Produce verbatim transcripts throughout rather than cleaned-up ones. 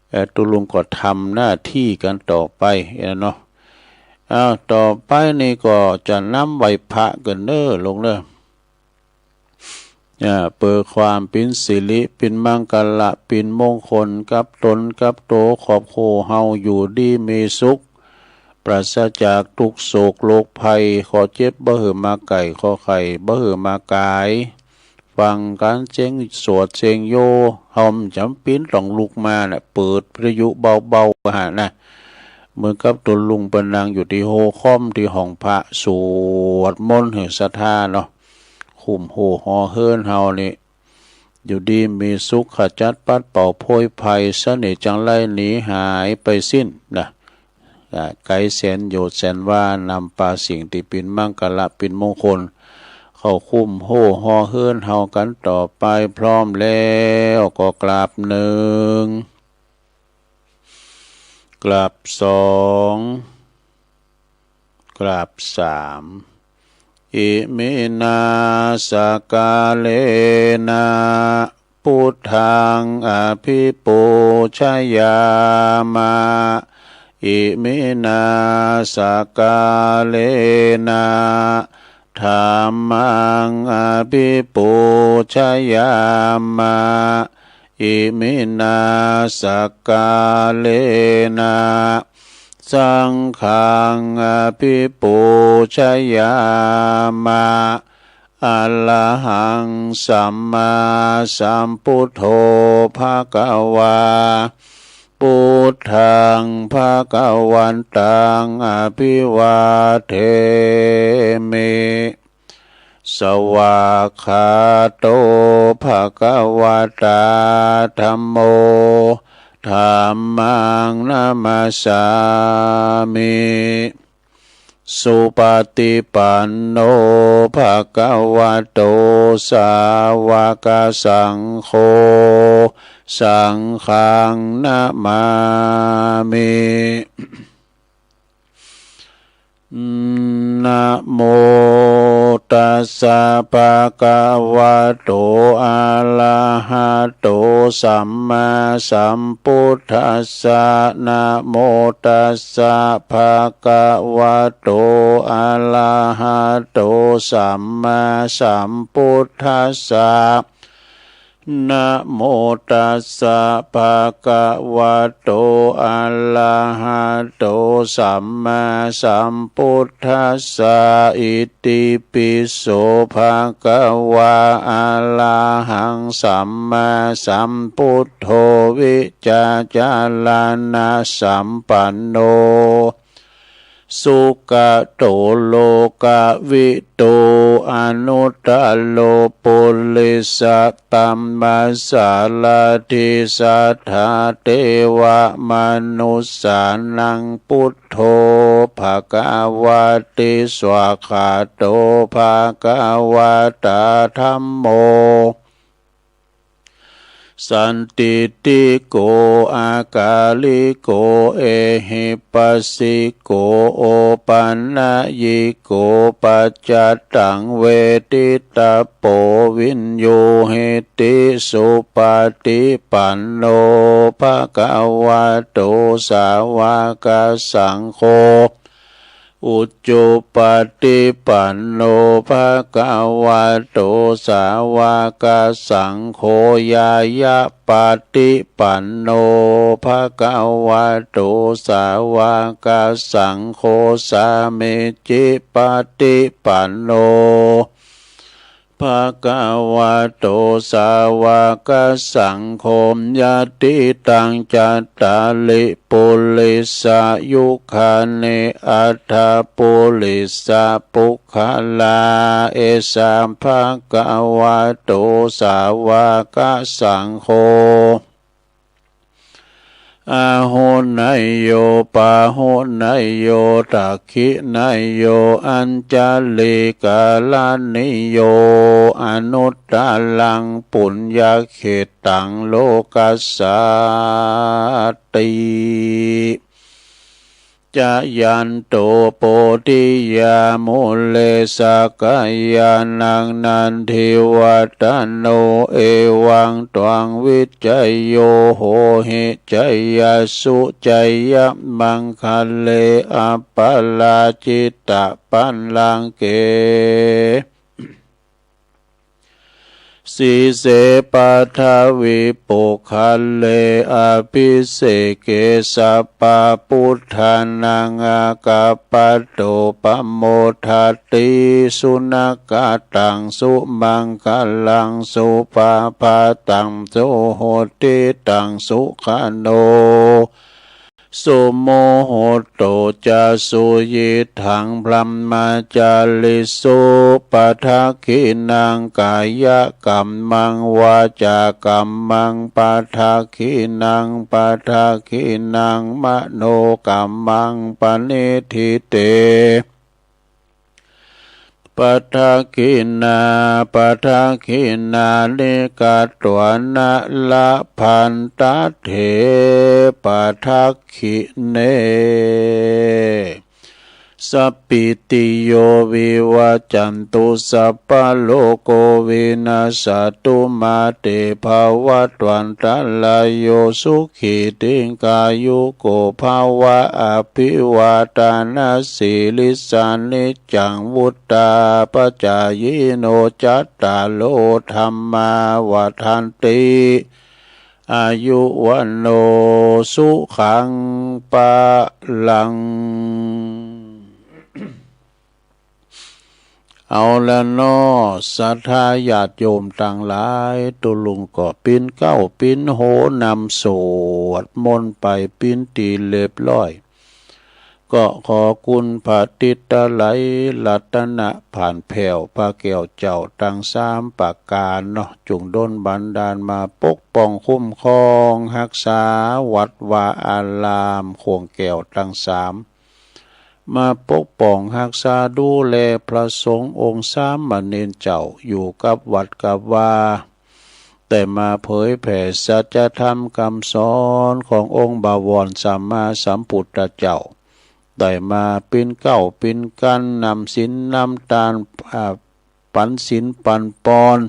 เอ่อ ตุ๊ลุงก็ทำหน้าตี้กั๋นต่อไป เนาะ อ้าว ต่อไปนี่ก็จะนำไหว้พระกั๋นเน่อลูกเน่อ อ่า เปื้อความเป๋นสิริ เป๋นมังคละ เป๋นมงคล กับต๋น กับโต ครอบครัวเฮา อยู่ดีมีสุข ปราศจากตุ๊กข์โศกโรคภัย เคราะห์เจ็บบ่หื้อมาใก้ เคราะห์ไข้บ่หื้อมาก๋าย ฟังก๋านเสียงสวดเสียงโย เฮาบ่จำเป๋นต้องลุกมานะ เปิดวิทยุเบาๆ หั้นนะ เหมือนกับตุ๊ลุงไปนั่งอยู่ตี้โฮคอมตี้ห้องพระ สวดมนต์หื้อศรัทธาเนาะ คุ้มโฮหอเฮือนเฮานี่ อยู่ดีมีสุข ขจัดปัดเป่าโพยภัย เสน่ห์จังไรหนีหายไปสิ้นนะ อ่า ไก๋แสนโยชน์แสนวา นำปาสิ่งตี้เป๋นมังคละ เป๋นมงคล เข้าคุ้มโฮหอเฮือนเฮากั๋นต่อไป พร้อมแล้วก็กราบหนึ่ง กราบสอง กราบสาม Iminā sakkārena buddhaṃ abhipūjayāma. Iminā sakkārena dhammaṃ abhipūjayāma. Iminā sakkārena saṅghaṃ abhipūjayāma. Arahaṃ sammāsambuddho bhagavā. Buddhaṃ bhagavantaṃ abhivādemi. Svākkhāto bhagavatā dhammo. Dhammaṃ namassāmi. Supaṭipanno bhagavato sāvakasaṅgho. Saṅghaṃ namāmi. Namo tassa bhagavato arahato sammāsambuddhassa. Namo tassa bhagavato arahato sammāsambuddhassa. Namo tassa bhagavato arahato sammāsambuddhassa. Itipi so bhagavā arahaṃ sammāsambuddho vijjācaraṇasampanno sugato lokavidū anuttaro purisadammasārathi satthā devamanussānaṃ buddho bhagavāti. Svākkhāto bhagavatā dhammo sandiṭṭhiko akāliko ehipassiko opanayiko paccattaṃ veditabbo viññūhīti. Supaṭipanno bhagavato sāvakasaṅgho, ujupaṭipanno bhagavato sāvakasaṅgho, ñāyapaṭipanno bhagavato sāvakasaṅgho, sāmīcipaṭipanno bhagavato sāvakasaṅgho, yadidaṃ cattāri purisayugāni aṭṭha purisapuggalā, esa bhagavato sāvakasaṅgho, āhuneyyo pāhuneyyo dakkhiṇeyyo añjalikaraṇīyo anuttaraṃ puññakkhettaṃ lokassāti. Jayanto bodhiyā mūle sakyānaṃ nandivaḍḍhano, evaṃ tvaṃ vijayo hohi jayassu jayamaṅgale, aparājitapallaṅke sīse paṭhavipokkhare, abhiseke sabbabuddhānaṃ aggappatto pamodati. Sunakkhattaṃ sumaṅgalaṃ supabhātaṃ suhuṭṭhitaṃ, sukhaṇo sumuhutto ca suyiṭṭhaṃ brahmacārisu. Padakkhiṇaṃ kāyakammaṃ vācākammaṃ padakkhiṇaṃ, padakkhiṇaṃ manokammaṃ paṇidhī te padakkhiṇā, padakkhiṇāni katvāna labhantatthe padakkhiṇe. Sabbītiyo vivajjantu, sabbarogo vinassatu, mā te bhavatvantarāyo, sukhī dīghāyuko bhava. Abhivādanasīlissa niccaṃ vuḍḍhāpacāyino, cattāro dhammā vaḍḍhanti, āyu vaṇṇo sukhaṃ balaṃ. เอาละเนาะ ศรัทธาญาติโยมตังหลาย ตุ๊ลุงก็ปิ๊นเก๊าปิ๊นโฮนำสวดมนต์ไปปิ๊นตี้เรียบร้อย ก็ขอคุณพระติตไลยรัตนผาลแผ้ว พระแก้วเจ้าตังสามประก๋านเนาะ จุ่งดลบันดาลมาปกป้องคุ้มครองฮักษาวัดวาอาราม ข่วงแก้วตังสาม มาปกป้องฮักษาดูแลพระสงฆ์องค์สามเณรเจ้าอยู่กับวัดกับวา ได้มาเผยแผ่สัจธรรมกำสอนขององค์บวรสัมมาสัมพุทธเจ้า ได้มาปิ๊นเก๊าปิ๊นกั๋นนำศีลนำตาน อ่า ปันศีลปันปอน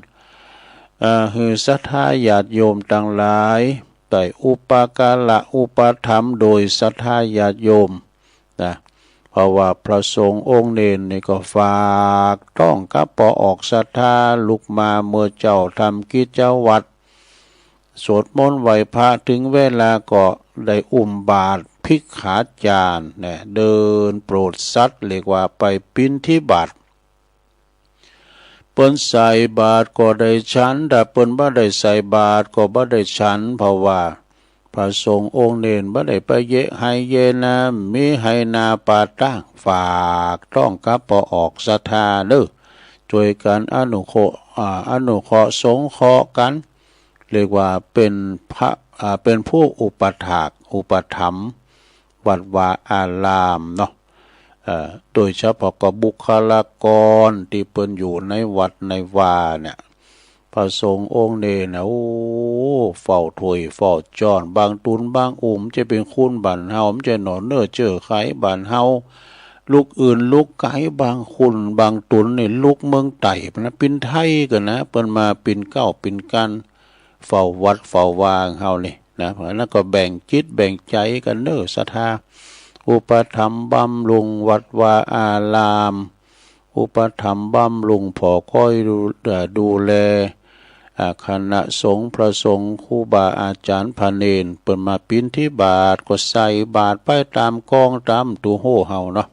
เอ่อ หื้อศรัทธาญาติโยมตังหลาย ได้อุปการะอุปถัมภ์โดยศรัทธาญาติโยมนะ เพราะว่าพระสงฆ์องค์เณรนี่ก็ฝากต๊องกับป้อออกศรัทธา ลุกมาเมื่อเจ๊าทำกิจวัตร สวดมนต์ไหว้พระ เถิงเวลาก็ได้อุ้มบาตร ภิกขาจารย์นะ เดินโปรดสัตว์ เรียกว่าไปบิณฑบาต เปิ้นใส่บาตรก็ได้ฉัน ถ้าเปิ้นบ่ได้ใส่บาตรก็บ่ได้ฉัน เพราะว่าพระสงฆ์องค์เณรบ่ได้ไปเยะไฮ่เยะนา มีไฮ่นาป่าตาง ฝากต๊องกับป้อออกศรัทธาเน่อ จ้วยกั๋นอนุเคราะห์ อ่า อนุเคราะห์สงเคราะห์กั๋น เรียกว่าเป๋นพระ อ่า เป๋นผู้อุปถาก อุปถัมภ์ วัดวาอารามเนาะ เอ่อ โดยเฉพาะก็บุคลากรตี้เปิ้นอยู่ในวัดในวาเนี่ย พระสงฆ์องค์เณรนะ โอ้ เฝ้าถ้วยเฝ้าจ๊อน บางตุ๊นบางอุ๋มจะเป๋นคนบ้านเฮา บ่ใจ้หนอเน่อ เจ้อใคบ้านเฮา ลุกอื่นลุกไก๋ บางคนบางตุ๊นนี่ลุกเมืองใต้นะ ปินไทยกั๋นนะ เปิ้นมาปิ๊นเก๊าปิ๊นกั๋น เฝ้าวัดเฝ้าวาเฮานี่นะ เพราะฉะนั้นก็แบ่งจิตแบ่งใจ๋กั๋นเน่อศรัทธา อุปถัมภ์บำรุงวัดวาอาราม อุปถัมภ์บำรุงผ่อคอยดู เอ่อ ดูแล อ่า คณะสงฆ์พระสงฆ์ครูบาอาจ๋ารย์พระเณร เปิ้นมาบิณฑบาตก็ใส่บาตรไปต๋ามกองต๋ามตุ๊โฮเฮาเนาะ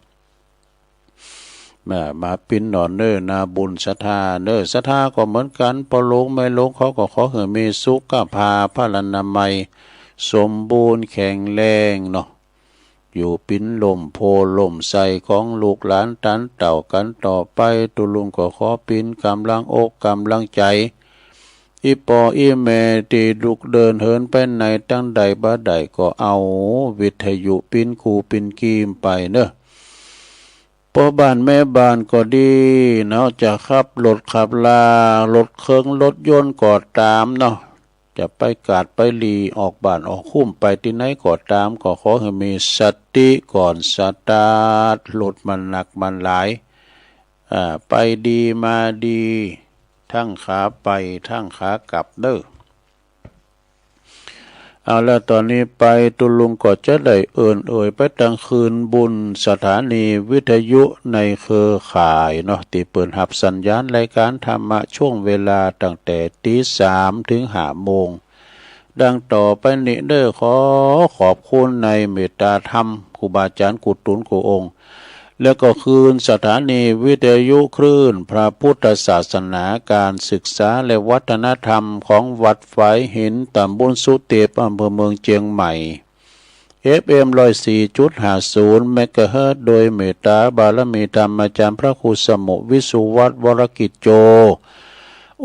มา มาปิ๊นหนอเน่อนาบุญศรัทธาเน่อ ศรัทธาก็เหมือนกั๋น ป้อหลวงแม่หลวงเขาก็ขอหื้อมีสุขภาพพลานามัยสมบูรณ์แข็งแรงเนาะ อยู่ปิ๊นล่มโพธิ์ล่มไทรของลูกหลานตันเต้ากั๋นต่อไป ตุ๊ลุงก็ขอปิ๊นก๋ำลังอกก๋ำลังใจ๋ อี่ป้ออี่แม่ตี้ลุกเดินเหินไปไหนตางใดบ่ได้ก็เอาวิทยุปิ๊นคู่ปิ๊นคีมไปเน่อ ป้อบ้านแม่บ้านก็ดีเนาะ จะขับรถขับลา รถเคิงรถยนต์ก็ต๋ามเนาะ จะไปกาดไปหลี ออกบ้านออกคุ้ม ไปตี้ไหนก็ต๋าม ก็ขอหื้อมีสติก่อนสตาร์ท รถมันหนักมันหลาย อ่า ไปดีมาดี ตึงขาไปตึงขากลับเน่อ เอาละ ต๋อนนี้ไปตุ๊ลุงก็จะได้เอิ้นเอ่ยไปตังคืนบุญสถานีวิทยุในเครือข่ายเนาะ ตี้เปิ้นฮับสัญญาณรายก๋านธรรมะช่วงเวลาตั้งแต่ตี๋สามเถิงห้าโมง ดังต่อไปนี้เน่อ ขอขอบคุณในเมตต๋าธรรมครูบาอาจ๋ารย์กู้ตุ๊นกู้องค์ แล้วก็คืนสถานีวิทยุคลื่นพระพุทธศาสนา ก๋านศึกษาและวัฒนธรรมของวัดฝายหิน ต๋ำบลสุเทพ อำเภอเมืองเจียงใหม่ เอฟเอ็ม ร้อยสี่จุดห้าศูนย์ เมกะเฮิรตซ์ โดยเมตต๋าบารมีธรรมอาจ๋ารย์พระครูสมุห์ วิสุวัฒน์ วรกิจโจ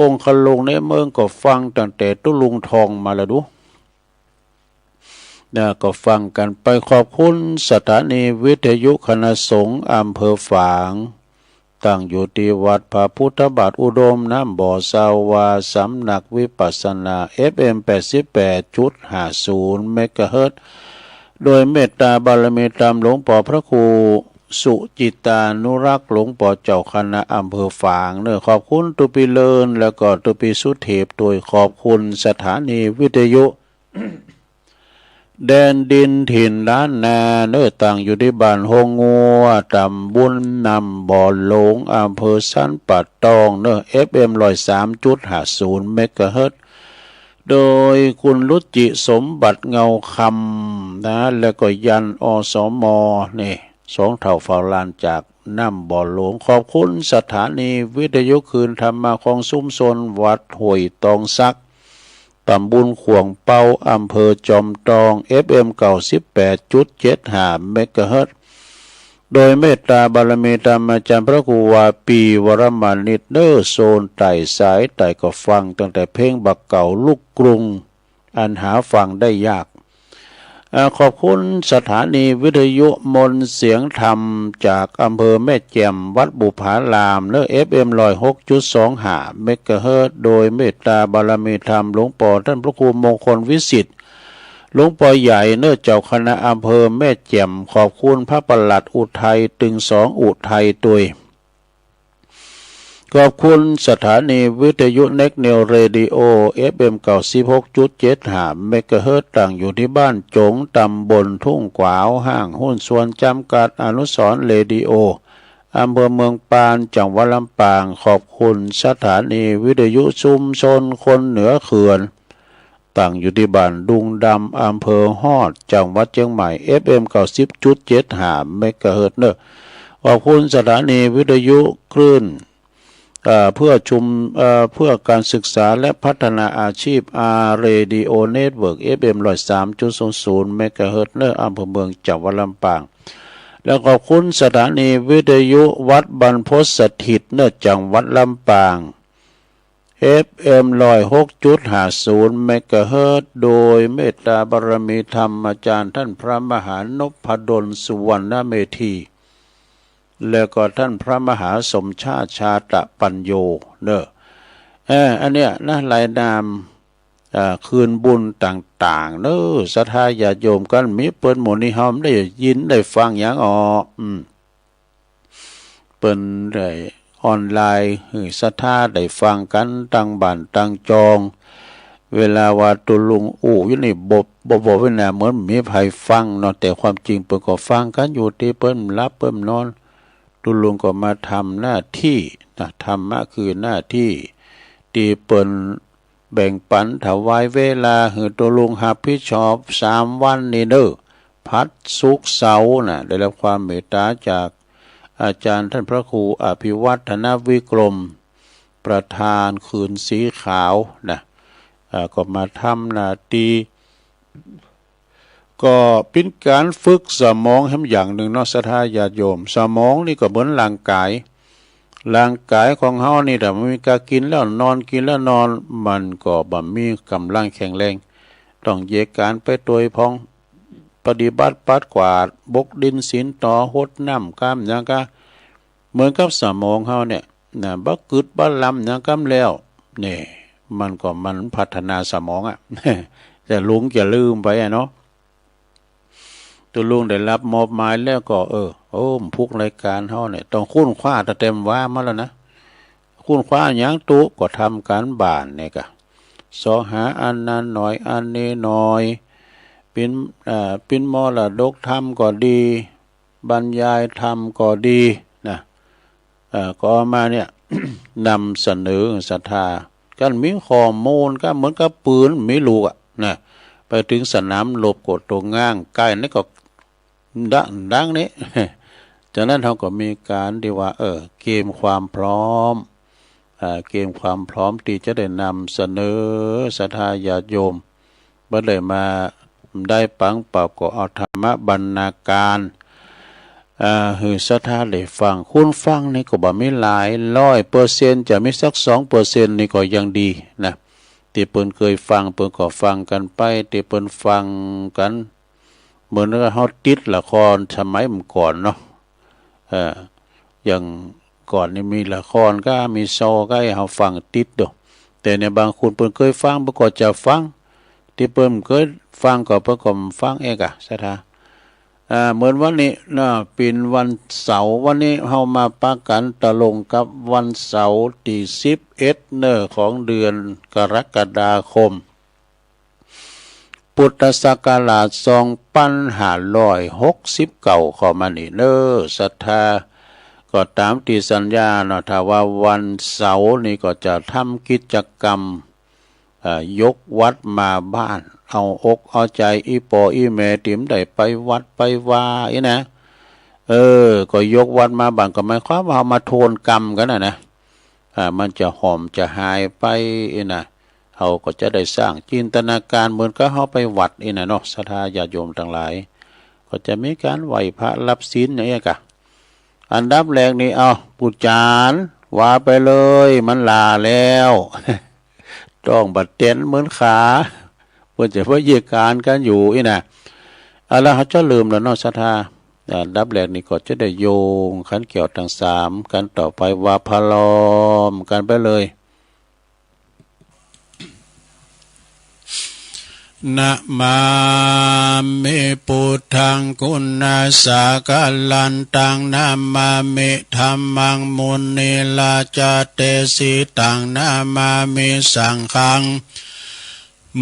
องคลุงในเมือง ก็ฟังตั้งแต่ตุ๊ลุงท่องมาแล้วดู นะ ก็ฟังกั๋นไป ขอบคุณสถานีวิทยุคณะสงฆ์อำเภอฝาง ตั้งอยู่ตี้วัดพระพุทธบาทอุดม น้ำบ่อ ซาวา สำนักวิปัสสนา เอฟเอ็ม แปดสิบแปดจุดห้าศูนย์ เมกะเฮิรตซ์ โดยเมตต๋าบารมีธรรมหลวงป้อพระครูสุจิตตานุรักษ์ หลวงป้อเจ้าคณะอำเภอฝางเน่อ ขอบคุณตุ๊ปี้เลิญ แล้วก็ตุ๊ปี้สุเทพ โดยขอบคุณสถานีวิทยุ แดนดินถิ่นล้านนาเน่อ ตั้งอยู่ตี้บ้านโฮงงัว ต๋ำบลน้ำบ่อหลง อำเภอสันป่าตองเน่อ เอฟเอ็ม ร้อยสามจุดห้าศูนย์ เมกะเฮิรตซ์ โดยคุณรุจิสมบัติเงาคำนะ แล้วก็ยัน อสม นี่ สองเฒ่าเฝ้าลานจากน้ำบ่อหลง ขอบคุณสถานีวิทยุคลื่นธรรมะของชุมชนวัดห้วยตองสัก ต๋ำบลข่วงเป้า อำเภอจอมตอง เอฟเอ็ม เก้าสิบแปดจุดเจ็ดห้า เมกะเฮิรตซ์ โดยเมตต๋าบารมีธรรมอาจ๋ารย์พระครูวาปี วรมานิตเน่อ โซนใต้สายใต้ ก็ฟังตั้งแต่เพลงบ่าเก่าลูกกรุง อันหาฟังได้ยาก อ่า ขอบคุณสถานีวิทยุมนต์เสียงธรรมจากอำเภอแม่แจ่ม วัดบุพารามเน่อ เอฟเอ็ม ร้อยหกจุดสองห้า เมกะเฮิรตซ์ โดยเมตต๋าบารมีธรรมหลวงป้อท่านพระครูมงคลวิสิทธิ์ หลวงป้อใหญ่เน่อ เจ้าคณะอำเภอแม่แจ่ม ขอบคุณพระปลัดอุทัย ตึงสองอุทัยตวย ขอบคุณสถานีวิทยุเน็กนิวเรดิโอ เอฟเอ็ม เก้าสิบหกจุดเจ็ดห้า เมกะเฮิรตซ์ ตั้งอยู่ตี้บ้านจง ต๋ำบลทุ่งขวาว ห้างหุ้นส่วนจ๋ำกัดอนุสรณ์เรดิโอ อำเภอเมืองปาน จังหวัดลำปาง ขอบคุณสถานีวิทยุชุมชนคนเหนือเขื่อน ตั้งอยู่ตี้บ้านดุงดำ อำเภอฮอด จังหวัดเจียงใหม่ เอฟเอ็ม เก้าสิบจุดเจ็ดห้า เมกะเฮิรตซ์เน่อ ขอบคุณสถานีวิทยุคลื่น เอ่อ เพื่อชุม เอ่อ เพื่อการศึกษาและพัฒนาอาชีพ อาร์ เรดิโอเน็ตเวิร์ก เอฟเอ็ม ร้อยสามจุดศูนย์ศูนย์ เมกะเฮิรตซ์เน่อ อำเภอเมือง จังหวัดลำปาง และขอบคุณสถานีวิทยุวัดบรรพตสถิตเน่อ จังหวัดลำปาง เอฟเอ็ม ร้อยหกจุดห้าศูนย์ เมกะเฮิรตซ์ โดยเมตต๋าบารมีธรรมอาจ๋ารย์ท่านพระมหานพดล สุวรรณเมธี แล้วก็ท่านพระมหาสมชาติ ชาตปัญโญ เน่อ เออ อันเนี้ยนะ รายนาม อ่า คืนบุญต่างๆ เน่อ ศรัทธาญาติโยมกั๋น มีเปิ้นหมู่นี้เฮาบ่ได้ยินได้ฟังหยังอ้อ อืม เปิ้นได้ออนไลน์หื้อศรัทธาได้ฟังกั๋นตังบ้านตังจอง เวลาว่าตุ๊ลุงอู้อยู่นี่ บ่ บ่ บ่เว้นนะ เหมือนบ่มีใผฟังเนาะ แต่ความจริงเปิ้นก็ฟังกั๋นอยู่ ตี้เปิ้นหลับเปิ้นนอน ตุ๊ลุงก็มาทำหน้าตี้นะ ธรรมะคือหน้าตี้ ตี้เปิ้นแบ่งปั๋นถวายเวลาหื้อตุ๊ลุงฮับผิดชอบสามวันนี้เน่อ พฤหัส ศุกร์ เสาร์นะ ได้รับความเมตต๋าจากอาจ๋ารย์ท่านพระครูอภิวัฒนวิกรม ประธานคืนสีขาวนะ อ่า ก็มาทำหน้าตี้ ก็เป๋นก๋านฝึกสมองแหมอย่างนึ่งเนาะ ศรัทธาญาติโยม สมองนี่ก็เหมือนร่างก๋าย ร่างก๋ายของเฮานี่ถ้าบ่มีก๋านกิ๋นแล้วนอน กิ๋นแล้วนอน มันก็บ่มีก๋ำลังแข็งแรง ต้องเยียะก๋านไปตวยพ่อง ปฏิบัติปัดกวาด บกดินสินตอ หดน้ำ กำหยังกา เหมือนกับสมองเฮาเนี่ยนะ บ่กึ๊ดบ่ลำหยังกำแล้ว นี่ มันก็มันพัฒนาสมองอะ แต่ลุงจะลืมไปอะเนาะ ตุ๊ลุงได้ฮับมอบหมายแล้วก็ เออ โอ้ ผูกรายก๋านเฮาเนี่ย ต้องค้นคว้า ตะแตมว่ามาแล้วนะ ค้นคว้าหยังตุ๊ ก็ทำก๋านบ้านเนี่ยกะ เซาะหาอันนั้นหน่อย อันนี้หน่อย ปิ้น อ่า ปิ้นมรดกธรรมก็ดี บรรยายธรรมก็ดีนะ เอ่อ ก็เอามาเนี่ย นำเสนอศรัทธา กั๋นมีข้อมูลก็เหมือนกับปืน มีลูกอะนะ ไปเถิงสนามรบก็โตง้าง ใก้นี่ก็ดัง ดังนี่ จากนั้นเฮาก็มีก๋านตี้ว่า เออ เกียมความพร้อม อ่า เกียมความพร้อมตี้จะได้นำเสนอศรัทธาญาติโยม บ่ได้มาได้ปังปรับ ก็เอาธรรมบรรณาการ อ่า หื้อศรัทธาได้ฟัง คนฟังนี่ก็บ่มีหลาย ร้อยเปอร์เซ็นต์ จะมีสักสองเปอร์เซ็นต์ นี่ก็ยังดีนะ ตี้เปิ้นเกยฟัง เปิ้นก็ฟังกั๋นไป ตี้เปิ้นฟังกั๋น เหมือนกับเฮาติดละครสมัยเมื่อก่อนเนาะ เอ่อ อย่างก่อนนี่มีละครก็มีซอก็หื้อเฮาฟังติดโด แต่เนี่ยบางคนเปิ้นเกยฟัง เปิ้นก็จะฟัง ตี้เปิ้นเกยฟังก็เปิ้นก็ฟังเองอะ ศรัทธา อ่า เหมือนวันนี้นะ เป๋นวันเสาร์ วันนี้เฮามาปะกั๋นตรงกับวันเสาร์ตี้สิบเอ็ดเนอะ ของเดือนกรกฎาคม พุทธศักราชสองปันห้าร้อยหกสิบเก้า เข้ามานี่เนอะ ศรัทธา ก็ต๋ามตี้สัญญาเนาะ ถ้าว่าวันเสาร์นี่ก็จะทำกิจกรรม เอ่อ ยกวัดมาบ้าน เอาอกเอาใจ๋อี่ป้ออี่แม่ตี้บ่ได้ไปวัดไปวาอี้นะ เออ ก็ยกวัดมาบ้าน ก็หมายความว่าเฮามาโทษกรรมกั๋นน่ะนะ อ่า มันจะหอมจะหายไปอี้นะ เฮาก็จะได้สร้างจินตนาก๋านเหมือนกับเฮาไปวัดอี้นะเนาะ ศรัทธาญาติโยมตังหลาย ก็จะมีก๋านไหว้พระรับศีลอย่างเงี้ยกะ อันดับแรกนี่ เอา ปู่จ๋ารย์ ว่าไปเลย มันหล้าแล้ว ต้องบ่เตียนเหมือนขา เปิ้นจะเยียะก๋านกั๋นอยู่อี้นะ เอาละ เฮาจะเริ่มแล้วเนาะ ศรัทธา อันดับแรกนี่ก็จะได้โยงขันแก้วตังสาม กั๋นต่อไป ว่าพร้อมกั๋นไปเลย นะมามิ พุทธัง กุณาสาคะลันตัง นะมามิ ธัมมัง มุนิราชาเตสิตัง นะมามิ สังฆัง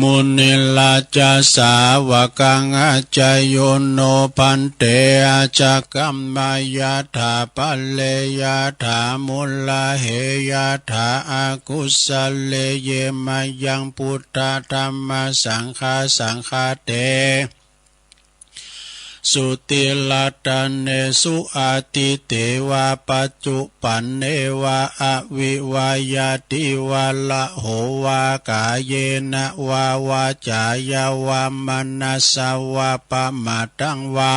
มุนิราชาสาวกัง อาจายุโน ภันเต อาจากัมมายะถา ปะเรยะถา มุลาเหยะถา อากุสะเลเย มายัง พุทธา ธัมมา สังฆา สังฆาเต สุติรัตเนสุ อดีเตวะ ปัจจุปันเนวะ อวิวะยะติวะ ละโหวะ กาเยนะวะ วาจ๋ายะวะ มะนะสสะวะ ปะมาทังวะ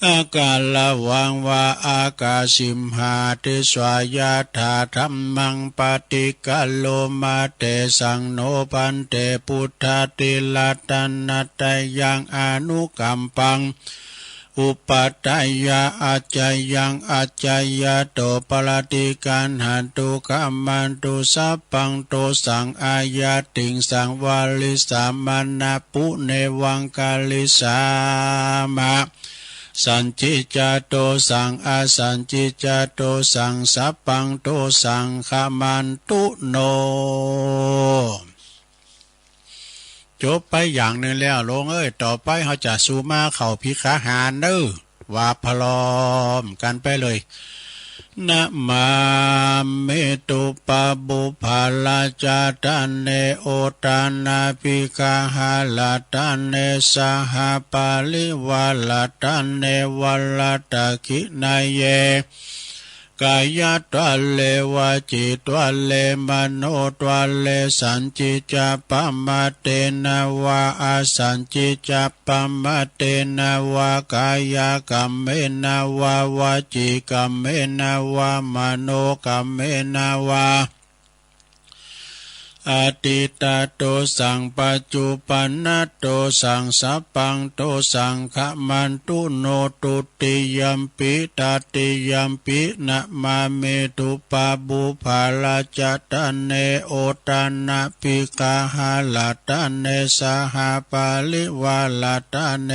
อะกะละวังวะ อะกะสิมหา ติสสะยะถา ธัมมัง ปะฏิกัลโลมา เตสัง โน ภันเต พุทธา ติรัตนะตะยัง อนุกัมปัง อุปัฏฐายะ อาจายัง อาจายะโต ปะระติกัณหันตุ ขะมันตุ สัพพัง โตสัง อายัตติงสัง วะริสสะ มะนะปุเนวัง กะริสสามะ สันติจจะโตสัง อสันติจจะโตสัง สัพพัง โตสัง ขะมันตุ โน จบไปอย่างนึ่งแล้ว โลมเอ้ย ต่อไปเฮาจะสู่มาเข้าภิกขาหารเน้อ ว่าพร้อมกั๋นไปเลย นะมามิ ตุปะปุพพะราชะตะเน โอทะนะภิกขาหะราชะเน สหปะริวาราชะเน วะรัตถะกินะเย กายะทะเล วจีทะเล มโนทะเล สันติจะปะมาเตนะวะ อสันติจะปะมาเตนะวะ กายะกัมเมนะวะ วจีกัมเมนะวะ มโนกัมเมนะวะ อตีตะโตสัง ปัจจุปันนะโตสัง สัพพังโตสัง ขมันตุโน ตุติยัมปิ ตติยัมปิ นะมามิ ตุปะปุพพะรัจจตะเน โอตะนะปิกะหะรัตตะเน สหะปะริวารัตตะเน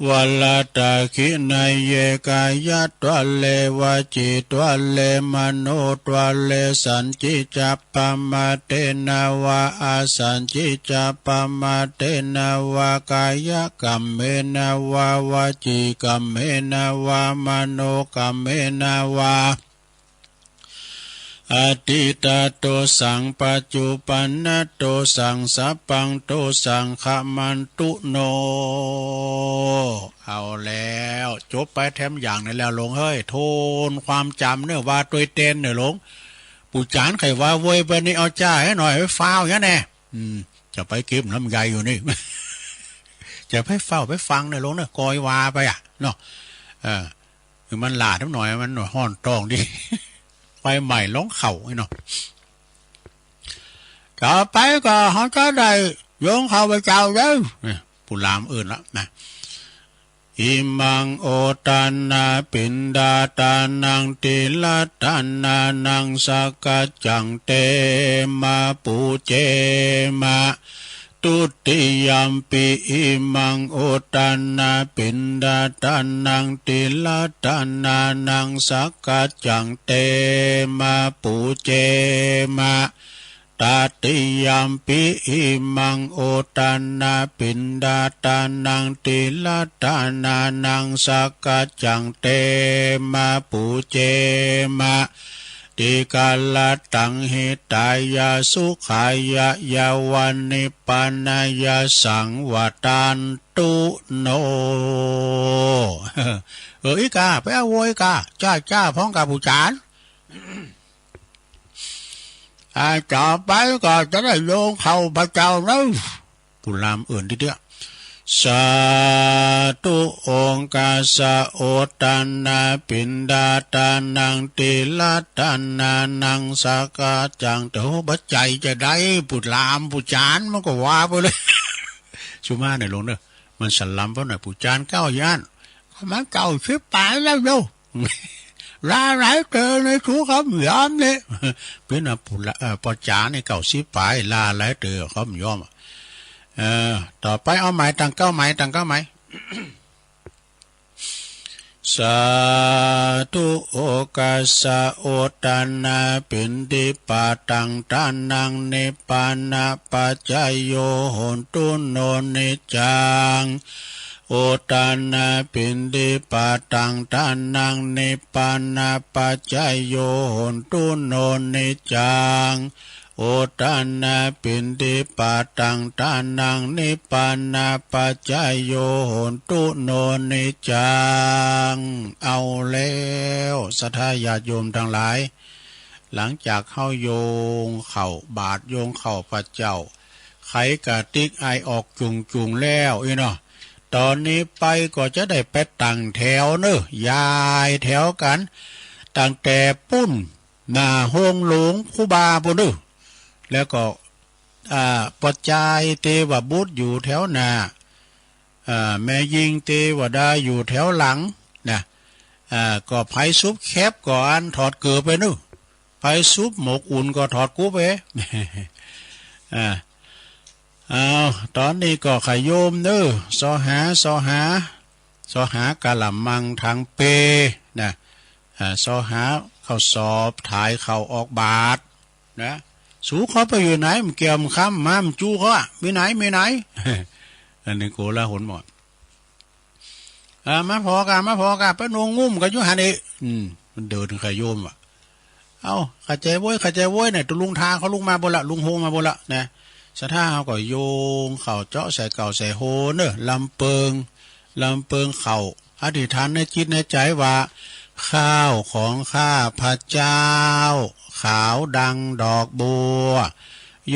วะรัตตะขิณะเย กายะตะเล วจีตะเล มโนตะเล สัจจิจะปะมาเทนะวา อสัจจิจะปะมาเทนะวา กายะกัมเมนะวา วจีกัมเมนะวา มโนกัมเมนะวา อตีตะโตสัง ปัจจุปันนะโตสัง สัพพังโตสัง ขมันตุโน เอาแล้ว จบไปแถมอย่างนี้แล้วหลวงเฮ้ย โทนความจ๋ำเน่อ ว่าตวยเตนเน่อหลวง ปู่จ๋ารย์ใค่ว่าเวยไปนี่ เอาจ้าหื้อหน่อย ไปฟ้าวอย่างนี้แน่ อืม จะไปเก็บน้ำใยอยู่นี่ จะไปฟ้าวไปฟังเน่อหลวงเน่อ กอยว่าไปอะเนาะ เออ หื้อมันหลาดน้ำหน่อย มันฮ้อนต๊องดี ไฟใหม่ลองเข้าไอ้เนาะ ต่อไปก็เฮาจะได้โยงเข้าพระเจ้าเด้อ เนี่ย ปู่หลามเอิ้นละนะ อิมังโอทานนาปิณฑาทานัง ติลทานานัง สักคัจจัง เตมะ ปูเจมะ ทุติยัมปิ อิมังโอทานนาปิณฑาทานัง ติลทานานัง สักคัจจัง เตมะ ปูเจมะ ตติยัมปิ อิมังโอทานนาปิณฑาทานัง ติลทานานัง สักคัจจัง เตมะ ปูเจมะ ติกะละตัง หิตายะ สุขายะ ยะวะ นิพพานายะ สังวัตตันตุโน เออ อีกา ไปเอาโวยกา จ้า จ้า พร้อมกับปู่จ๋ารย์ อ่า ต่อไปก็จะได้โยงเข้าพระเจ้าเนาะ ปู่หลามเอิ้นทีเดียว สาธุ โอคาสะ โอทานนาปิณฑาทานัง ติลทานานัง สักคัจจัง โอ้ บ่ใจ้จะได้ ปู่หลาม ปู่จ๋ารย์ มันก็ว่าไปเลย สุมาเน่อหลวงเน่อ มันสลัมเปล่าหน่อย ปู่จ๋ารย์เก้าย่าน มันเก้าสิบป๋ายแล้วโยม ลาหลายเตื้อในถูกเขาบ่ยอมนี่ เปิ้นว่าปู่ละ เอ่อ ป้อจ๋านี่เก้าสิบป๋าย ลาหลายเตื้อเขาบ่ยอมอะ เออ ต่อไปเอาใหม่ ตั้งเก้าใหม่ ตั้งเก้าใหม่ สาธุ โอคาสะ โอทานนาปิณฑิปาตัง ทานัง นิพพานะปัจจโย โหนตุโน นิจจัง โอทานนาปิณฑิปาตัง ทานัง นิพพานะปัจจโย โหนตุโน นิจจัง โอทานนาปิณฑิปาตัง ทานัง นิพพานะปัจจโย โหนตุโน นิจจัง เอาแล้ว ศรัทธาญาติโยมตังหลาย หลังจากเฮาโยงเข้าบาตร โยงเข้าพระเจ้า ไขกระติกไอออกจุ่งๆ แล้วอี้เนาะ ต๋อนนี้ไปก็จะได้ไปตั้งแถวเนาะ ย้ายแถวกั๋น ตั้งแต่ปู๊น หน้าโฮงหลวงครูบาปู๊นเนาะ แล้วก็ อ่า ป้อจายเตวบุตรอยู่แถวหน้า อ่า แม่ญิงเตวดาอยู่แถวหลังนะ อ่า ก็ใผสุบแคปก็อันถอดเกิบไปเนาะ ใผสุบหมกอุ่นก็ถอดกุบไป อ่า เอา ต๋อนนี้ก็ขะโยมเนาะ ซอหา ซอหา ซอหากะละมังถังเปนะ อ่า ซอหาข้าวสอบ ถายข้าวออกบาตร นะ สูเขาไปอยู่ไหน มันแก้วมันค่ำ มามันจู้เขาอะ มีไหน มีไหน อันนี้โกลาหลหมด อ่า มาผ่อก่า มาผ่อก่า ป้าโหน่งงุ่มกั๋นอยู่หั้นเอง อืม มันเดินขะโยมว่ะ เอ้า เข้าใจ๋โว้ย เข้าใจ๋โว้ย เนี่ย ตุ๊ลุงทาเขาลุกมาปู๊นละ ลุงโฮงมาปู๊นละ นะ ศรัทธาเฮาก็โยงเข้าเจาะใส่เก้าใส่โฮเนาะ ลำเปิง ลำเปิงเข้า อธิษฐานในจิตในใจ๋ว่า ข้าวของข้าพเจ้า ขาวดังดอกบัว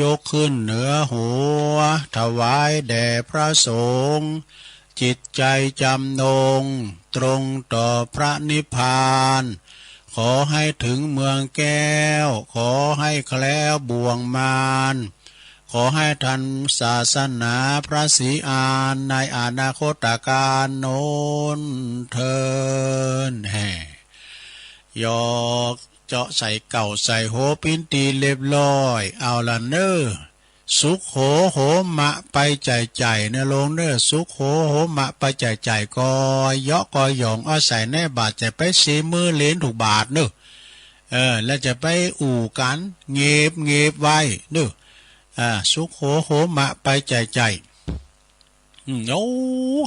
ยกขึ้นเหนือหัว ถวายแด่พระสงฆ์ จิตใจจำนง ตรงต่อพระนิพพาน ขอให้ถึงเมืองแก้ว ขอให้แคล้วบ่วงมาร ขอให้ทันศาสนาพระศรีอานในอนาคตกาลโน้นเทอญ แฮ่ หยอกเจาะใส่เก้าใส่โหวปิ้นตี๋เรียบร้อย เอาละเน่อ สุโขโหมะไปใจ๋ๆ เน่อโลงเน่อ สุโขโหมะไปใจ๋ๆ ก่อเยาะก่อหย่อง เอาใส่ในบาตร จะไปสีมือเหลนถูกบาตรเน่อ เออ แล้วจะไปอู้กั๋นเง็บๆ ไว้เน่อ อ่า สุโขโหมะไปใจ๋ๆ อืม โอ้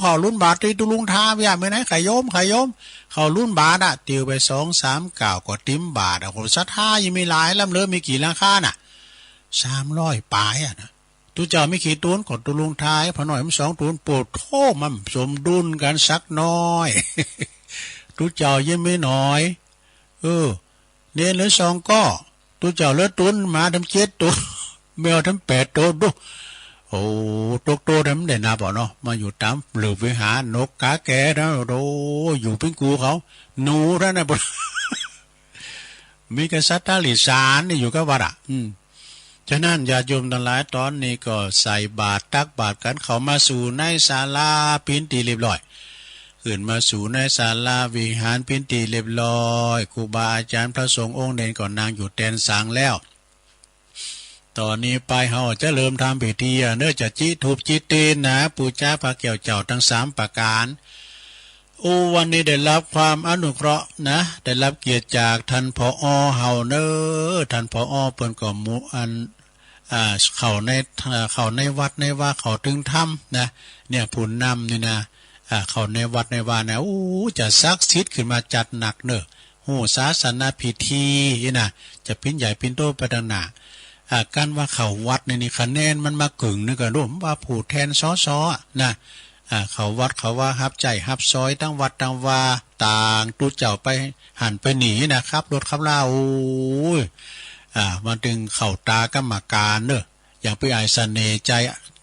เข้ารุ้นบาตรตี้ตุ๊ลุงทาเปียะ เมื่อไหน ใค่โยม ใค่โยม เข้ารุ้นบาตรอะ ติวไปสองสามก้าวก็เต๋มบาตรอะ คนศรัทธายังมีหลาย ล้ำเหลือมีกี่หลังคาน่ะ สามร้อยป๋ายอะนะ ตุ๊เจ้ามีกี่ตุ๊น ก็ตุ๊ลุงทา พอหน่อยมันสองตุ๊น โปะโธ่ มันสมดุลกั๋นสักหน้อย ตุ๊เจ้ายังมีหน้อย เออ เณรเหลือสองก้อ ตุ๊เจ้าเหลือตุ๊น หมาตั้งเจ็ดโต แมวตั้งแปดโต ดู โอ้ ตกโตะได้มันได้นับเอาเนาะ มาอยู่ต๋ามหลืบวิหาร นกกาแก๋นะ โอ้ อยู่ปิ้งกูเขา หนูเต้านั้น มีแต่สัตว์ติรัจฉานนี่อยู่กับวัดอะ อืม ฉะนั้นญาติโยมตังหลาย ต๋อนนี้ก็ใส่บาตรตักบาตรกั๋น เข้ามาสู่ในศาลาปิ้นตี๋เรียบร้อย ขึ้นมาสู่ในศาลาวิหารปิ้นตี๋เรียบร้อย ครูบาอาจ๋ารย์พระสงฆ์องค์เณรก็นั่งอยู่แตนสังแล้ว ต๋อนนี้ไปเฮาจะเริ่มทำพิธีอะเนาะ จะจิธูปจิเตียนนะ ปู๋จาพระแก้วเจ้าตังสามประก๋าน โอ้ วันนี้ได้รับความอนุเคราะห์นะ ได้รับเกียรติจากท่าน ผอ.เฮาเนาะ ท่าน ผอ.เปิ้นก็หมู่อัน อ่า เข้าใน อ่า เข้าในวัดในวา เข้าเถิงธรรมนะ เนี่ย ผู้นำนี่นะ อ่า เข้าในวัดในวานะ โอ้ จะศักดิ์สิทธิ์ขึ้นมาจัดหนักเนาะ ฮู้ศาสนพิธีนี่นะ จะปิ้นใหญ่ปิ้นโตไปตังหน้า อ่า กั๋นว่าเข้าวัดนี่ นี่คะแนนมันมากึ่งนึ่งก็รู้ว่าผู้แทน สส อะนะ อ่า เข้าวัดเข้าวา ฮับใจ๊ฮับซอยตังวัดตังวา ต่างตุ๊เจ้าไปหั้นไปนี่นะ ขับรถขับลา โอ้ย อ่า มาเถิงเข้าต๋ากรรมก๋านเนาะ อย่างปี้อ้ายเสน่ห์ ใจ๋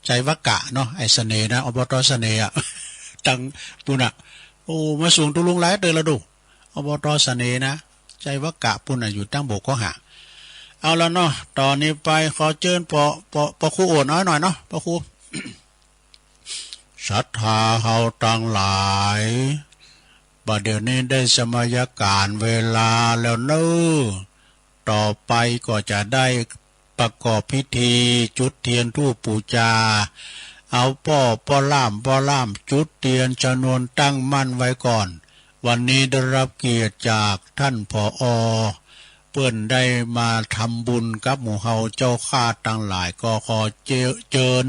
ใจ๋วะกะเนาะ อ้ายเสน่ห์นะ อบต.เสน่ห์อะ ตังปู๊นอะ โอ้ มาสูงตุ๊ลุงหลายเตื้อแล้วดู อบต.เสน่ห์นะ ใจ๋วะกะปู๊นอะ อยู่ตังบกก็หา เอาละเนาะ ต๋อนนี้ไปขอเจิญปอ ปอ ปอครูโอนเอาหน่อยเนาะ ปอครู ศรัทธาเฮาตังหลาย บ่าเดี่ยวนี้ได้สมัยก๋าลเวลาแล้วเนาะ ต่อไปก็จะได้ประกอบพิธีจุดเตียนธูปปู๋จา เอาป้อ ป้อล่าม ป้อล่าม จุดเตียนชนวนตั้งมั่นไว้ก่อน วันนี้ได้รับเกียรติจากท่าน ผอ. เปิ้นได้มาทำบุญกับหมู่เฮาเจ้าข้าตังหลาย ก็ขอเจ- เจิญ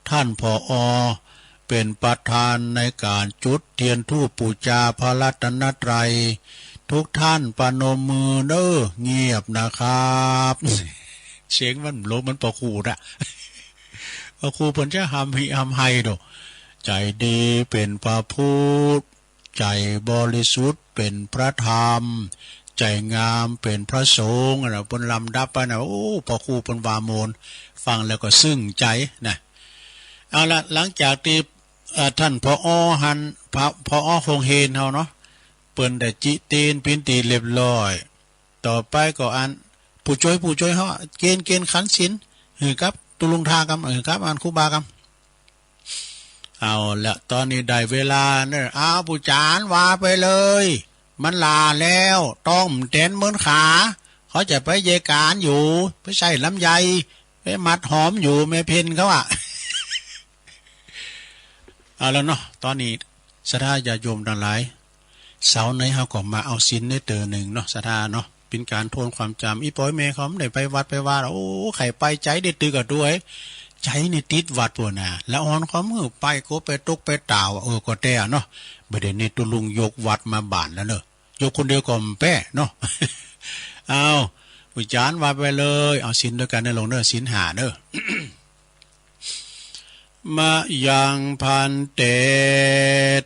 ท่าน ผอ. เป๋นประธานในก๋านจุดเตียนธูปปู๋จาพระรัตนตรัย ทุกท่านประนมมือเนาะ เงียบนะครับ เสียงมันหลงเหมือนปอครูนะ ปอครูเปิ้นจะฮำฮิฮำไฮโด ใจ๋ดีเป๋นพระพุทธ ใจ๋บริสุทธิ์เป๋นพระธรรม ใจ๋งามเป๋นพระสงฆ์นะ เปิ้นลำดับไปนะ โอ้ ปอครูเปิ้นว่าโมน ฟังแล้วก็ซึ้งใจ๋นะ เอาละ หลังจากตี้ เอ่อ ท่าน ผอ. หั้น ผอ. ผอ. โฮงเฮนเฮาเนาะ เปิ้นได้จิเตียนปิ้นตี๋เรียบร้อย ต่อไปก็อัน ผู้จ้วย ผู้จ้วยเฮา เกณฑ์ เกณฑ์ขันศีล หื้อกับตุ๊ลุงทากำ หื้อกับอันครูบากำ เอาละ ต๋อนนี้ได้เวลาเนาะ เอา ปู่จ๋ารย์ว่าไปเลย มันหล้าแล้ว ต้องแตนเมินขา เขาจะไปเยก๋านอยู่ ไปใส่ลำไย ไปมัดหอมอยู่ แม่เพ็ญเขาอะ เอาละเนาะ ต๋อนนี้ศรัทธาญาติโยมตังหลาย เสาร์นี้เฮาก็มาเอาศีลในเตื้อนึ่งเนาะ ศรัทธาเนาะ เป๋นก๋านทวนความจ๋ำ อี่ป้ออี่แม่เขาบ่ได้ไปวัดไปวา โอ้ ใค่ไปใจ๋ได้ตึกอะตวย ใจ๋นี่ติดวัดปู๊นนะ ละอ่อนความหื้อไปก็ไปตกไปต่าวอะ เออ ก็แต๊เนาะ บ่าเดี่ยวนี้ตุ๊ลุงยกวัดมาบ้านแล้วเนาะ ยกคนเดียวก็บ่แป๊เนาะ เอา ปู่จ๋ารย์ว่าไปเลย เอาศีลตวยกั๋นเนาะโลงเนาะ ศีลห้าเนาะ มะยัง ภันเต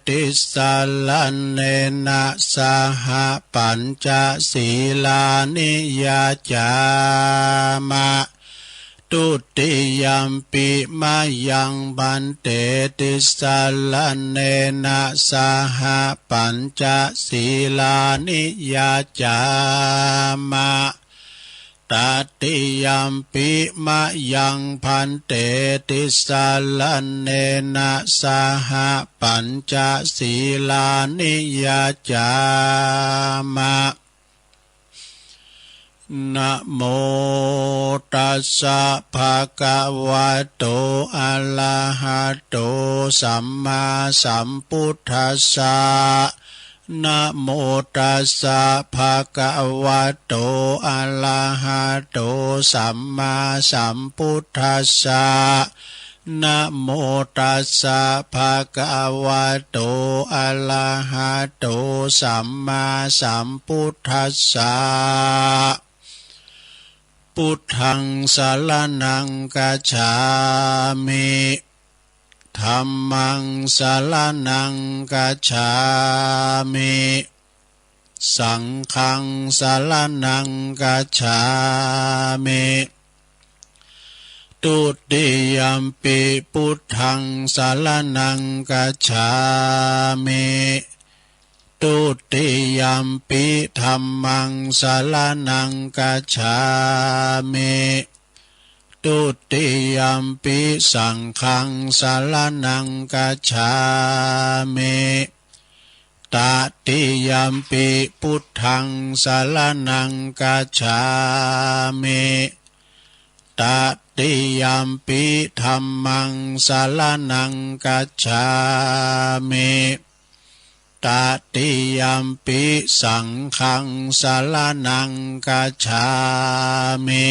ติสสะระเณนะ สะหะ ปัญจะ สีลานิ ยาจามะ Dutiyampi mayaṃ bhante tisaraṇena saha pañca sīlāni yācāma. Tatiyampi mayaṃ bhante tisaraṇena saha pañca sīlāni yācāma. Namo tassa bhagavato arahato sammāsambuddhassa. Namo tassa bhagavato arahato sammāsambuddhassa. Namo tassa bhagavato arahato sammāsambuddhassa. Buddhaṃ saraṇaṃ gacchāmi. Dhammaṃ saraṇaṃ gacchāmi. Saṅghaṃ saraṇaṃ gacchāmi. Dutiyampi buddhaṃ saraṇaṃ gacchāmi. Dutiyampi dhammaṃ saraṇaṃ gacchāmi. Dutiyampi saṅghaṃ saraṇaṃ gacchāmi. Tatiyampi buddhaṃ saraṇaṃ gacchāmi. Tatiyampi dhammaṃ saraṇaṃ gacchāmi. Tatiyampi saṅghaṃ saraṇaṃ gacchāmi.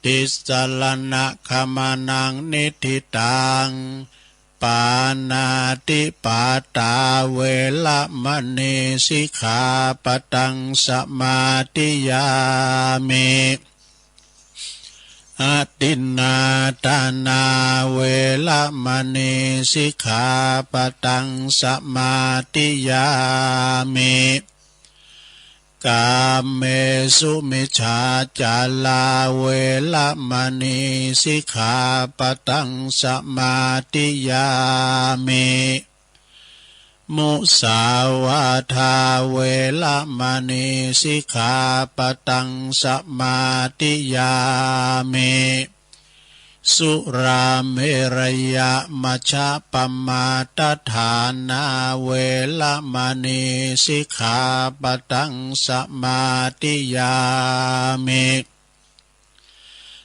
Tisaraṇagamanaṃ niṭṭhitaṃ. Pāṇātipātā veramaṇī sikkhāpadaṃ samādiyāmi. Adinnādānā veramaṇī sikkhāpadaṃ samādiyāmi. Kāmesumicchācārā veramaṇī sikkhāpadaṃ samādiyāmi. Musāvādā veramaṇī sikkhāpadaṃ samādiyāmi. Surāmerayamajjapamādaṭṭhānā veramaṇī sikkhāpadaṃ samādiyāmi.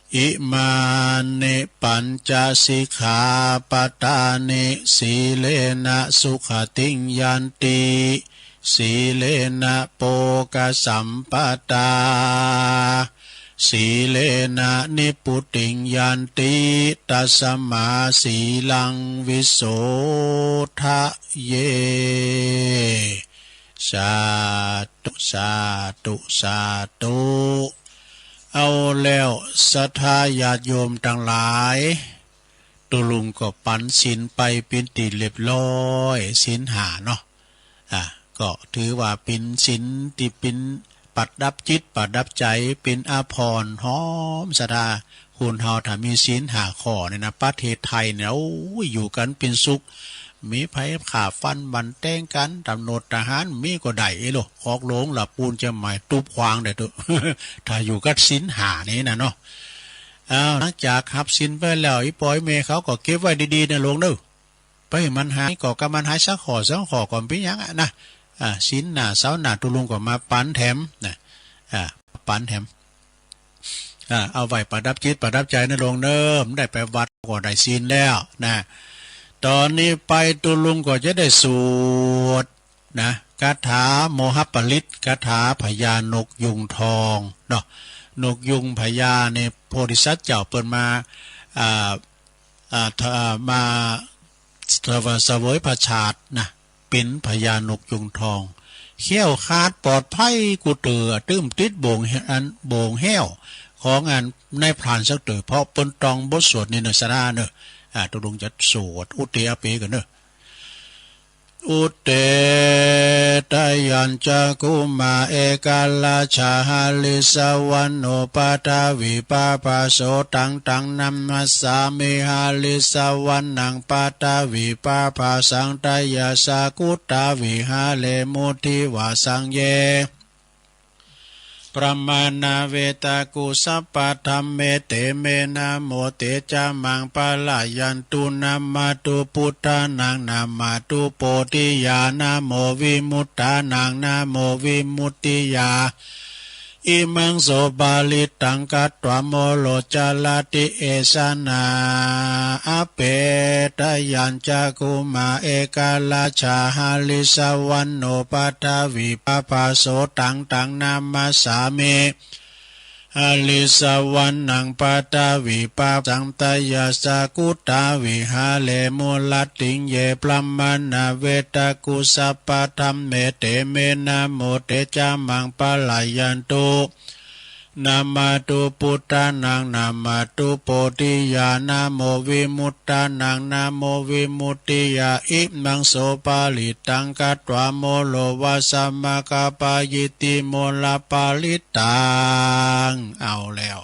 Imāni pañca sikkhāpadāni. Sīlena sugatiṃ yanti, sīlena bhogasampadā, sīlena nibbutiṃ yanti, tasmā sīlaṃ visodhaye. สาธุ สาธุ สาธุ เอาแล้วศรัทธาญาติโยมตังหลาย ตุ๊ลุงก็ปันศีลไปเป๋นตี้เรียบร้อย ศีลห้าเนาะ อ่า ก็ถือว่าเป๋นศีลตี้เป๋นประดับจิตประดับใจ๋ เป๋นอาภรณ์หอมศรัทธา คนเฮาถ้ามีศีลห้าข้อนี่นะ ประเทศไทยเนี่ย โอ้ย อยู่กั๋นเป๋นสุข มีไผฆ่าฟันบั่นแตงกั๋น ตำรวจทหารมีก็ได้ เอ้ยโล คอกหลวงละปูนเจียงใหม่ตุ๊บขวางได้เต๊อะ ถ้าอยู่กับศีลห้านี่นะเนาะ อ้าว หลังจากฮับศีลไปแล้ว อี่ป้ออี่แม่เขาก็เก็บไว้ดีๆ นะหลวงเน้อ ไปหื้อมันหาย ก็กำมันหายสักข้อสองข้อก็บ่เป๋นหยังอะนะ อ่า ศีลหน้าเสาร์หน้าตุ๊ลุงก็มาปันแถมนะ อ่า ปันแถม อ่า เอาไว้ประดับจิตประดับใจ๋นะหลวงเน้อ ได้ไปวัดก็ได้ศีลแล้วนะ ต๋อนนี้ไปตุ๊ลุงก็จะได้สวดนะ คาถาโมหปริตร คาถาพญานกยูงทองเนาะ นกยูงพญาเนี่ย โพธิสัตว์เจ้าเปิ้นมา อ่า อ่า ถ้า มาเสวยพระชาตินะ เป๋นพญานกยูงทอง แคล้วคลาดปลอดภัยกู้เตื้อ ตึ้มติดบ่วง อันบ่วงแห้วของอันนายพรานสักเตื้อ เพราะเปิ้นต้องบทสวดนี้เนาะ ศรัทธาเนาะ อ่า ตุ๊ลุงจะสวดอุเตอะเปกันเนาะ อุเต ทะยัญจะ คุมา เอกราชา หริสสะวัณโณ ปะทะวี ปะภาโส ตัง ตัง นะมัสสามิ หริสสะวัณณัง ปะทะวี ปะภาสัง ทะยัญจะ กุฏา วิหะเรมุ ทิวาสัง เย พรหมานา เวตา กุสสะปะธัมเม เต เม นะโม เต จะ มัง ปะละยันตุ นะมาตุ ปุทธานัง นะมาตุ โพธิยา นะโม วิมุตตานัง นะโม วิมุตติยา อิมัง โส ปะริตตัง กัตถวา โมโร จะระติ เอสะ นะ อเป ทะยัญจะ คุมา เอกราชา หริสสะวัณโณ ปะทะวี ปะภาโส ตัง ตัง นะมัสสามิ หริสสะวัณณัง ปะทะวี ปะภาสัง ทะยัญจะ กุฏา วิหะเรมุ รัตติง เย พรหมานา เวตา กุสสะปะธัมเม เต เม นะโม เต จะ มัง ปะละยันตุ นะมาตุ ปุทธานัง นะมาตุ โพธิยา นะโม วิมุตตานัง นะโม วิมุตติยา อิมัง โส ปะริตตัง กัตถวา โมโร วะสะ มะคะ ปะยิทธิ โมระ ปะริตตัง เอาแล้ว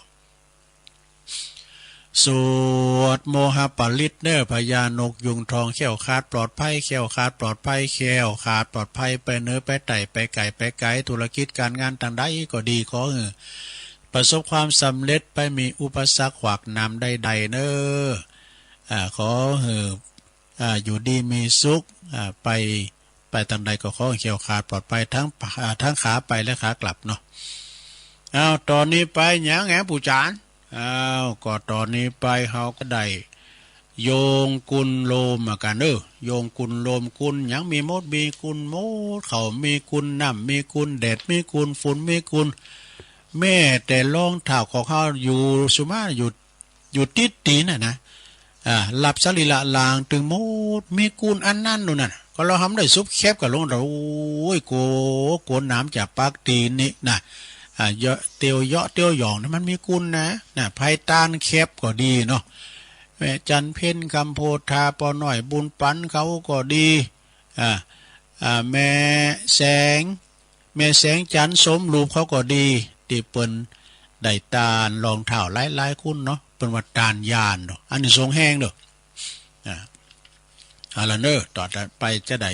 สวดโมหะปริตรเน่อ พญานกยูงทอง แคล้วคลาดปลอดภัย แคล้วคลาดปลอดภัย แคล้วคลาดปลอดภัย ไปเหนือไปใต้ ไปไก๋ไปไก๋ ธุรกิจก๋านงานตางใดก็ดี ขอหื้อประสบความสำเร็จ ไปมีอุปสรรคขวากหนามใดๆ เน่อ อ่า ขอหื้อ อ่า อยู่ดีมีสุข อ่า ไป ไปตางใดก็ขอแคล้วคลาดปลอดภัย ทั้ง อ่า ทั้งขาไปและขากลับเนาะ อ้าว ต่อนี้ไปหยังแหมปู่จ๋ารย์ อ้าว ก็ต่อนี้ไปเฮาก็ได้โยงกุณโลมมากั๋นเน่อ โยงกุณโลม กุณหยังมีหมด มีกุณมด เขามีกุณน้ำ มีกุณแดด มีกุณฝุ่น มีกุณ แม้แต่รองเท้าของเฮาอยู่สุมาอยู่ อยู่ติดตี๋นน่ะนะ อ่า หลับสรีระร่างตึงหมด มีกุณอันนั้นนู่นน่ะ ก็เฮาหำได้สุบแข็บกั๋นลง โอ้ย กั๋ว กั๋วหนามจะปักตี๋นนี่นะ อ่า เยาะเตียวเยาะเตียวหย่องนี่มันมีกุณนะ นะ ไพต้านแข็บก็ดีเนาะ แม่จันเพ็ญ คำโพธา ป้อน้อย บุญปันเขาก็ดี อ่า อ่า แม่แสง แม่แสงจันทร์ สมรูปเขาก็ดี ตี้เปิ้นได้ตานรองเท้าหลายๆ กุณเนาะ เปิ้นว่าตานญาณเนาะ อานิสงส์แฮงเน่อ อ่า เอาละเน่อ ต่อไปจะได้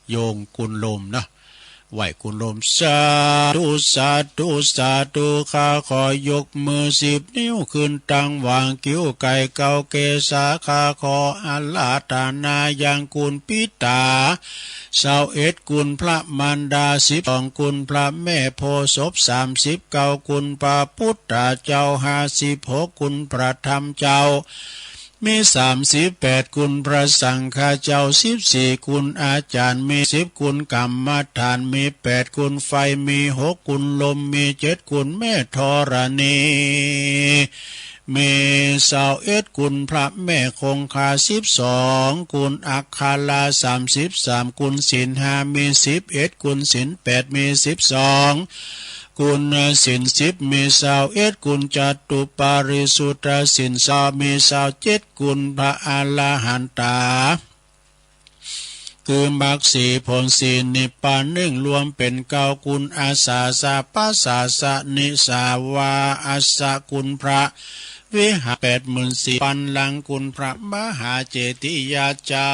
โยงกุณโลมเนาะ ไหว้กุณโลม สาธุ สาธุ สาธุ ข้าขอยกมือสิบนิ้วขึ้นตั้งวางคิ้วไก่เกาเกศา ข้าขออาราธนายังกุณปิตา ซาวเอ็ด กุณพระมารดา สิบสอง กุณพระแม่โพธิ์ศพ สามสิบเก้า กุณพระพุทธเจ้า ห้าสิบหก กุณพระธรรมเจ้า มีสามสิบแปด กุณพระสังฆเจ้า สิบสี่ กุณอาจารย์ มีสิบ กุณกรรมฐาน มีแปด กุณไฟ มีหก กุณลม มีเจ็ด กุณแม่ธรณี มีซาวเอ็ด กุณพระแม่คงคา สิบสอง กุณอัครา สามสิบสาม กุณศีลห้า มีสิบเอ็ด กุณศีลแปด มีสิบสอง กุณศีลสิบ มีซาวเอ็ด กุณจตุปาริสุทธศีลซาว มีซาวเจ็ด กุณพระอรหันตา คือมรรคสี่ผลสี่นิพพานหนึ่ง รวมเป๋นเก้า กุณอาสาสะ ปะสาสะ นิสาวาอัสสะ กุณพระวิหาร แปดหมื่นสี่ปันลังก์ กุณพระมหาเจติยาเจ้า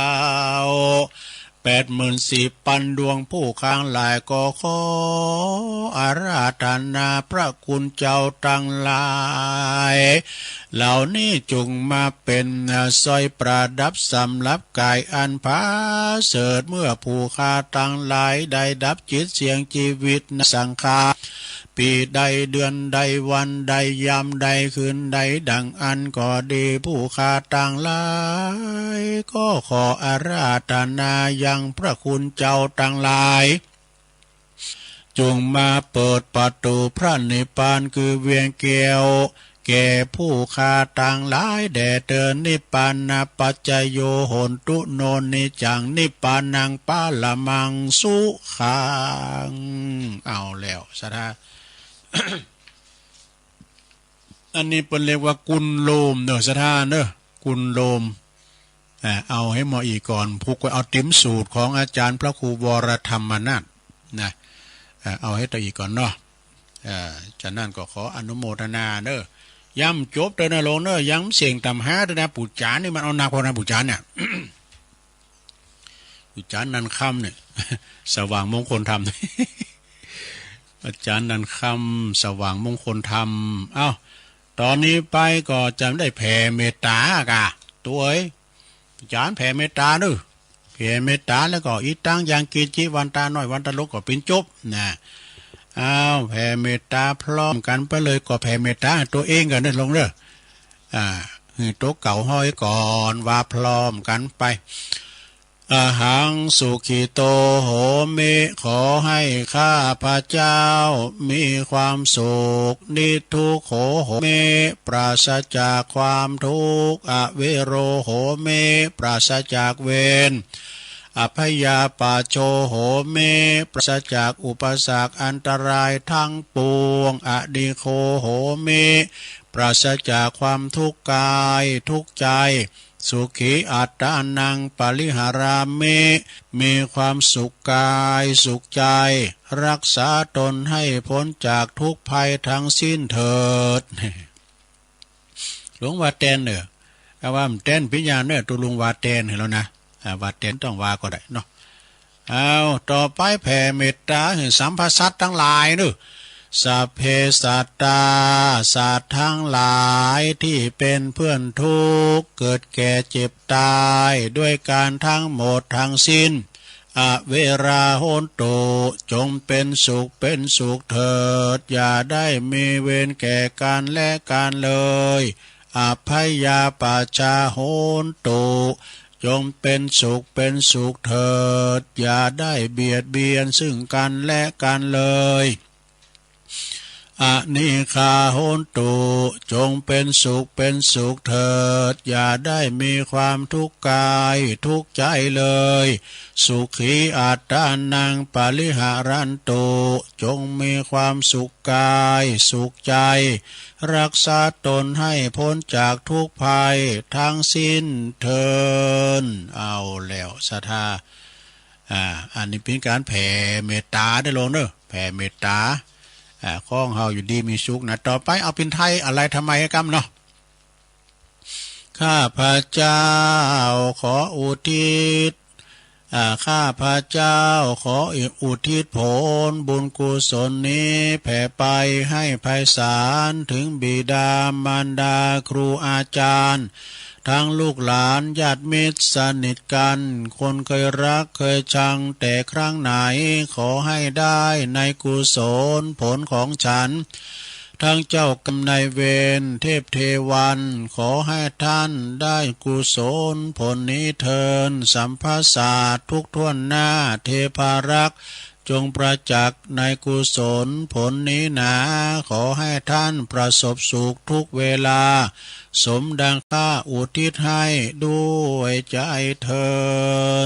แปดหมื่นสี่ปันดวง ผู้ข้าทั้งหลายก็ขออาราธนาพระคุณเจ้าตังหลายเหล่านี้ จุ่งมาเป๋นสร้อยประดับสำหรับกายอันผาเสริฐ เมื่อผู้ข้าทั้งหลายได้ดับจิตเสี่ยงจีวิตในสังขาร ปี๋ใดเดือนใดวันใดยามใดคืนใดดังอั้นก็ดี ผู้ข้าตังหลายก็ขออาราธนายังพระคุณเจ้าตังหลาย จุ่งมาเปิดประตู๋พระนิพพานคือเวียงแก้ว แก่ผู้ข้าตังหลายแด่เตอ นิพพานะปัจจโย โหนตุ โน นิจจัง นิพพานัง ปะระมัง สุขัง เอาแล้ว ศรัทธา อันนี้เปิ้นเรียกว่ากุณโลมเน่อ ศรัทธาเน่อ กุณโลม อ่า เอาหื้อหมดอี้ก่อน ผูกไว้เอาติ๋มสูตรของอาจ๋ารย์พระครูวรธรรมนาถนะ อ่า เอาหื้อตะอี้ก่อนเนาะ อ่า ฉะนั้นก็ขออนุโมทนาเน้อ ยังบ่จบเตื้อนะโลงเน้อ ยังเสี้ยงต๋ามหาเตื้อนะ ปู่จ๋ารย์นี่มันเอาหนักพอนะ ปู่จ๋ารย์เนี่ย ปู่จ๋ารย์นันคำเนี่ย สว่างมงคลธรรม อาจ๋ารย์นันคำ สว่างมงคลธรรม เอ้า ต๋อนนี้ไปก็จะได้แผ่เมตต๋าก่ะ ตั๋วเอ๋ย อาจ๋ารย์แผ่เมตต๋าเน้อ แผ่เมตต๋าแล้วก็ อิตัง ยัง กิญจิ วันตาน้อย วันตาหลวง ก็เป๋นจบนะ เอ้า แผ่เมตต๋าพร้อมกั๋นไปเลย ก็แผ่เมตต๋าตั๋วเองก่อนเน้อโลงเน้อ อ่า หื้อตั๋วเก่าห้อยก่อน ว่าพร้อมกั๋นไป อะหัง สุขิโต โหมิ ขอให้ข้าพเจ้ามีความสุข นิทุกโข โหมิ ปราศจากความทุกข์ อเวโร โหมิ ปราศจากเวร อัพพยาปัชโช โหมิ ปราศจากอุปสรรคอันตรายทั้งปวง อนิกโข โหมิ ปราศจากความทุกข์กายทุกข์ใจ สุขีอัตตานัง ปริหารามิ มีความสุขกายสุขใจ รักษาตนให้พ้นจากทุกข์ภัยทั้งสิ้นเถิด หลวงว่าแตนเน่อ เอาว่าบ่แตนปิญญาเน่อ ตุ๊ลุงว่าแตนหื้อแล้วนะ อ่า ว่าแตนต้องว่าก็ได้เนาะ เอา ต่อไปแผ่เมตต๋าหื้อสัพพสัตว์ตังหลายเน้อ สัพเพสัตตา สัตว์ทั้งหลายตี้เป๋นเปื้อนทุกข์ เกิดแก่เจ็บต๋าย ด้วยกั๋นตังหมดตังสิ้น อเวรา โหนตุ จงเป๋นสุขเป๋นสุขเถิด อย่าได้มีเวรแก่กั๋นและกั๋นเลย อัพพยาปัชชา โหนตุ จงเป๋นสุขเป๋นสุขเถิด อย่าได้เบียดเบียนซึ่งกั๋นและกั๋นเลย อนิกขา โหนตุ จงเป๋นสุขเป๋นสุขเถิด อย่าได้มีความทุกข์กายทุกข์ใจเลย สุขีอัตตานัง ปริหารันตุ จงมีความสุขกายสุขใจ รักษาตนให้พ้นจากทุกข์ภัยทั้งสิ้นเถิด เอาแล้วศรัทธา อ่า อันนี้เป๋นก๋านแผ่เมตต๋าเน้อโลงเน้อ แผ่เมตต๋า อ่า ขอหื้อเฮาอยู่ดีมีสุขนะ ต่อไปเอาเป๋นไทย อะไรทำไมกำเนาะ ข้าพเจ้าขออุทิศ อ่า ข้าพเจ้าขออุทิศผลบุญกุศลนี้แผ่ไปให้ไพศาลถึงบิดามารดาครูอาจารย์ ตังลูกหลานญาติมิตรสนิทกั๋น คนเคยฮักเคยชังแต่ครั้งไหน ขอให้ได้ในกุศลผลของฉัน ตังเจ้ากรรมนายเวรเทพเทวัน ขอให้ท่านได้กุศลผลนี้เทิน สัพพสัตว์ทุกถ้วนหน้า เทพารักษ์ จงประจักษ์ในกุศลผลนี้หนา ขอให้ท่านประสบสุขทุกเวลา สมดังข้าอุทิศให้ด้วยใจเทิ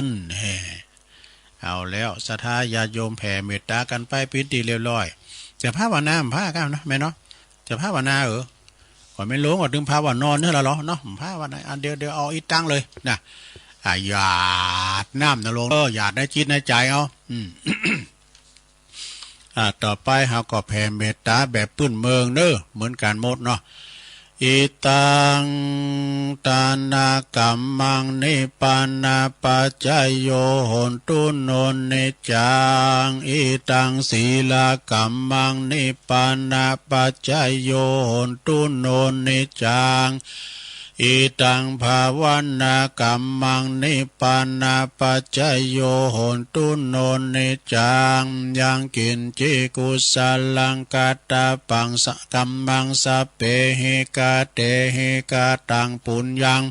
น แฮ่ เอาแล้วศรัทธาญาติโยมแผ่เมตต๋ากั๋นไปเป๋นตี้เรียบร้อย จะภาวนาบ่ภากันเนาะแม่เนาะ จะภาวนาเออ ก่อนแม่นโลงก็ตึงภาวนอนเนาะละลอเนาะ ภาวนาอันเดียวเดียว เอาอิตังเลยนะ อ่ะ หยาดน้ำนะโลง เออ หยาดในจิตในใจ๋เอา อืม อ่ะ ต่อไปเฮาก็แผ่เมตต๋าแบบปื้นเมืองเน้อ เหมือนกั๋นหมดเนาะ อิตัง ทานะกัมมัง นิพพานะปัจจโย โหนตุ โน นิจจัง อิตัง สีลากัมมัง นิพพานะปัจจโย โหนตุ โน นิจจัง อิตัง ภาวนากัมมัง นิพพานะปัจจโย โหนตุ โน นิจจัง ยัง กิญจิ กุสลัง กัตตะปัง สะ กัมมัง สัพเพหิ กะเตหิ กะตัง ปุญญัง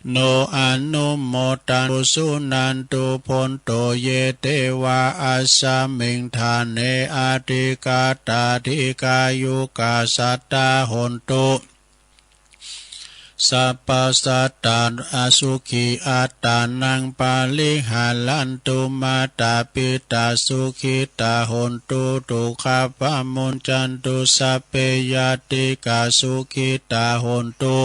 โน อะนุโม ทะ ตุ สุ นันตุ โภ ตุ เย เต วา อัสสะมิง ฐา เน อะ ธิ กา ตา ธิ กายุ กา สัตตา โหนตุ สัพพะ สัตตา สุขี อัตตานัง ปะริหารันตุ มาตา ปิตา สุขิตา โหนตุ ทุกขา ปะ มุญจันตุ สัพเพ ญาติกา สุขิตา โหนตุ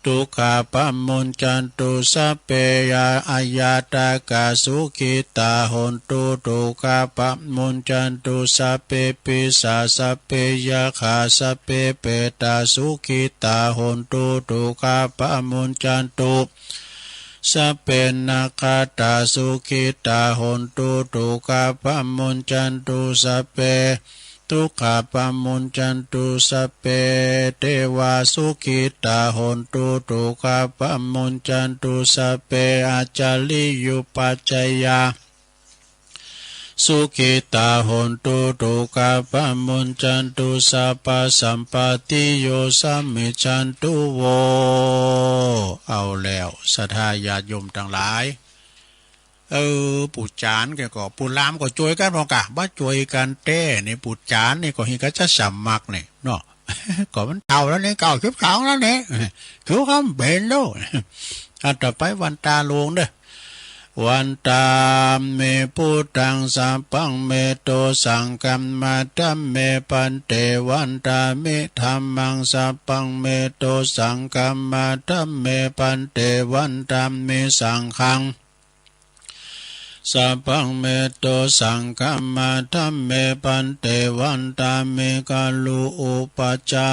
ทุกขาปะมุญจันตุ สัพเพยะอายะตะกะสุขิตาโหนตุ ทุกขาปะมุญจันตุ สัพเพปิศาจ สัพเพยักขา สัพเพเปตาสุขิตาโหนตุ ทุกขาปะมุญจันตุ สัพเพนักขัตตาสุขิตาโหนตุ ทุกขาปะมุญจันตุ สัพเพ ทุกขาปะมุญจันตุ สัพเพเตวาสุขิตาโหนตุ ทุกขาปะมุญจันตุ สัพเพอาจาริยุปัจจยาสุขิตาโหนตุ ทุกขาปะมุญจันตุ สัพพะสัมปะติโยสะมิจฉันตุ โว เอาแล้ว ศรัทธาญาติโยมตังหลาย เออ ปู่จ๋ารย์แกก็ ปู่หลามก็จ้วยกั๋นพ่องกะ บ่จ้วยกั๋นแต๊นี่ ปู่จ๋ารย์นี่ก็เหียกะจะสมัครนี่เนาะ ก็มันเฒ่าแล้วนี่ เก้าสิบสองแล้วนี่ คือคำเป๋นแล้ว อ่ะ ต่อไปวันตาหลวงเด้อ วันตามิพุทธัง สัพพังเม โต สังฆัมมา ธัมเม ภันเต วันตามิ ธัมมัง สัพพังเม โต สังฆัมมา ธัมเม ภันเต วันตามิ สังฆัง สัพพังเม โต สังฆัมมา ธัมเม ภันเต วันตามิ กะลุ อุปัจจา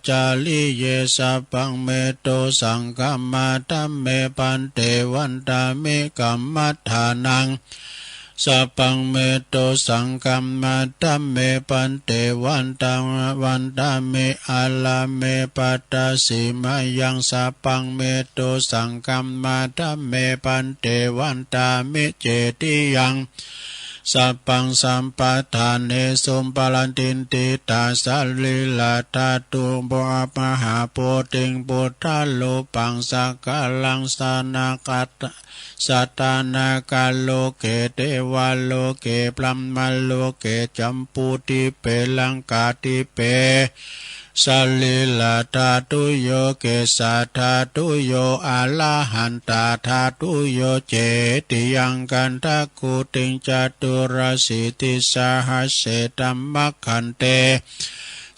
จาริเย สัพพังเม โต สังฆัมมา ธัมเม ภันเต วันตามิ กัมมัฏฐานัง สัพพังเม โต สังฆัมมา ธัมเม ภันเต วันตา วันตามิ อะระเม ภัตตาสิมายัง สัพพังเม โต สังฆัมมา ธัมเม ภันเต วันตามิ เจติยัง สัพพัง สัมปะทาเนสุ ปะระตินทิตา สะรีระธาตุ มหาโพธิง พุทธรูปัง สักกะรัง สะนากัต สะตานาคาโลเก เทวาโลเก พรหมโลเก จัมปูทิเป ลังกาทิเป สะรีระธาตุโย เกสาธาตุโย อะระหันตาธาตุโย เจติยัง คันธะกูติง จตุรสีติสหัสเส ธัมมะขันเต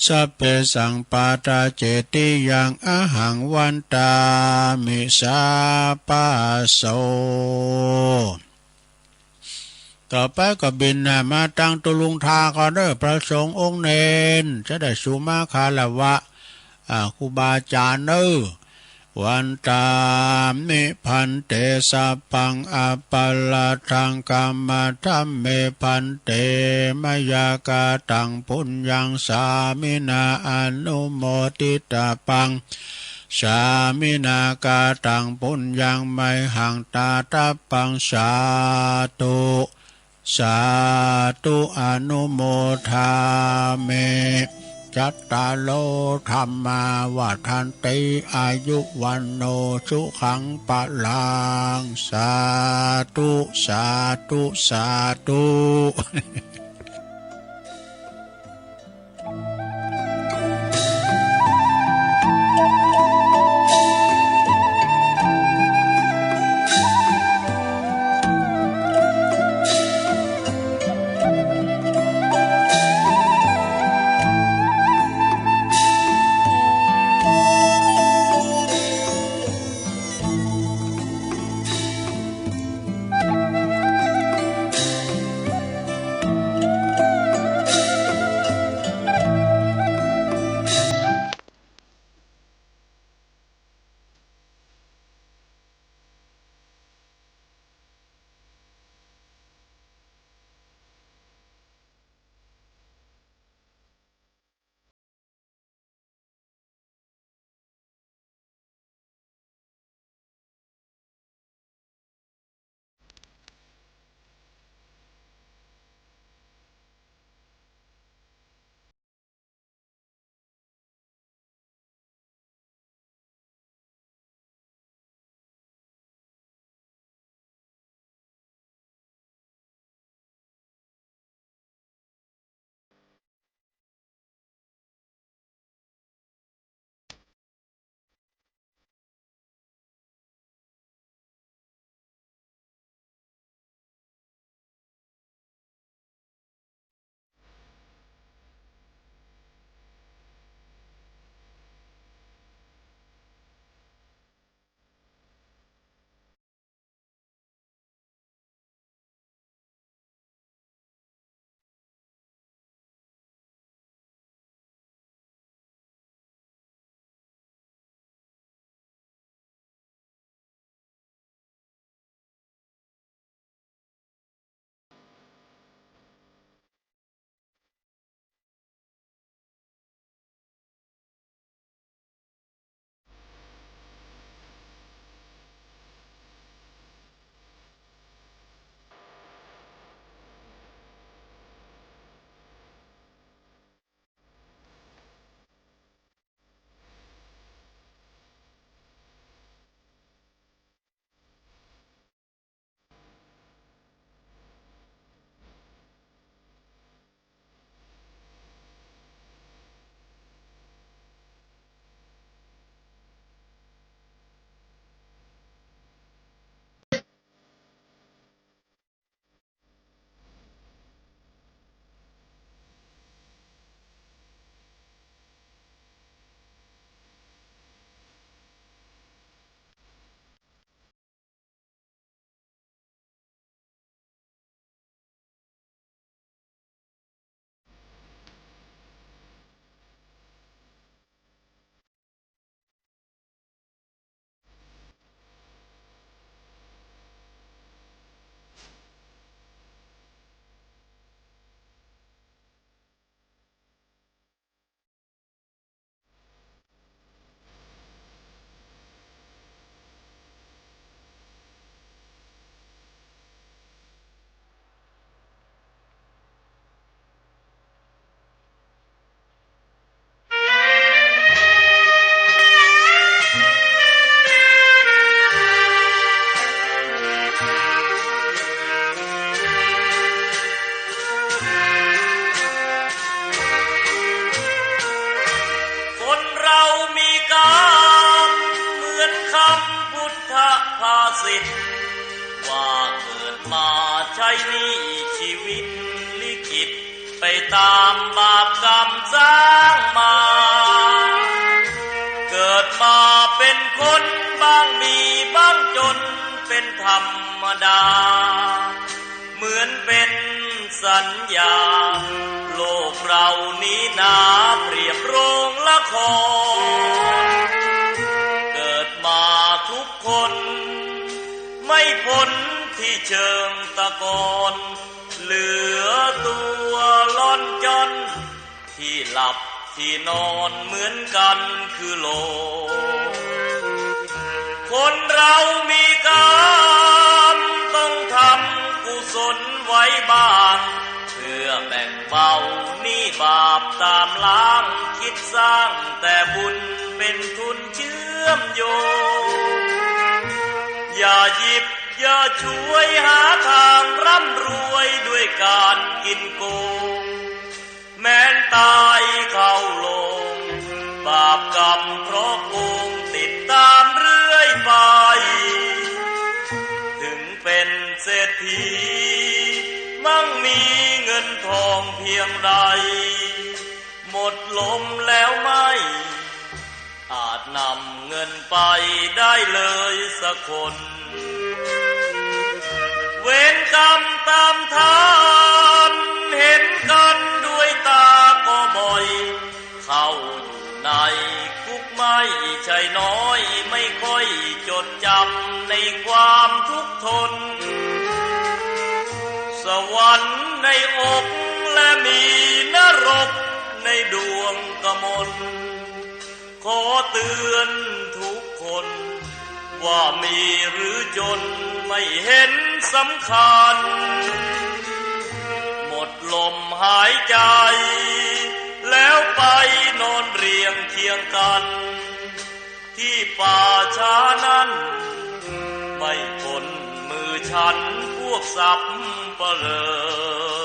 สัพเพสัมปาทา เจติยัง อะหัง วันตามิ สัพพะโส ต่อไปก็บิณฑบาตมาตังตุ๊ลุงทาก่อนเน่อ พระสงฆ์องค์เณร จะได้สุมาคารวะ อ่า ครูบาอาจารย์เน่อ วันตามิ ภันเต สัพพัง อะปะราธัง ขมา ธัมเม ภันเต มะยา กาตัง ปุญญัง สามินา อะนุโมทิตาปัง สามินา กาตัง ปุญญัง มะยหัง ตาตะปัง สาธุ สาธุ อะนุโมทามิ จัตตาโร ธัมมา วัฑฒันติ อายุ วัณโณ สุขัง พะลัง สาธุ สาธุ สาธุ ว่าเกิดมาใช้หนี้ชีวิตลิขิตไปต๋ามบาปกรรมสร้างมา เกิดมาเป๋นคนบ้างมีบ้างจนเป๋นธรรมดา เหมือนเป๋นสัญญา โลกเฮานี้นาเปรียบโรงละคร เกิดมาทุกคน ไม่พ้นตี้เชิงตะกอน เหลือตั๋วล่อนจ้อน ตี้หลับตี้นอนเหมือนกั๋นคือโลก คนเฮามีกรรมต้องทำกุศลไว้บ้าง เพื่อแบ่งเบาหนี้บาปต๋ามล้าง คิดสร้างแต่บุญเป๋นทุนเชื่อมโยง อย่าหยิบอย่าฉวยหาตางร่ำรวยด้วยก๋านกิ๋นโกง แม้นต๋ายเข้าโลง บาปกรรมเพราะโกงติดต๋ามเรื่อยไป ถึงเป๋นเศรษฐี มั่งมีเงินทองเพียงใด หมดลมแล้วไม่ อาจนำเงินไปได้เลยสักคน เวรกรรมต๋ามทัน เห็นกั๋นด้วยต๋าก็บ่อย เข้าอยู่ในคุกไม่ใช่น้อย ไม่ค่อยจดจ๋ำในความทุกข์ทน สวรรค์ในอกและมีนรกในดวงกมล ขอเตือนทุกคน ว่ามีหรือจนไม่เห็นสำคัญ หมดลมหายใจ แล้วไปนอนเรียงเคียงกั๋น ตี้ป่าช้านั้น ไม่พ้นมือฉันพวกสัปเหร่อ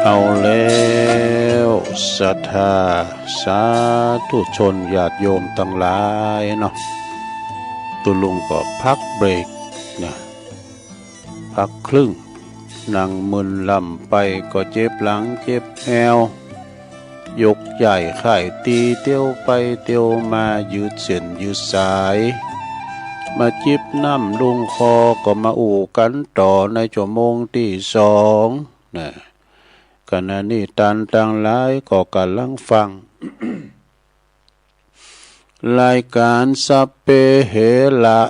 เอาแล้ว ศรัทธาสาธุชนญาติโยมตังหลายเนาะ ตุ๊ลุงก็พักเบรกนะ พักครึ่ง นั่งมึนลำไปก็เจ็บหลังเจ็บแอว ยกย้ายค่ายตี๋เตียวไปเตียวมา ยืดเส้นยืดสาย มาจิบน้ำลุ่งคอ ก็มาอู้กั๋นต่อในชั่วโมงตี้สองนะ ขณะนี้ต้านตังหลายก็ก่ำลังฟัง รายก๋านสัพเพเหระ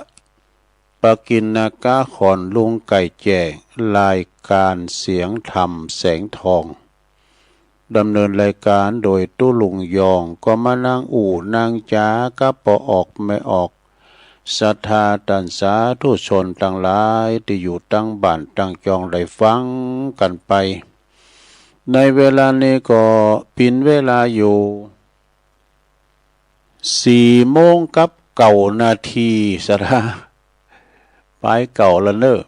ปกิณณกะ ของลุงไก่แจ้ง รายก๋านเสียงธรรมแสงทอง ดำเนินรายก๋านโดยตุ๊ลุงยอง ก็มานั่งอู้นั่งจ๋ากับป้อออกแม่ออก ศรัทธาต้านสาธุชนตังหลายตี้อยู่ตังบ้านตังจองได้ฟังกั๋นไป ในเวลานี้ก็เป๋นเวลาอยู่ สี่โมงกับเก้านาที ศรัทธา ปายเก้าละเน่อ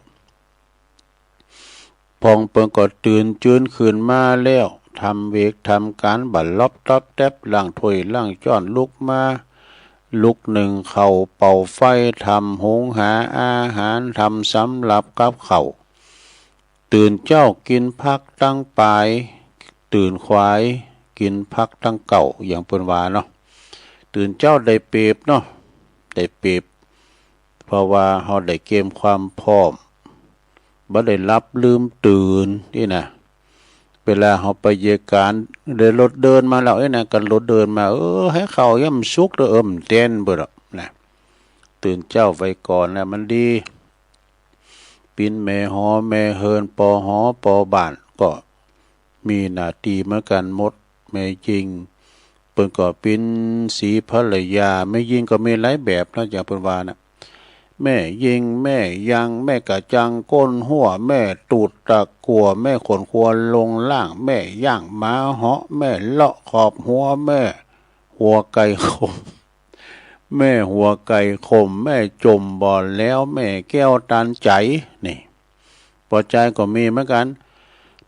พ่องเปิ้นก็ตื่นจื้นขึ้นมาแล้ว ทำเวกทำก๋านบัดลอบต๊อบแต๊บ ล้างถ้วยล้างจ๊อน ลุกมา ลุกนึ่งข้าวเป่าไฟ ทำหุงหาอาหาร ทำสำรับกับข้าว ตื่นเจ๊ากิ๋นผักตังป๋าย ตื่นขวายกิ๋นผักตังเก๊า อย่างเปิ้นว่าเนาะ ตื่นเจ๊าได้เปรียบเนาะ ได้เปรียบ เพราะว่าเฮาได้เกียมความพร้อม บ่ได้หลับลืมตื่นนี่นะ เวลาเฮาไปเยียะก๋าน เดินรถเดินมาแล้วเอ้ยนะ กั๋นรถเดินมา เออ หื้อเข้าย่ำสุกเต๊อะ เออ มันเต้นเปิ้นหรอกนะ ตื่นเจ๊าไปก่อนนะ มันดี เป๋นแม่หอแม่เฮือน ปอหอปอบ้าน ก็มีหน้าตี้เหมือนกั๋นหมด แม่ญิง เปิ้นก็เป๋นสีภรรยา แม่ญิงก็มีหลายแบบเนาะ อย่างเปิ้นว่านะ แม่ญิง แม่ยัง แม่กะจัง ก้นฮั้ว แม่ตูดตะกั่ว แม่ขนครัวลงล่าง แม่ย่างหมาเหาะ แม่เลาะขอบหัว แม่หัวไก่ขม แม่หัวไก่ขม แม่จ่มบ่อแล้ว แม่แก้วตันใจ๋ นี่ ป้อจายก็มีเหมือนกั๋น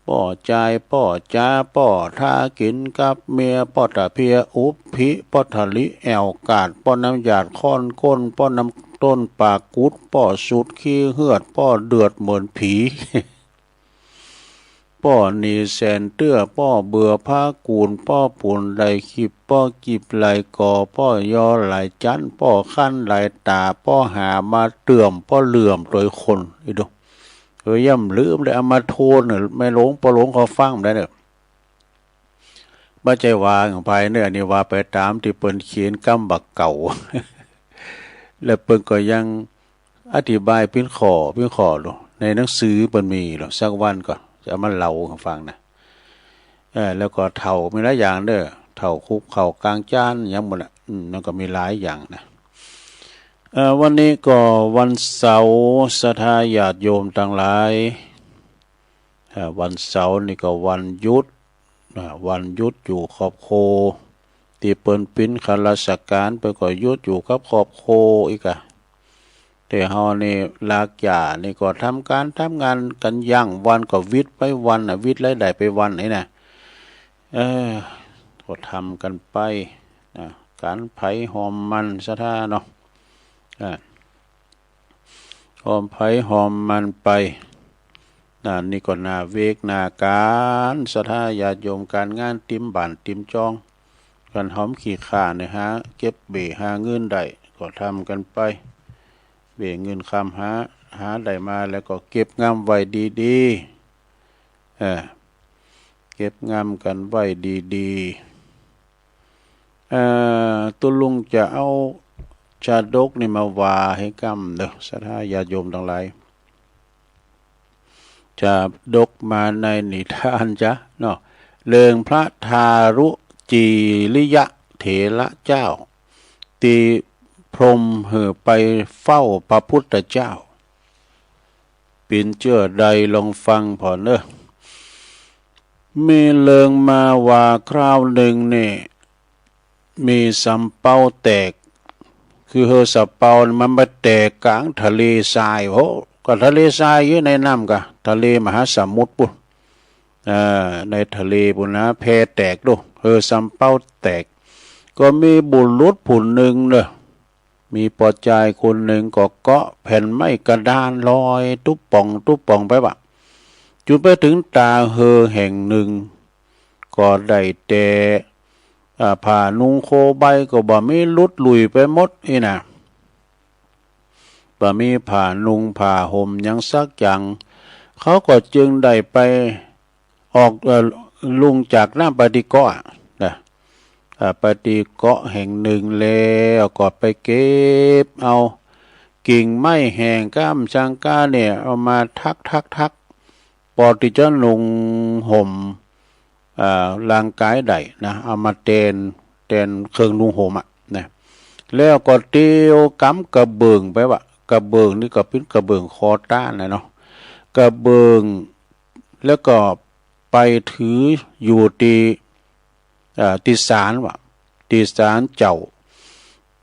ป้อจาย ป้อจ๋า ป้อทากิ๋นกับเมีย ป้อตะเพียอุบผิ ป้อถลิแอ่วกาด ป้อน้ำหยาดข้อนก้น ป้อน้ำต้นปากกุด ป้อสุดขี้เฮือด ป้อเดือดเหมือนผี ป้อหนีแสนเตื้อ ป้อเบื่อผ้ากูน ป้อปูนไหลขีบ ป้อกีบไหลก่อ ป้อยอไหลจั๊น ป้อคั้นไหลต๋า ป้อหามาเตื่อม ป้อเหลื่อมตวยคน อีดู เออ ย่ำลืมเลย เอามาโทนเน่อ แม่หลวงป้อหลวงเขาฟังบ่ได้เน่อ บ่ใจ้ว่าของใผเน่อ อันนี้ว่าไปต๋ามตี้เปิ้นเขียนกำบ่าเก่า แล้วเปิ้นก็ยังอธิบายเป๋นข้อ เป๋นข้อลูก ในหนังสือเปิ้นมีลูก สักวันก็จะเอามาเล่าหื้อฟังนะ เออ แล้วก็เฒ่ามีหลายอย่างเน่อ เฒ่าคุกเข่ากลางจ๊าน หยังหมดละ อืม มันก็มีหลายอย่างนะ เอ่อ วันนี้ก็วันเสาร์ ศรัทธาญาติโยมตังหลาย อ่า วันเสาร์นี่ก็วันหยุด อ่า วันหยุดอยู่ครอบครัว ตี้เปิ้นเป๋นข้าราชก๋าน เปิ้นก็หยุดอยู่กับครอบครัวอีกอะ แต่เฮานี่ลากหญ้านี่ก็ทำก๋านทำงานกั๋นอย่างวันก็วิดไปวันน่ะ วิดรายได้ไปวันนี่นะ เออ ก็ทำกั๋นไปนะ ก๋านใผฮอมมัน ศรัทธาเนาะ อ่า ฮอมใผฮอมมันไป นะ นี่ก็หน้าเวกหน้าก๋าน ศรัทธาญาติโยม ก๋านงานเต็มบ้านเต็มจอง กั๋นหอมขี้ข้านเนี่ย หาเก็บเบ้หาเงินได้ ก็ทำกั๋นไป เบ้เงินคำหา หาได้มาแล้วก็เก็บงำไว้ดีๆ เออ เก็บงำกั๋นไว้ดีๆ เอ่อ ตุ๊ลุงจะเอาชาดกนี่มาว่าหื้อก้ำเน่อ ศรัทธาญาติโยมตังหลาย ชาดกมาในนิทานจ๊ะเนาะ เรื่องพระทารุจีริยะเถระเจ้า ตี้พรหมหื้อไปเฝ้าพระพุทธเจ้า เป๋นเจื้อใดลองฟังผ่อเน่อ มีเรื่องมาว่าคราวนึ่งนี่ มีสำเปาแตก คือเฮือสำเปานี่มันไปแตกก๋างทะเลทราย โห ก็ทะเลทรายอยู่ในน้ำกะ ทะเลมหาสมุทรปู้น เอ่อ ในทะเลปู้นนะ แพแตกดู เฮือสำเปาแตก ก็มีบุรุษผู้นึ่งเน่อ มีป้อจายคนนึ่งก็เกาะแผ่นไม้กระดานลอยตุ๊บป่องตุ๊บป่องไปว่ะ จุดไปเถิงต๋าเฮือแห่งนึ่ง ก็ได้แต่ อ่า ผ้านุ่งโคใบก็บ่มี หลุดลุ่ยไปหมดอี้นะ บ่มีผ้านุ่งผ้าห่มหยังสักอย่าง เขาก็จึงได้ไป ออก เอ่อ ลุงจากน้ำไปตี้เกาะอะ นะ เอ่อ ไปตี้เกาะแห่งนึ่งแล้วก็ไปเก็บเอากิ่งไม้แห้งก้ามชังก้าเนี่ย เอามาถักๆๆ ปอตี้จะนุ่งห่ม เอ่อ ร่างก๋ายได้นะ เอามาแตน แตนเครื่องนุ่งห่มอะนะ แล้วก็เตียวก๋ำกระเบื้องไปว่ะ กระเบื้องนี่ก็เป๋นกระเบื้องคอต้านนะเนาะ กระเบื้อง แล้วก็ไปถืออยู่ตี้ เอ่อ ตี้ศาลว่ะ ตี้ศาลเจ้า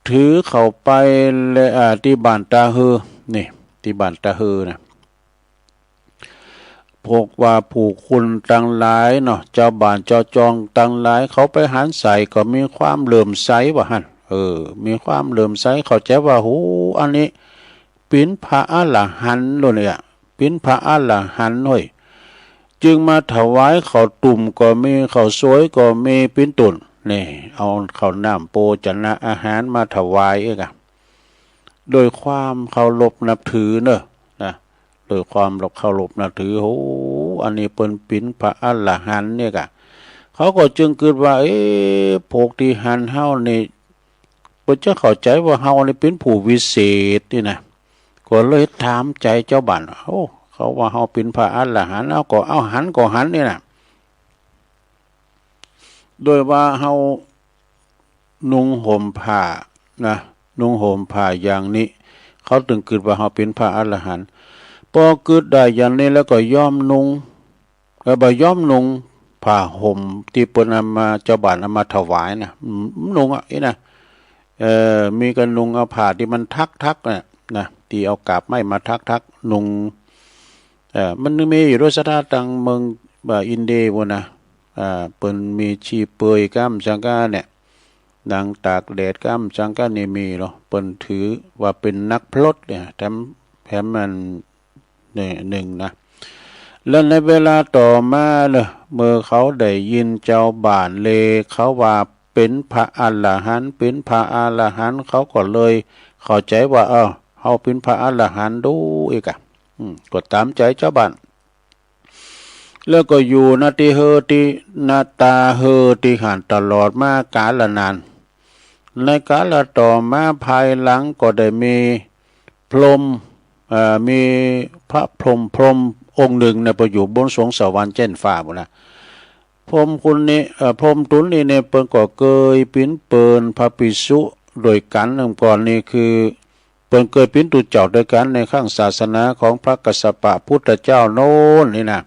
ถือเข้าไปและ เอ่อ ตี้บ้านตาเฮือ นี่ ตี้บ้านตาเฮือนะ พวกว่าผู้คนตังหลายเนาะ จาวบ้านจาวจองตังหลาย เขาไปหันใส่ก็มีความเลื่อมใสว่าหั้น เออ มีความเลื่อมใส เข้าใจ๋ว่า โห อันนี้เป๋นพระอรหันต์โลดเนี่ย เป๋นพระอรหันต์เฮ้ย จึงมาถวายข้าวตุ้มก็มี ข้าวสวยก็มี เป๋นต้น นี่ เอาข้าวน้ำโภชนะอาหารมาถวายเองอะ โดยความเคารพนับถือเนอะ นะ โดยความเคารพนับถือ โห อันนี้เปิ้นเป๋นพระอรหันต์เนี่ยก่ะ เขาก็จึงกึ๊ดว่า เอ๊ะ พวกตี้หันเฮานี่ เปิ้นจะเข้าใจ๋ว่าเฮานี่เป๋นผู้วิเศษนี่นะ ก็เลยถามใจ๋จาวบ้าน โอ้ เขาว่าเฮาเป๋นพระอรหันต์ เอาก็เอาหันก็หันนี่นะ โดยว่าเฮา นุ่งห่มผ้านะ นุ่งห่มผ้าอย่างนี้ เขาตึงกึ๊ดว่าเฮาเป๋นพระอรหันต์ ปอกึ๊ดได้อย่างนี้แล้วก็ย้อมนุ่ง เออ บ่ย้อมนุ่งผ้าห่มตี้เปิ้นเอามา จาวบ้านเอามาถวายนะ อืม นุ่งอะ อี้นะ เออ มีก็นุ่งเอาผ้าตี้มันถักๆ น่ะนะ ตี้เอากาบไม้มาถักๆ นุ่ง เออ มันมีอยู่โดยสะท้าตังเมือง เอ่อ อินเดียปู้นนะ อ่า เปิ้นมีชีเปลือยก้ามสังกาเนี่ย หนังตากแดดก้ามสังกานี่มีลอ เปิ้นถือว่าเป๋นนักพรตเนี่ย แถม แถมมัน เนี่ย นึ่งนะ และในเวลาต่อมาเน่อ เมื่อเขาได้ยินจาวบ้านเล เขาว่าเป๋นพระอรหันต์ เป๋นพระอรหันต์ เขาก็เลยเข้าใจ๋ว่า เออ เฮาเป๋นพระอรหันต์ดูอีกอะ อืม ก็ต๋ามใจ๋จาวบ้าน แล้วก็อยู่ ณ ตี้เฮือตี้ ณ ต๋าเฮือตี้หั้นตลอดมากาลนาน ในกาลต่อมาภายหลังก็ได้มีพรหม เอ่อ มีพระพรหม พรหมองค์นึ่งเนี่ยไปอยู่บนสวงสวรรค์แจ้นฟ้าปู้นนะ พรหมคนนี้ เอ่อ พรหมต๋นนี้เนี่ยเปิ้นก็เกยเป๋นเปิ้นพระภิกษุโดยกั๋น เมื่อก่อนนี่คือ เปิ้นเกยเป๋นตุ๊เจ้าโดยกั๋นในครั้งศาสนาของพระกัสสปะพุทธเจ้าโน้นนี่นะ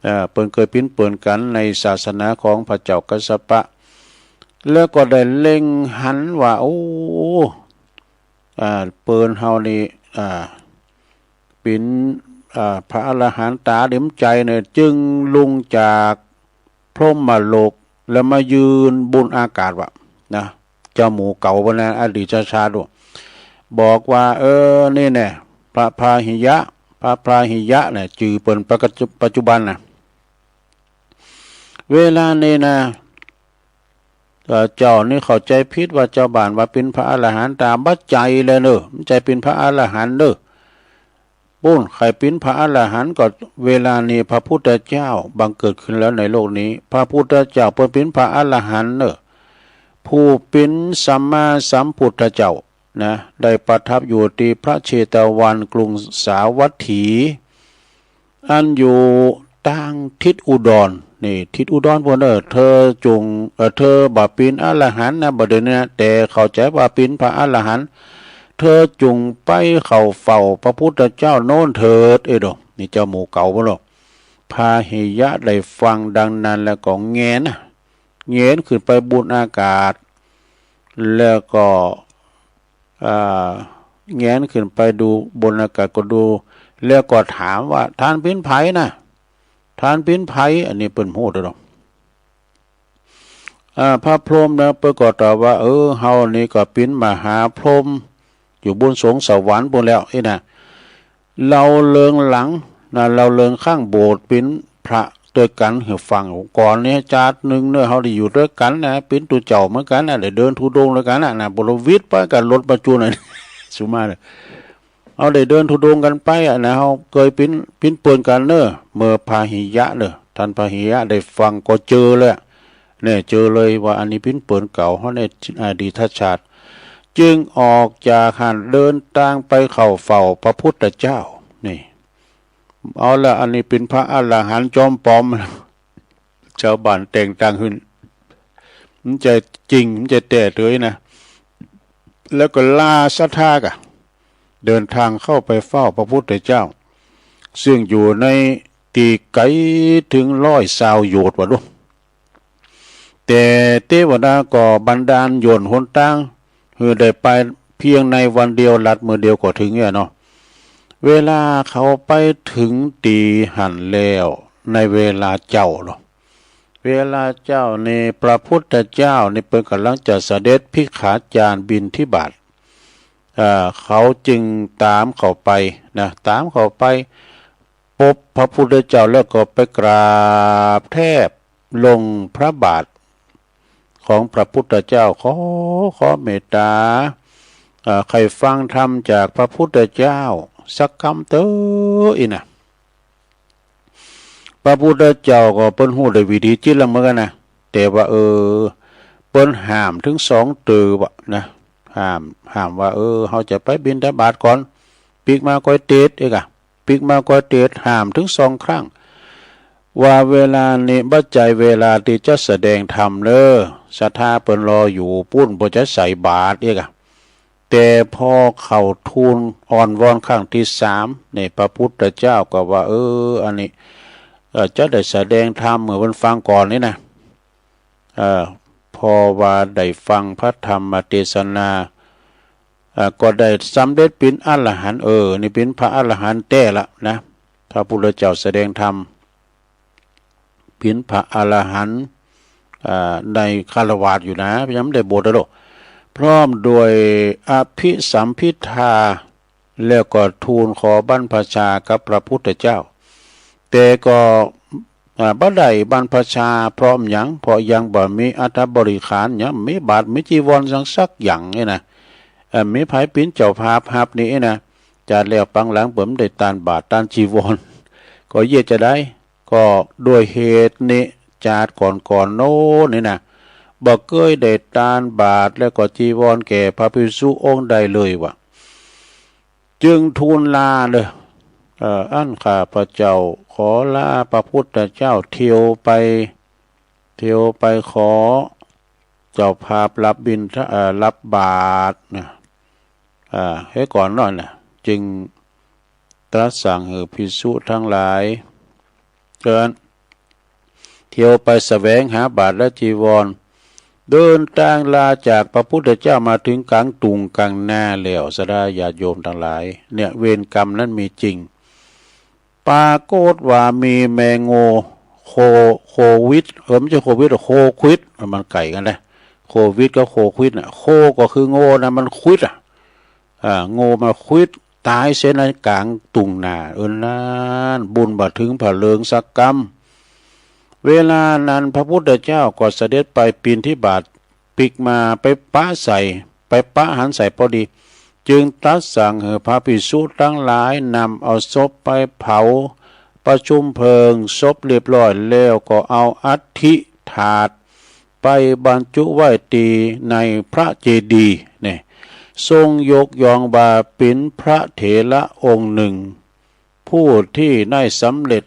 เอ่อ เปิ้นเกยเป๋นเปิ้นกั๋นในศาสนาของพระเจ้ากัสสปะ แล้วก็ได้เล็งหันว่า โอ้ อ่า เปิ้นเฮานี่ อ่า เป๋น อ่า พระอรหันต์ต๋าเดียมใจ๋เนี่ย จึงลงจาก พรหมโลก แล้วมายืนบนอากาศว่ะนะ เจ้าหมู่เก่าปู้นนะ อดีตชาติ บอกว่า เออ นี่แน่ พระพาหิยะ พระพาหิยะเนี่ย จื้อเปิ้นปัจจุ ปัจจุบันนะ เวลานี้นะ เอ่อ เจ้านี่เข้าใจ๋ผิดว่าจาวบ้านว่าเป๋นพระอรหันต์ต๋า บ่ใจ้แลเน่อ บ่ใจ้เป๋นพระอรหันต์เน่อ ปู้น ใค่เป๋นพระอรหันต์ก็ เวลานี้พระพุทธเจ้าบังเกิดขึ้นแล้วในโลกนี้ พระพุทธเจ้าเปิ้นเป๋นพระอรหันต์เน่อ ผู้เป๋นสัมมาสัมพุทธเจ้านะ ได้ประทับอยู่ตี้พระเชตวันกรุงสาวัตถี อันอยู่ตางทิศอุดร นี่ ทิศอุดรปู้นเน่อ เธอจง เอ่อ เธอบ่เป๋นอรหันต์นะ บ่าเดี๋ยวนี้นะ แต่เข้าใจ๋ว่าเป๋นพระอรหันต์ เธอจงไปเข้าเฝ้าพระพุทธเจ้าโน้นเถิด เอ้ยโด นี่เจ้าหมู่เก่าปู้นเนาะ พาหิยะได้ฟังดังนั้นแล้วก็แหงนนะ แหงนขึ้นไปบนอากาศ แล้วก็ อ่า แหงนขึ้นไปดูบนอากาศก็ดู แล้วก็ถามว่า ท่านเป๋นใผนะ ท่านเป๋นใผ อันนี้เปิ้นฮู้เด้อเนาะ อ่า พระพรหมนะ เปิ้นก็ตอบว่า เออ เฮานี่ก็เป๋นมหาพรหม อยู่บนสวงสวรรค์ปู้นแล้ว อี้นะ เฮาเลิงหลังนะ เฮาเลิงข้างโบสถ์เป๋นพระตวยกั๋นหื้อฟัง ก่อนนี้จาตินึ่งเน่อ เฮาได้อยู่ตวยกั๋นนะ เป๋นตุ๊เจ้าเหมือนกั๋นนะ ได้เดินธุดงค์ตวยกั๋นนะ นะ บ่ละวิดไปกับรถประจุนนะ สุมาเน่อ เฮาได้เดินธุดงค์กั๋นไปอะนะ เฮาเกยเป๋น เป๋นเปิ้นกั๋นเน่อ เมื่อพาหิยะเน่อ ท่านพาหิยะได้ฟังก็เจอเลยอะ เนี่ย เจอเลยว่าอันนี้เป๋นเปิ้นเก่าเฮาในอดีตชาติ จึงออกจากหั้นเดินตางไปเข้าเฝ้าพระพุทธเจ้า นี่ เอาละ อันนี้เป๋นพระอรหันต์จอมป๋อม จาวบ้านแต่งตั้งขึ้น บ่ใจ้จริง บ่ใจ้แต๊เตยนะ แล้วก็ลาศรัทธาก่ะ เดินตางเข้าไปเฝ้าพระพุทธเจ้า ซึ่งอยู่ในตี้ไก๋เถิงร้อยซาวโยชน์ว่าดู แต่เตวดาก็บันดาลหย่นหนตาง หื้อได้ไปเพียงในวันเดียว ลัดมื้อเดียวก็เถิงเนี่ยเนาะ เวลาเขาไปเถิงตี้หั้นแล้ว ในเวลาเจ๊าเนาะ เวลาเจ๊านี่พระพุทธเจ้านี่เปิ้นก่ำลังจะเสด็จภิกขาจารย์บิณฑบาต เอ่อ เขาจึงต๋ามเข้าไปนะ ต๋ามเข้าไป ปบพระพุทธเจ้าแล้วก็ไปกราบแทบลงพระบาทของพระพุทธเจ้า ขอ ขอเมตต๋า เอ่อ ใค่ฟังธรรมจากพระพุทธเจ้าสักกำเต๊อะ อี้นะ พระพุทธเจ้าก็เปิ้นฮู้โดยวิธีจิตแล้วเหมือนกั๋นนะ แต่ว่า เออ เปิ้นห้ามเถิงสองเตื้อวะนะ ห้าม ห้ามว่า เออ เฮาจะไปบิณฑบาตก่อน ปิ๊กมาก้อยเตศ เอ๊ะกะ ปิ๊กมาก้อยเตศ ห้ามเถิงสองครั้ง ว่าเวลานี้บ่ใจ้เวลาตี้จะแสดงธรรมเน่อ ศรัทธาเปิ้นรออยู่ปู๊น บ่ใจ้ใส่บาตร เอ๊ะกะ แต่พอเขาทูลอ้อนวอนครั้งตี้สาม นี่พระพุทธเจ้าก็ว่า เออ อันนี้ เอ่อ จะได้แสดงธรรมหื้อเปิ้นฟังก่อนนี่นะ เอ่อ เพราะว่าได้ฟังพระธรรมเตสนา เอ่อ ก็ได้สำเร็จเป๋นอรหันต์ เออ นี่เป๋นพระอรหันต์แต๊ละนะ พระพุทธเจ้าแสดงธรรม เป๋นพระอรหันต์ อ่า ในฆราวาสอยู่นะ ยังบ่ได้บวชดอก พร้อมด้วยอภิสัมภิทา แล้วก็ทูลขอบรรพชากับพระพุทธเจ้า แต่ก็ อ่า บ่ได้บรรพชา เพราะหยัง เพราะยังบ่มีอัฐบริขารหยัง มีบาตร มีจีวรหยังสักอย่างนี่นะ เอ่อ มีใผเป๋นเจ้าภาพฮับนี่นะ จาติแล้วปางหลังเปิ้นได้ตานบาตรตานจีวร ก็เยียะจาใด ก็ด้วยเหตุนี้ จาติก่อนๆ โน้นนี่นะ บ่เกยได้ตานบาตรแล้วก็จีวรแก่พระภิกษุองค์ใดเลยวะ จึงทูลลาเน่อ เอ่อ อั้นข้าพเจ้าขอลาพระพุทธเจ้าเที่ยวไป เที่ยวไปขอเจ้าภาพรับบิณฑ เอ่อ รับบาตรนะ อ่า เหียก่อนหน้อยนะ จึงตรัสสั่งหื้อภิกษุทั้งหลาย เอิ้น เที่ยวไปแสวงหาบาตรและจีวร เดินตางลาจากพระพุทธเจ้ามาเถิงก๋างตุ่งก๋างนาแล้ว ศรัทธาญาติโยมตังหลาย เนี่ย เวรกรรมนั้นมีจริง ปรากฏว่ามีแม่โง่ โค โควิด เออ ไม่ใช่โควิด โคควิด มันใก้กั๋นนะ โควิดกับโคควิดน่ะ โคก็คือโง่นะ มันควิดอะ อ่า โง่มาควิดต๋ายเสียในก๋างตุ่งนา เออ นั้น บุญบ่เถิงผะเลิงสักกำ เวลานั้นพระพุทธเจ้าก็เสด็จไปบิณฑบาต ปิ๊กมาไปปะใส่ ไปปะหันใส่พอดี จึงตรัสสั่งหื้อพระภิกษุทั้งหลายนำเอาศพไปเผา ประชุมเพลิงศพเรียบร้อยแล้วก็เอาอัฐิธาตุไปบรรจุไว้ตี้ในพระเจดีย์ เนี่ย ทรงยกย่องว่าเป๋นพระเถระองค์หนึ่ง ผู้ตี้ได้สำเร็จ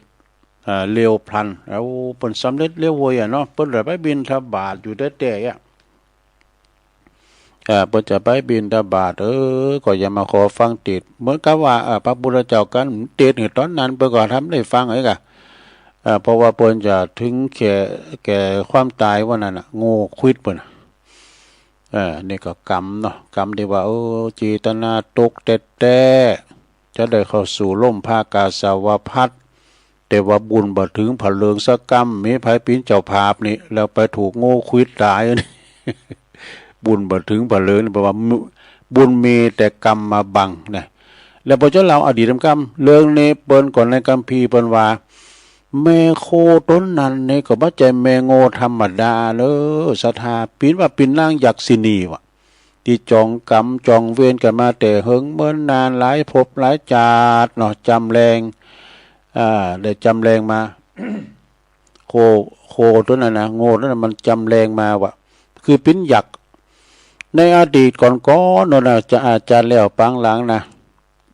อ่า เร็วพลัน โอ้ เปิ้นสำเร็จเร็วเว้ยอะเนาะ เปิ้นได้ไปบิณฑบาตอยู่แต๊ๆ อะ อ่า เปิ้นจะไปบิณฑบาต เออ ก็ยังมาขอฟังเตศน์ เหมือนกับว่า อ่า พระพุทธเจ้ากั๋นเตศน์หื้อต๋อนนั้น เปิ้นก็ทำได้ฟังเอ้ยกะ อ่า เพราะว่าเปิ้นจะเถิงแก่ แก่ความต๋ายว่านั้นน่ะ โง่ควิดเปิ้นน่ะ เออ นี่ก็กรรมเนาะ กรรมตี้ว่า เออ เจตนาตกแต๊ๆ จะได้เข้าสู่ร่มผ้ากาสาวพัสตร์ แต่ว่าบุญบ่เถิงผะเลิงสักกำ มีใผเป๋นเจ้าภาพนี่ แล้วไปถูกโง่ควิดต๋าย บุญบ่เถิงผะเลิง แปลว่าบุญมีแต่กรรมมาบังนะ แล้วพอจะเล่าอดีตกำ เรื่องนี้เปิ้นก่อนในคัมภีร์เปิ้นว่า แม่โคต๋นนั้นนี่ก็บ่ใจ้แม่โง่ธรรมดาเน่อ ศรัทธา เป๋นว่าเป๋นนางยักษิณีวะ ตี้จองกรรมจองเวรกั๋นมาแต่เหิงเมินนาน หลายภพหลายจาติเนาะ จำแรง อ่า ได้จำแรงมา โค โคต๋นนั้นนะ โง่ต๋นนั้นมันจำแรงมาวะ คือเป๋นยักษ์ ในอดีตก่อนๆ โน้นนะ จะอาจารย์แล้วปางหลังนะ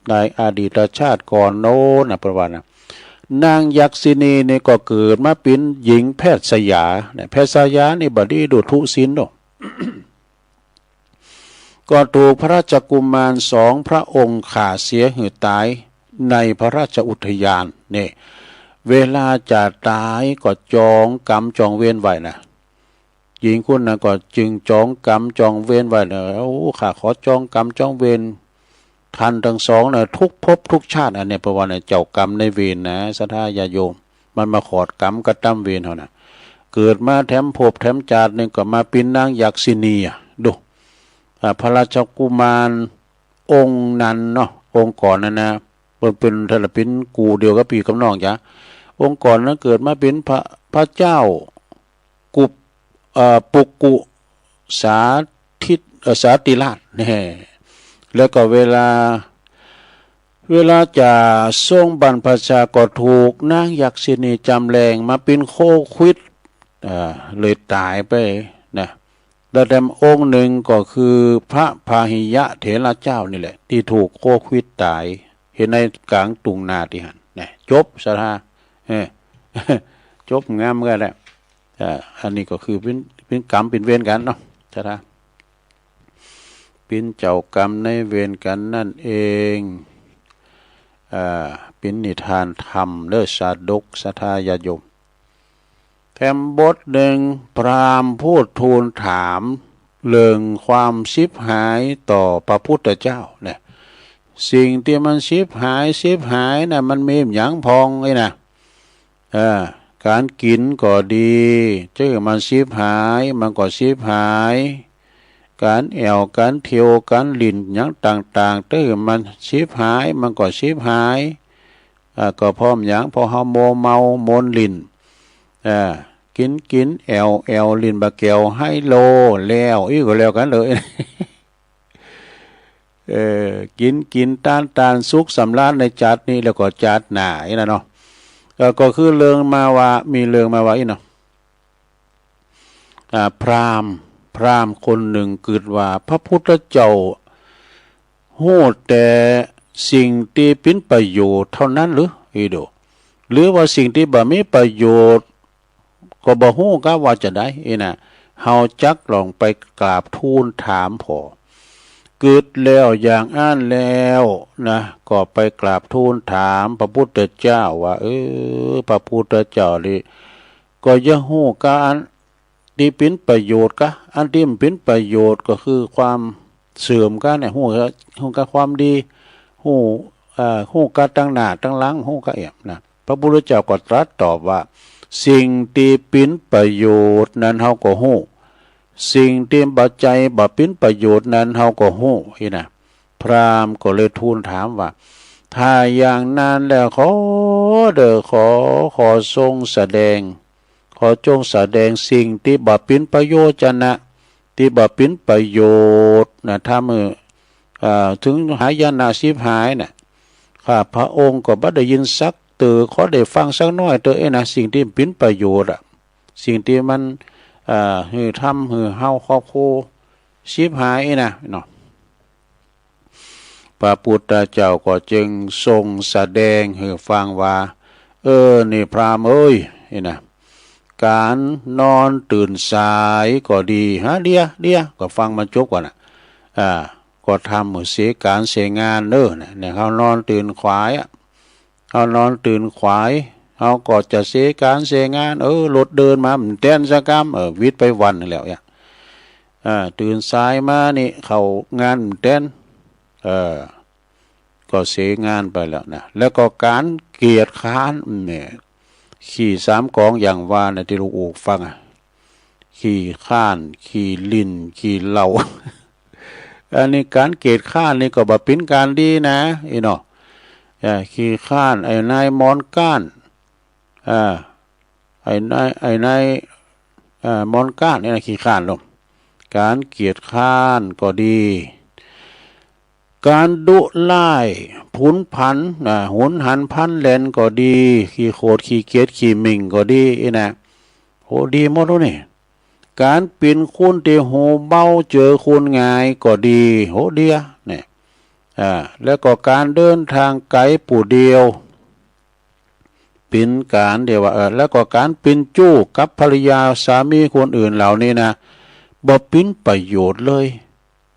ในอดีตชาติก่อนโน้นนะ เปิ้นว่านะ นางยักษิณีนี่ก็เกิดมาเป๋นหญิงแพทย์สยา เนี่ย แพทย์สยานี่บ่ดีดูถูกศีลเนาะ ก็ถูกพระราชกุมารสองพระองค์ฆ่าเสียหื้อต๋ายในพระราชอุทยาน เนี่ย เวลาจะต๋ายก็จองกรรมจองเวรไว้นะ หญิงคนนั้นก็จึงจองกรรมจองเวรไว้นะ โอ้ ข้าขอจองกรรมจองเวร ท่านตังสองนะ ทุกภพทุกชาติ อันเนี้ย เปิ้นว่าเนี่ย เจ้ากรรมนายเวรนะ ศรัทธาญาติโยม มันมาขอดกรรมกระตำเวรเฮานะ เกิดมาแถมภพแถมจาติหนึ่งก็มาเป๋นนางยักษิณีอะ ดู อ่า พระราชกุมารองค์นั้นเนาะ องค์ก่อนนั้นนะ เปิ้นเป๋น ถ้าละเป๋นกู่เดียวกับปี้กับน้องจ๊ะ องค์ก่อนนั้นเกิดมาเป๋นพระ พระเจ้า กุบ เอ่อ ปุกกุสาธิต เอ่อ สาติราช แน่ แล้วก็เวลา เวลาจะทรงบรรพชาก็ถูกนางยักษิณีจำแรงมาปิ้นโค่ขวิด อ่า เลยต๋ายไปนะ แล้วแถมองค์นึ่งก็คือพระพาหิยะเถระเจ้านี่แหละ ตี้ถูกโค่ขวิดต๋าย เห็นในก๋างตุ่งนาตี้หั้นนะ จบศรัทธา เออ จบงามกั๋นแหละ อ่า อันนี้ก็คือปิ้น ปิ้นก๋รรมปิ้นเวรกั๋นเนาะ ศรัทธา ปิ้นเจ้าก๋รรมนายเวรกั๋นนั่นเอง อ่า ปิ้นนิทานธรรมเด้อ ชาดก ศรัทธาญาติโยม แถมบทนึ่ง พราหมณ์ผู้ทูลถามเรื่องความฉิบหายต่อพระพุทธเจ้าเนี่ย สิ่งตี้มันฉิบหาย ฉิบหายน่ะ มันมีหยังพ่องไอ้น่ะ เออ ก๋านกิ๋นก็ดี จะหื้อมันฉิบหาย มันก็ฉิบหาย ก๋านแอ่ว ก๋านเตียว ก๋านหลิ้น หยังต่างๆ จะหื้อมันฉิบหาย มันก็ฉิบหาย อ่า ก็เพราะหยัง เพราะเฮามัวเมา มนหลิ้น อ่า กิ๋นกิ๋น แอ่วแอ่ว หลิ้นบ่าแก๋ว ไฮโล แล้ว อี้ก็แล้วกั๋นเลย เออ กิ๋นกิ๋น ต้านต้าน สุขสำราญในจาตินี้ แล้วก็จาติหน้า อี้น่ะเนาะ เออ ก็คือเรื่องมาว่า มีเรื่องมาว่าอี้เนาะ อ่า พราหมณ์ พราหมณ์คนนึ่งกึ๊ดว่า พระพุทธเจ้าฮู้แต่สิ่งตี้เป๋นประโยชน์เต้านั้นหรือ อี้โด หรือว่าสิ่งตี้บ่มีประโยชน์ ก็บ่ฮู้กาว่าจาใด อี้น่ะ เฮาจักลองไปกราบทูลถามผ่อ กึ๊ดแล้วอย่างอั้นแล้วนะ ก็ไปกราบทูลถามพระพุทธเจ้าว่า เออ พระพุทธเจ้านี่ ก็จะฮู้กาอันตี้เป๋นประโยชน์กา อันตี้บ่เป๋นประโยชน์ก็คือความเสื่อมกาเนี่ย ฮู้กา ฮู้กาความดี ฮู้ เอ่อ ฮู้กาตังหน้าตังหลัง ฮู้กาเอี่ยมนะ พระพุทธเจ้าก็ตรัสตอบว่า สิ่งตี้เป๋นประโยชน์นั้นเฮาก็ฮู้ สิ่งตี้บ่ใจ้ บ่เป๋นประโยชน์นั้นเฮาก็ฮู้ อี้น่ะ พราหมณ์ก็เลยทูลถามว่า ถ้าอย่างนั้นแล้วขอเด้อ ขอ ขอทรงแสดง ขอจงแสดงสิ่งตี้บ่เป๋นประโยชน์จานะ ตี้บ่เป๋นประโยชน์นะ ถ้าเมื่อ เอ่อ ถึงหายนะ ฉิบหายน่ะ ข้าพระองค์ก็บ่ได้ยินสักเตื้อ ขอได้ฟังสักหน้อยเตื้อ เอ๊ะนะ สิ่งตี้บ่เป๋นประโยชน์อะ สิ่งตี้มัน เอ่อ หื้อทำหื้อเฮาครอบครัวฉิบหาย อี้น่ะเนาะ พระพุทธเจ้าก็จึงทรงแสดงหื้อฟังว่า เออ นี่พราหมณ์เอ้ย อี้น่ะ ก๋านนอนตื่นสายก็ดี ฮะ เดี๋ยว เดี๋ยว ก็ฟังมันจบก่อนน่ะ อ่า ก็ทำหื้อเสียก๋านเสียงานเน่อ เนี่ย เฮานอนตื่นขวายอะ เฮานอนตื่นขวาย เฮาก็จะเสียก๋านเสียงาน เออ รถเดินมาบ่แต๊นสักกำ เออ หวิดไปวันนึ่งแล้วเนี่ย อ่า ตื่นสายมานี่เข้างานบ่แต๊น เออ ก็เสียงานไปแล้วนะ แล้วก็ก๋านเกียจคร้านเนี่ย ขี้สามกองอย่างว่านะ ตี้ลูกอูกฟังอะ ขี้คร้าน ขี้หลิ้น ขี้เหล้า อันนี้ก๋านเกียจคร้านนี่ก็บ่เป๋นก๋านดีนะ อี้เนาะ เออ ขี้คร้าน ไอ้นายมอนก้าน อ่า ไอ้นาย ไอ้นาย อ่า มอนก้านนี่นะ ขี้คร้านลง ก๋านเกียจคร้านก็ดี ก๋านดุร้ายผุนผัน อ่า หุนหันพลันแหลนก็ดี ขี้โขดขี้เกียจขี้หมิ่งก็ดี อี้น่ะ โห ดีหมดแล้วนี่ ก๋านเป๋นคนตี้หูเบาเจอคนหงายก็ดี โห เดี๋ยว เนี่ย อ่า แล้วก็ก๋านเดินตางไก๋ผู้เดียว เป๋นก๋านตี้ว่า เออ แล้วก็ก๋านเป๋นจู้กับภรรยาสามีคนอื่นเหล่านี้นะ บ่เป๋นประโยชน์เลย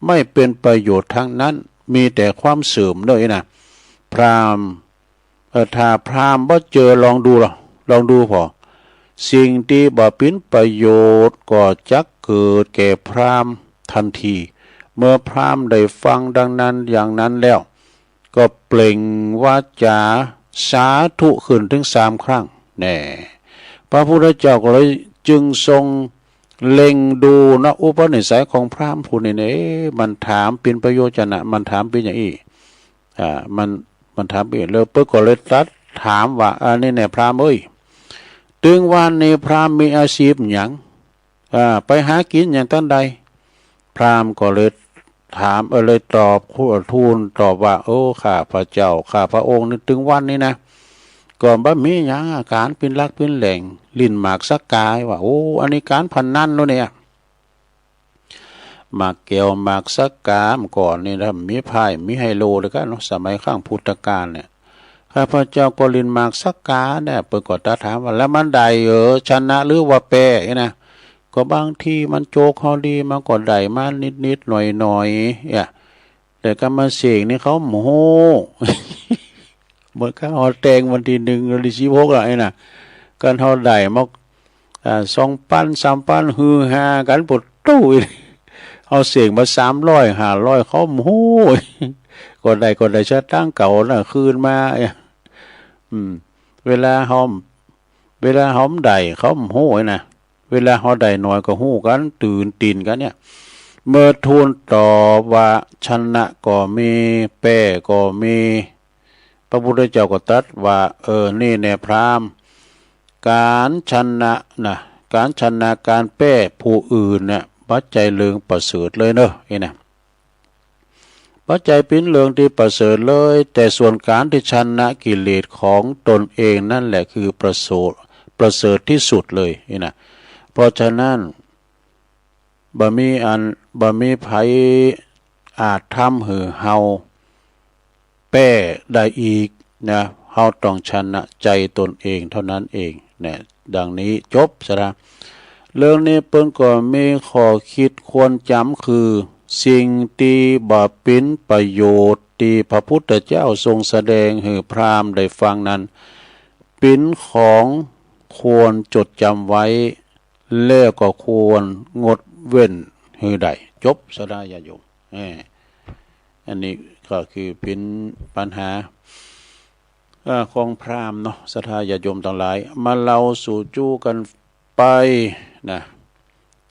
ไม่เป็นประโยชน์ทั้งนั้น มีแต่ความเสื่อมเน่อ อี้น่ะ พราหมณ์ เออ ถ้าพราหมณ์บ่เจอ ลองดูลอ ลองดูผ่อ สิ่งตี้บ่เป๋นประโยชน์ก็จักเกิดแก่พราหมณ์ทันที เมื่อพราหมณ์ได้ฟังดังนั้นอย่างนั้นแล้ว ก็เปล่งวาจาสาธุขึ้นถึงสามครั้ง แน่ พระพุทธเจ้าก็เลยจึงทรงเล็งดูนะ อุปนิสัยของพราหมณ์ผู้นี้เนี่ย เอ๊ะ มันถามเป๋นประโยชน์จานะ มันถามเป๋นอย่างอี้ อ่า มัน มันถามเป๋น แล้วเปิ้นก็เลยตรัสถามว่า อันนี้แน่พราหมณ์เอ้ย ตึงวานนี้พราหมณ์มีอาชีพหยัง อ่า ไปหากิ๋นอย่างตังใด พราหมณ์ก็เลย ถาม เออ เลยตอบ ทูลตอบว่า โอ้ ข้าพระเจ้า ข้าพระองค์นี่ ตึงวันนี้นะ ก็บ่มีหยัง ก๋านปิ้นหลักปิ้นแหล่ง ลิ้นหมากสักกา ว่า โอ้ อันนี้ก๋านพนันแล้วเนี่ย หมากแก้วหมากสักกา เมื่อก่อนนี่นะ มีไพ่ มีไฮโลเลยกั๋นเนาะ สมัยครั้งพุทธกาลเนี่ย ข้าพเจ้าก็ลิ้นหมากสักกาเนี่ย เปิ้นก็ตรัสถามว่า แล้วมันได้เหรอ ชนะหรือว่าแป๊ นี่นะ ก็บางทีมันโจกเฮาดี มันก็ได้มานิดๆ หน่อยๆ เนี่ย แต่กำมาเสี่ยงนี่เขาบ่ฮู้ เหมือนกับเฮาแตงวันตี้นึ่ง วันตี้สิบหกอะ นี่นะ คันเฮาได้มา อ่า สองปัน สามปัน ฮือฮากั๋นปดตู้ เฮาเสี่ยงมา สามร้อย ห้าร้อย เขาบ่ฮู้ ก็ได้ ก็ได้สตางค์เก่าน่ะคืนมา อืม เวลาเฮา เวลาเฮาได้ เขาบ่ฮู้นะ เวลาเฮาได้น้อยก็ฮู้กั๋น ตื่นเต้นกั๋นเนี่ย เมื่อทูลตอบว่า ชนะก็มี แป๊ก็มี พระพุทธเจ้าก็ตรัสว่า เออ นี่แน่พราหมณ์ ก๋านชนะนะ ก๋านชนะก๋านแป๊ผู้อื่นเนี่ย บ่ใจ้เรื่องประเสริฐเลยเนาะ นี่นะ บ่ใจ้เป๋นเรื่องตี้ประเสริฐเลย แต่ส่วนก๋านตี้ชนะกิเลสของตนเองนั่นแหละคือประเสริฐ ประเสริฐที่สุดเลย นี่นะ เพราะฉะนั้น บ่มีอัน บ่มีใผอาจทำหื้อเฮาแป๊ได้อีกนะ เฮาต้องชนะใจ๋ตนเองเท่านั้นเองนะ ดังนี้จบสะนะ เรื่องนี้เปิ้นก็มีข้อคิดควรจ๋ำคือ สิ่งตี้บ่เป๋นประโยชน์ตี้พระพุทธเจ้าทรงแสดงหื้อพราหมณ์ได้ฟังนั้น เป๋นของควรจดจ๋ำไว้ แล้วก็ควรงดเว้นหื้อได้ จบสะนะญาติโยม เออ อันนี้ก็คือเป๋นปัญหา เอ่อ ของพราหมณ์เนาะ ศรัทธาญาติโยมตังหลาย มาเล่าสู่จู้กั๋นไปนะ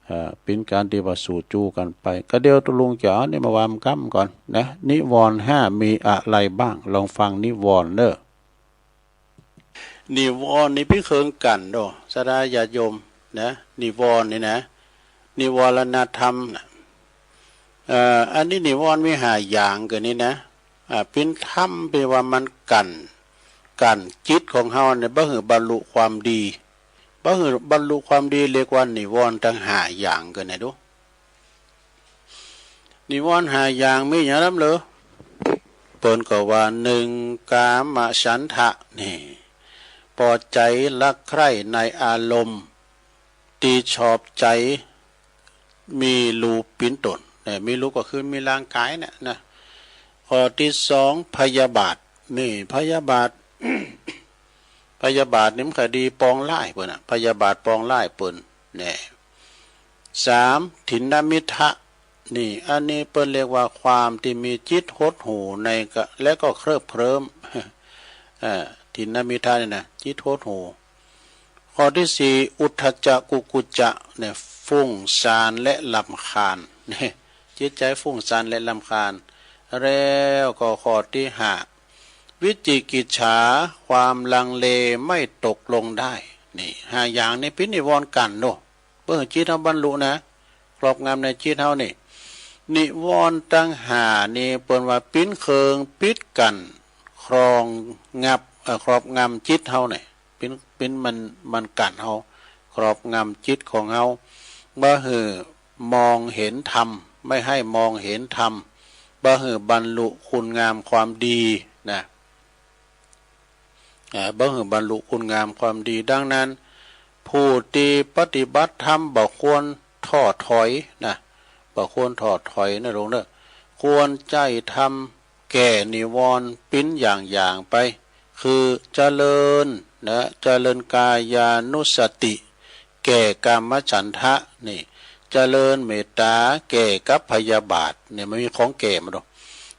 เอ่อ เป๋นก๋านตี้ว่าสู่จู้กั๋นไป ก็เดี๋ยวตกลงจะเอานี่มาว่ากำก่อนนะ นิวรณ์ห้ามีอะไรบ้าง ลองฟังนิวรณ์เน่อ นิวรณ์นี่เป๋นเครื่องกั้นเนาะ ศรัทธาญาติโยมนะ นิวรณ์นี่นะ นิวรณธรรมนะ เอ่อ อันนี้นิวรณ์มีห้าอย่างเกินนี่นะ อ่า เป๋นธรรมตี้ว่ามันกั้น กั้นจิตของเฮาเนี่ย บ่หื้อบรรลุความดี บ่หื้อบรรลุความดี เรียกว่านิวรณ์ตังห้าอย่างเกินนะดู นิวรณ์ห้าอย่างมีหยังลำเหลอ เปิ้นก็ว่า หนึ่ง กามฉันทะ นี่ ปอใจ๋รักใคร่ในอารมณ์ตี้ชอบใจ๋ มีรูปเป๋นต้น เนี่ย มีรูปก็คือมีร่างก๋ายเนี่ยนะ ข้อตี้สอง พยาบาท นี่ พยาบาท พยาบาทนี่มันก็ดีปองร้ายเปิ้นน่ะ พยาบาทปองร้ายเปิ้น เนี่ย สาม ถินนมิทธะ นี่ อันนี้เปิ้นเรียกว่าความตี้มีจิตหดหู่ในกะ และก็เคลิบเคลิ้ม เอ่อ ถินนมิทธะนี่นะ จิตหดหู่ ข้อตี้สี่ อุทธัจจะกุกุจจะ เนี่ย ฟุ้งซ่านและรำคาญ เนี่ย จิตใจ๋ฟุ้งซ่านและรำคาญ แล้วก็ข้อตี้ห้า วิจิกิจฉา ความลังเลไม่ตกลงได้ นี่ ห้าอย่างนี้เป๋นนิวรณ์กั้นเนาะ บ่หื้อจิตเฮาบรรลุนะ ครอบงำในจิตเฮานี่ นิวรณ์ตังห้านี่เปิ้นว่าเป๋นเครื่องปิดกั้น ครอบงำ เอ่อ ครอบงำจิตเฮาเนี่ย เป๋น เป๋นมัน มันกั้นเฮา ครอบงำจิตของเฮา บ่หื้อมองเห็นธรรม ไม่ให้มองเห็นธรรม บ่หื้อบรรลุคุณงามความดีนะ อ่า บ่หื้อบรรลุคุณงามความดี ดังนั้น ผู้ตี้ปฏิบัติธรรมบ่ควรท้อถอยนะ บ่ควรท้อถอยนะโยมเน่อ ควรใจ๊ธรรมแก้นิวรณ์เป๋นอย่างๆ ไป คือเจริญนะ เจริญกายานุสติ แก้กามฉันทะ นี่ เจริญเมตตา แก้กับพยาบาท เนี่ย มันมีของแก้มาดอก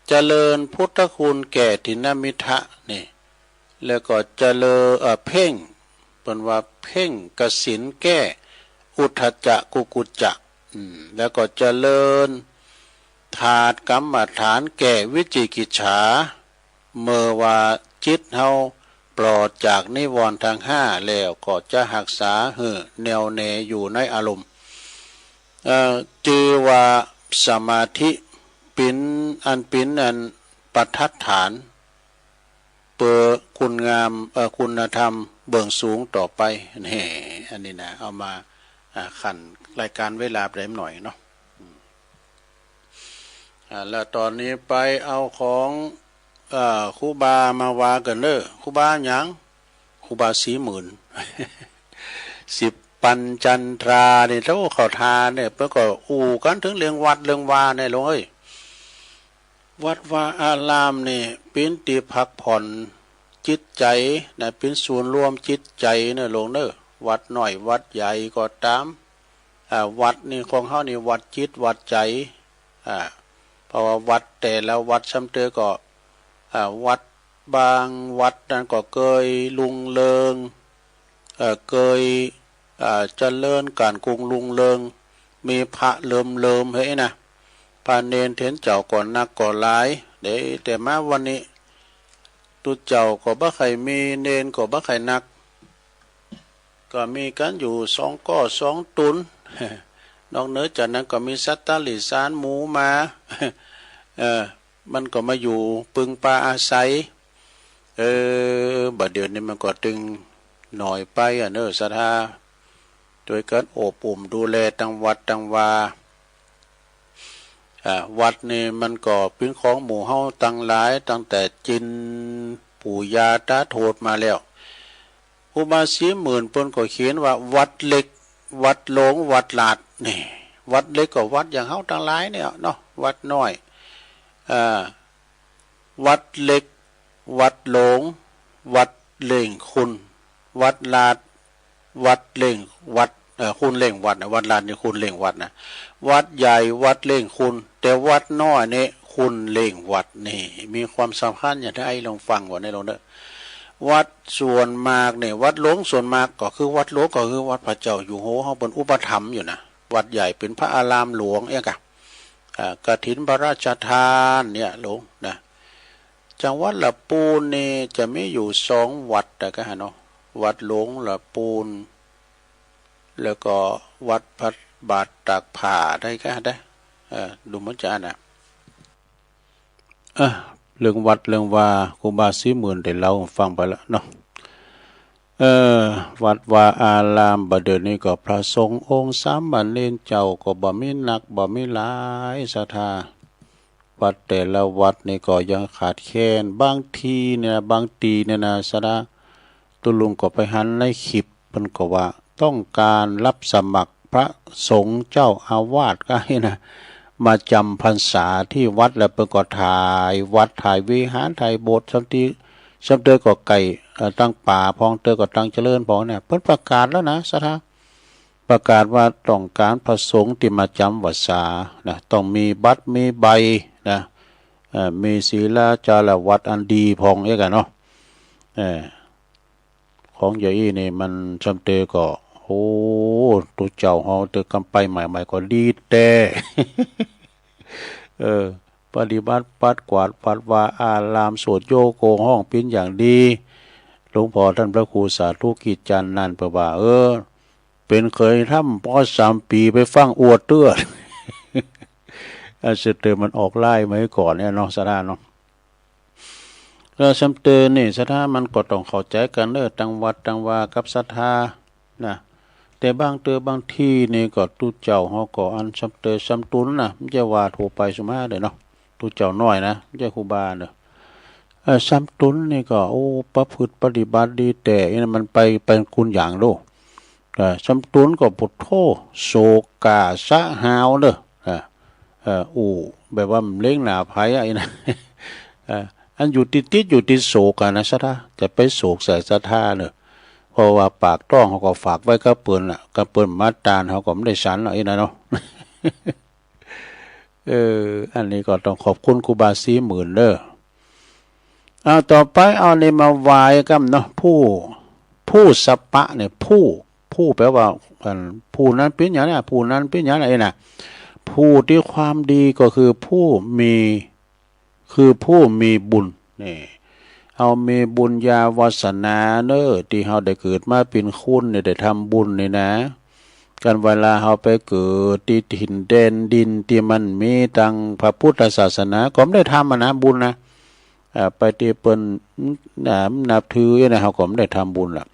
เจริญพุทธคุณ แก้ถินนมิทธะ นี่ แล้วก็เจริญ เอ่อ เพ่ง เปิ้นว่าเพ่งกสิณแก้อุทธัจจะกุกุจจะ อืม แล้วก็เจริญถาดกรรมฐานแก้วิจิกิจฉา เมื่อว่าจิตเฮาปลอดจากนิวรณ์ตังห้าแล้ว ก็จะฮักษาหื้อแน่วแน่อยู่ในอารมณ์ เอ่อ จื้อว่าสมาธิ ปิ๋น อันปิ๋นอันประทัดฐาน เปื้อคุณงาม เอ่อ คุณธรรมเบื้องสูงต่อไป แหน่ อันนี้นะ เอามา อ่า ขั่นรายการเวลาไปหน่อยเนาะ อืม อ่า แล้วต๋อนนี้ไปเอาของ เอ่อ ครูบามาว่ากั๋นเน้อ ครูบาหยัง ครูบาศรีหมื่น สิบปัญจันทราเนี่ย โธ่ เข้าท่าเนี่ย เปิ้นก็อู้กั๋นเถิงเรื่องวัดเรื่องวาเนี่ย หลวงเอ้ย วัดวาอารามนี่เป๋นตี้พักผ่อนจิตใจ๋นะ เป๋นศูนย์รวมจิตใจ๋เน้อหลวงเน้อ วัดน้อยวัดใหญ่ก็ต๋าม อ่า วัดนี่ของเฮานี่วัดจิตวัดใจ๋ อ่า เพราะว่าวัดแต่ละวัดซ้ำเตื้อก็ อ่า วัดบางวัดนั้นก็เกยรุ่งเรือง เอ่อ เกย อ่า เจริญก๋านกุ้งรุ่งเรือง มีพระเลิมๆ เฮ้ยนะ พระเณรเตียนเจ้าก็นักก็หลาย เด้ แต่มาวันนี้ ตุ๊เจ้าก็บ่ใค่มี เณรก็บ่ใค่นัก ก็มีกั๋นอยู่สองก้อสองตุ๊น นอกเหนือจากนั้นก็มีสัตว์ตะหลิ่นสารหมูหมา เออ มันก็มาอยู่ปึงปาอาศัย เออ บ่าเดี่ยวนี้มันก็ตึงหน้อยไปอะเน้อ ศรัทธา โดยก๋านอบอุ้มดูแลตังวัดตังวา อ่า วัดนี่มันก็เป๋นของหมู่เฮาตังหลาย ตั้งแต่จีนปู่ย่าต๋าโทษมาแล้ว ครูบาศรีหมื่นเปิ้นก็เขียนว่าวัดเล็ก วัดหลวง วัดลาด นี่ วัดเล็กก็วัดอย่างเฮาตังหลายเนี่ยเนาะ วัดน้อย อ่า วัดเล็ก วัดหลวง วัดเล่งคุณ วัดลาด วัดเล่งวัด เอ่อ คุณเล่งวัดนะ วัดลาดนี่คุณเล่งวัดนะ วัดใหญ่ วัดเล่งคุณ แต่วัดน้อยนี่คุณเล่งวัด นี่ มีความสำคัญอย่างใด ลองฟังก่อนนะหลวงเน้อ วัดส่วนมากเนี่ย วัดหลวงส่วนมากก็คือวัดหลวง ก็คือวัดพระเจ้าอยู่หัวเฮาเปิ้นอุปถัมภ์อยู่นะ วัดใหญ่เป๋นพระอารามหลวงเอี้ยกะ อ่า กฐินพระราชทานเนี่ยหลวงนะ จังหวัดละปูนนี่จะมีอยู่สองวัดอะกะเนาะ วัดหลวงละปูน แล้วก็วัดพระบาทตากผ้าได้กะได้ เออ ดูเหมือนจะอันนะ อ่ะ เรื่องวัดเรื่องวา ครูบาศรีหมื่นได้เล่าฟังไปแล้วเนาะ เออ วัดวาอาราม บ่าเดี่ยวนี้ก็พระสงฆ์องค์สามเณรเจ้าก็บ่มีนัก บ่มีหลาย ศรัทธา วัดแต่ละวัดนี่ก็ยังขาดแคลน บางทีเนี่ย บางตี้เนี่ยนะ ศรัทธา ตุ๊ลุงก็ไปหันในคลิป เปิ้นก็ว่าต้องก๋านรับสมัครพระสงฆ์เจ้าอาวาสก็ให้นะ มาจำพรรษาที่วัด แล้วเปิ้นก็ถ่ายวัด ถ่ายวิหาร ถ่ายโบสถ์ ซ้ำตี้ ซ้ำเตื้อก็ใก้ เอ่อ ตังป๋าพ่อง เตื้อก็ตังเจริญพ่องเนี่ย เปิ้นประกาศแล้วนะ ศรัทธา ประกาศว่าต้องก๋านพระสงฆ์ตี้มาจำวัสสานะ ต้องมีบัตร มีใบนะ เอ่อ มีศีลาจารวัตรอันดีพ่องเอี้ยกะเนาะ เออ ของอย่างอี้นี่มันซ้ำเตื้อก็ โอ้ ตุ๊เจ้าเฮาเตื้อกำไปใหม่ๆ ก็ดีแต๊ เออ ปฏิบัติปัดกวาดวัดวาอาราม สวดโยโกฮ้องเป๋นอย่างดี หลวงพ่อต้านพระครูสาธุกิจจันทร์นั้นเปิ้นว่า เออ เป๋นเขยถ้ำปอสามปี๋ ไปฟั่งอวดเตื้อ อันซ้ำเตื้อมันออกลายมาก่อนเนี่ยเนาะ ศรัทธาเนาะ แล้วซ้ำเตื้อนี่ศรัทธามันก็ต้องเข้าใจ๋กั๋นเน้อ ตังวัดตังวากับศรัทธานะ แต่บางเตื้อบางตี้นี่ก็ตุ๊เจ้าเฮาก็อันซ้ำเตื้อซ้ำตุ๊นนะ บ่ใจ้ว่าทั่วไปสุมาเด้อเนาะ ตุ๊เจ้าน้อยนะ บ่ใจ้ครูบาเด้อ เอ่อ ซ้ำตุ๊นนี่ก็ โอ้ ประพฤติปฏิบัติดีแต๊ อี้นะ มันไป ไปกุนหยางโลก เอ่อ ซ้ำตุ๊นก็ โผโธ่ โศกาสะหาวเน้อ เอ่อ เอ่อ อู้ แบบว่าบ่เล็งหน้าใผอะ อี้นะ เอ่อ อันอยู่ติดๆ อยู่ติดโศกอะนะ ศรัทธา จะไปโศกใส่ศรัทธาเน้อ เพราะว่าปากต๊องเฮาก็ฝากไว้กับเปิ้นน่ะ กับเปิ้นมาต้านเฮาก็บ่ได้ฉันเนาะ อี้นะเนาะ เออ อันนี้ก็ต้องขอบคุณครูบาศรีหมื่นเน้อ เอาต่อไป เอานี่มาไหว้กั๋นเนาะ ผู้ ผู้สัปปะเนี่ย ผู้ ผู้แปลว่า อัน ผู้นั้นเป๋นหยังนะ ผู้นั้นเป๋นหยังนะ เอ้ยนะ ผู้ตี้ความดีก็คือผู้มี คือผู้มีบุญ นี่ เฮามีบุญญาวาสนาเน้อ ตี้เฮาได้เกิดมาเป๋นคนนี่ ได้ทำบุญนี่นะ กันเวลาเฮาไปเกิดตี้ถิ่นแดนดินตี้มันมีตังพระพุทธศาสนา ก็บ่ได้ทำอะนะ บุญนะ อ่า ไปตี้เปิ้น อ่า นับถือนะ เฮาก็บ่ได้ทำบุญละ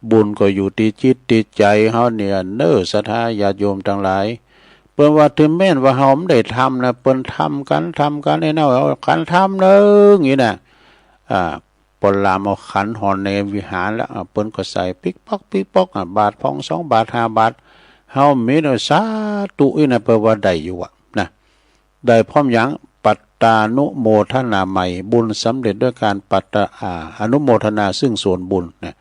บุญก็อยู่ตี้จิตตี้ใจ๋เฮาเนี่ยเน่อ ศรัทธาญาติโยมตังหลาย เปิ้นว่าเถิงแม้นว่าเฮาบ่ได้ทำนะ เปิ้นทำกั๋น ทำกั๋น ไอ้เน่า เอาขันทำเน่อ อย่างนี้นะ อ่า ปอลามเอาขันหอนในวิหารแล้ว อ่า เปิ้นก็ใส่ปิ๊กป๊อกปิ๊กป๊อก อ่า บาทพองสองบาทห้าบาท เฮามีเน่อ สาธุอี้นะ เปิ้นว่าได้อยู่อะนะ ได้พร้อมหยัง ปัตตานุโมทนาใหม่ บุญสำเร็จด้วยการปัตตา อ่า อนุโมทนาซึ่งส่วนบุญนะ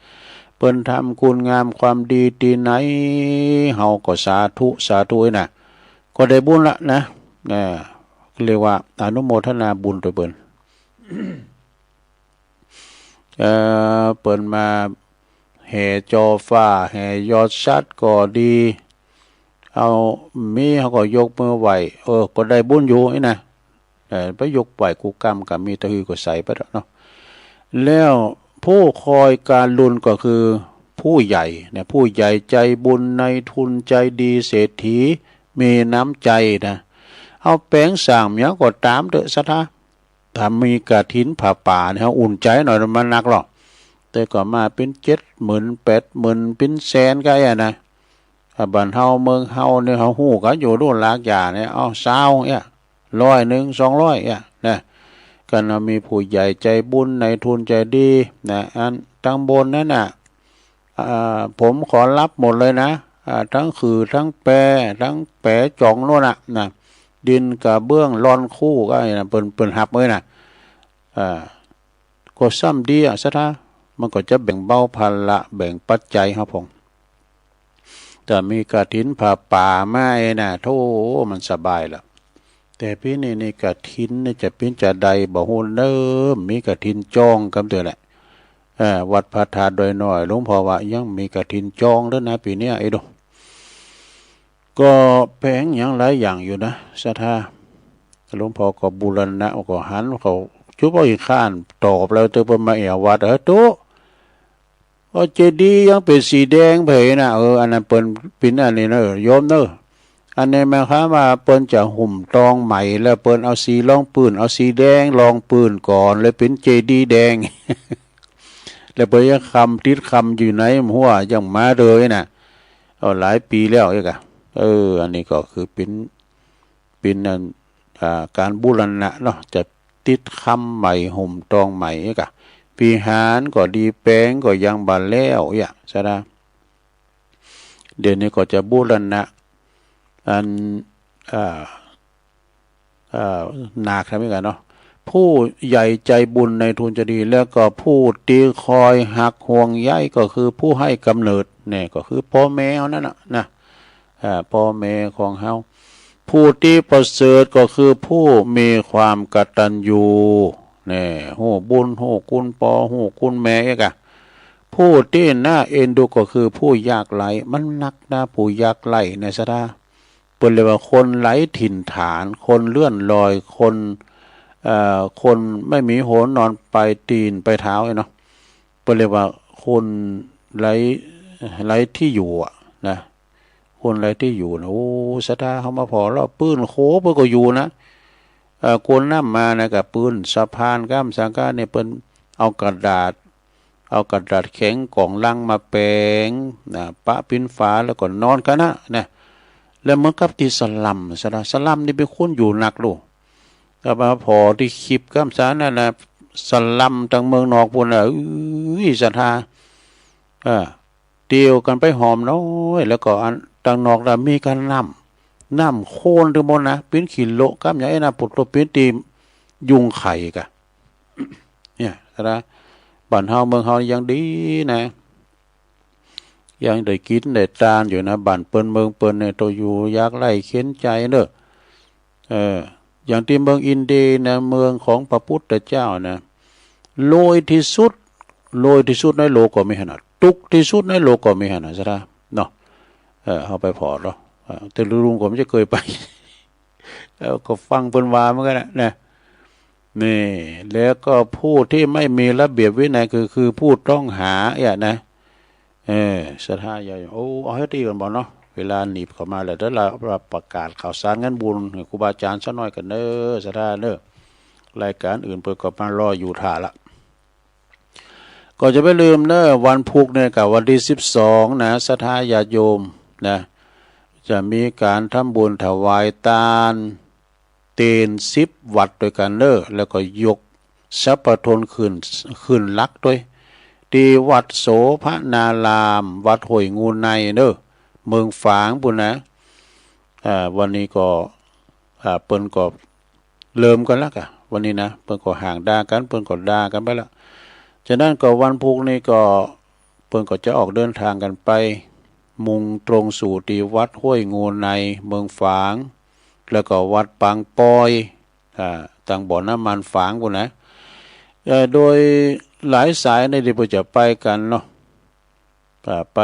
เปิ้นทำคุณงามความดีตี้ไหน เฮาก็สาธุ สาธุอี้นะ ก็ได้บุญละนะ อ่า เรียกว่าอนุโมทนาบุญตวยเปิ้น เอ่อ เปิ้นมาแห่จ่อฟ้า แห่ยอดฉัตรก็ดี เอา มีเฮาก็ยกมือไหว้ เออ ก็ได้บุญอยู่อี้นะ เออ ไปยกไหว้กู้กำก็มี ตะหื้อก็ใส่ไปเถาะเนาะ แล้วผู้คอยการุณก็คือผู้ใหญ่เนี่ย ผู้ใหญ่ใจ๋บุญ นายทุนใจ๋ดี เศรษฐีมีน้ำใจ๋นะ เอาแป๋งสร้างหยังก็ต๋ามเต๊อะ ศรัทธา ถ้ามีกฐินผ้าป่าเนี่ย เฮาอุ่นใจ๋หน่อย มันนักหรอก แต่ก็มาเป๋นเจ็ดหมื่น แปดหมื่น เป๋นแสนก็อี้นะ อ่า บ้านเฮาเมืองเฮาเนี่ย เฮาฮู้กั๋นอยู่ ลูกหลานจ๋าเนี่ย เอา ซาวเอี้ย ร้อยนึ่ง สองร้อยเอี้ยนะ กันเอามีผู้ใหญ่ใจ๋บุญ นายทุนใจ๋ดีนะ อันตังบนนั้นน่ะ อ่า ผมขอรับหมดเลยนะ อ่า ตึงขื่อ ตึงแป ตึงแปจ๋องโน่นน่ะนะ ดินกระเบื้องลอนคูก็อี้นะ เปิ้น เปิ้นฮับไว้นะ อ่า ก็ซ้ำดีอะ ศรัทธา มันก็จะแบ่งเบาภาระ แบ่งปัจจัยเฮาพ่อง ถ้ามีกฐินผ้าป่ามาอี้นะ โธ่ มันสบายละ แต่ปี๋นี้นี่กฐินนี่จะเป๋นจาใดบ่ฮู้เน่อ มีกฐินจ้องกำเตื้อแหละ เอ่อ วัดพระธาตุดอยน้อย หลวงพ่อว่ายังมีกฐินจ้องเต๊อะนะ ปี๋เนี้ย ไอ้ดู ก็แป๋งหยังหลายอย่างอยู่นะ ศรัทธา หลวงพ่อก็บูรณะ ก็หันเขาจุ๊บเอาขี้ข้านตอบแล้ว เตื้อเปิ้นมาแอ่ววัด เออ ตุ๊ ก็เจดีย์ยังเป๋นสีแดงไปนะ เออ อันนั้นเปิ้นเป๋นอันนี้เน่อ โยมเน่อ อันนี้หมายความว่าเปิ้นจะหุ้มตองใหม่ แล้วเปิ้นเอาสีรองปื้น เอาสีแดงรองปื้นก่อน เลยเป๋นเจดีย์แดง แล้วเปิ้นยังคำติดคำอยู่ในหัว ยังมาเลยนะ เอาหลายปี๋แล้วเอกอะ เออ อันนี้ก็คือเป๋น เป๋นอัน อ่า ก๋านบูรณะเนาะ จะติดคำใหม่ หุ้มตองใหม่เอกอะ วิหารก็ดี แป๋งก็ยังบ่แล้วเอี้ย ศรัทธา เดี๋ยวนี้ก็จะบูรณะ อัน อ่า อ่า หนักทำยังไงเนาะ ผู้ใหญ่ใจ๋บุญ นายทุนใจ๋ดี แล้วก็ผู้ตี้คอยฮักห่วงใย ก็คือผู้ให้กำเนิดเนี่ย ก็คือป้อแม่เฮานั่นน่ะนะ อ่า ป้อแม่ของเฮา ผู้ตี้ประเสริฐก็คือผู้มีความกตัญญู เนี่ย ฮู้บุญ ฮู้คุณป้อ ฮู้คุณแม่เอกอะ ผู้ตี้น่าเอ็นดูก็คือผู้ยากไร้ มันนักนะ ผู้ยากไร้เนี่ย ศรัทธา เปิ้นเรียกว่าคนไร้ถิ่นฐาน คนเลื่อนลอย คน เอ่อ คนไม่มีหัวนอนปลายตี๋นปลายเท้าเนาะ เปิ้นเรียกว่าคนไร้ ไร้ตี้อยู่อะนะ คนไร้ตี้อยู่นะ โอ้ ศรัทธา เฮามาผ่อแล้ว ปื้นโขเปิ้นก็อยู่นะ เอ่อ กวนน้ำมานะ ก็ปื้นสะพานก้ามสังกาเนี่ย เปิ้นเอากระดาษ เอากระดาษแข็งก๋องลังมาแป๋งนะ ปะเป๋นฝา แล้วก็นอนกั๋นนะ นะ แล้วเหมือนกับตี้สลัม สลัม สลัมนี่เป๋นคนอยู่นักลูก ก็มาผ่อตี้คลิปก้ามสันนั่นนะ สลัมตังเมืองนอกปู้นน่ะ เอ้ย ศรัทธา เออ เตียวกั๋นไปหอมน้อย แล้วก็อันตังนอกน่ะมีก้านน้ำ น้ำโคลนตึงหมดนะ เป๋นขี้โละก้ามใหญ่นะ ปุดโตเป๋นตี้ยุงไข่กะ เนี่ย ศรัทธา บ้านเฮาเมืองเฮายังดีนะ ยังได้กิ๋นได้ตานอยู่นะ บ้านเปิ้นเมืองเปิ้นเนี่ย โตอยู่ยากไร้เข็ญใจ๋เน่อ เออ อย่างตี้เมืองอินเดียนะ เมืองของพระพุทธเจ้านะ รวยตี้สุด รวยตี้สุดในโลกก็มีหั้นน่ะ ตุ๊กตี้สุดในโลกก็มีหั้นน่ะ ศรัทธา เนาะ เออ เฮาไปผ่อเนาะ เออ แต่ลุงก็บ่ใจ้เกยไป เออ ก็ฟังเปิ้นว่าเหมือนกั๋นน่ะ นะ นี่ แล้วก็ผู้ตี้ไม่มีระเบียบวินัย คือ คือผู้ต้องหาเนี่ยนะ เออ ศรัทธาญาติโยม โอ้ เอาแค่นี้ก่อนบ่เนาะ เวลาหนีบเข้ามาแล้ว เดี๋ยวเฮาประกาศข่าวสารงานบุญให้ครูบาอาจ๋ารย์สักหน่อยกั๋นเน่อ ศรัทธาเน่อ รายก๋านอื่นเปิ้นก็มารออยู่ถ่าละ ก็จะไม่ลืมเน่อ วันพูกเนี่ยกับวันตี้สิบสองนะ ศรัทธาญาติโยมนะ จะมีก๋านทำบุญถวายตาน เตณฑ์สิบวัดตวยกั๋นเน่อ แล้วก็ยกสัพพะทนขึ้น ขึ้นหลักตวย ตี้วัดโสภณาราม วัดห้วยงูในเน่อ เมืองฝางปู้นนะ อ่า วันนี้ก็ อ่า เปิ้นก็เริ่มกั๋นแล้วก่ะ วันนี้นะ เปิ้นก็ห่างดากั๋น เปิ้นก็ดากั๋นไปละ ฉะนั้นก็วันพูกนี้ก็ เปิ้นก็จะออกเดินทางกั๋นไป มุ่งตรงสู่ตี้วัดห้วยงูใน เมืองฝาง แล้วก็วัดปางปอย อ่า ตังบ่อน้ำมันฝางปู้นนะ เอ่อ โดยหลายสายในตี้เปิ้นจะไปกั๋นเนาะ อ่า ไป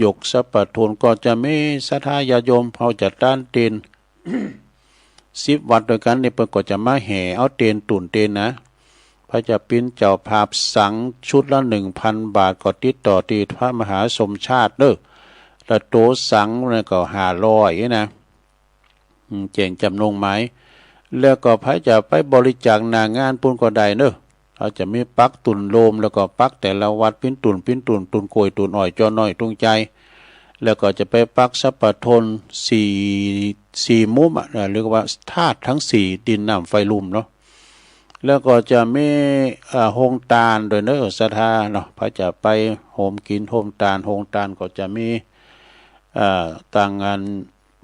ยกสัพพะทนก็จะมีศรัทธาญาติโยมเฮาจะตานเตณฑ์ สิบวัดตวยกั๋นนี่ เปิ้นก็จะมาแห่เอาเตณฑ์ตุ๊นเตณฑ์นะ ใผจะเป๋นเจ้าภาพสังชุดละหนึ่งพันบาท ก็ติดต่อตี้พระมหาสมชาติเน่อ แล้วตั๋วสังนั่นก็ห้าร้อยนะ อืม แจ้งจ๋ำนงหมาย แล้วก็ใผจะไปบริจาคหน้างานปู้นก็ได้เน่อ เฮาจะมีปักตุ๊นโลม แล้วก็ปักแต่ละวัดเป๋นตุ๊นเป๋นตุ๊น ตุ๊นกล้วย ตุ๊นอ้อย จ้อน้อย ตุ๊นใหญ่ แล้วก็จะไปปักสัพพะทนสี่ สี่มุมอะ เอ่อ เรียกว่าธาตุทั้งสี่ ดิน น้ำ ไฟ ลมเนาะ แล้วก็จะมี เอ่อ โฮงตานตวยเน่อ ศรัทธาเนาะ ใผจะไปโฮมกิ๋นโฮมตาน โฮงตานก็จะมี เอ่อ ตังอัน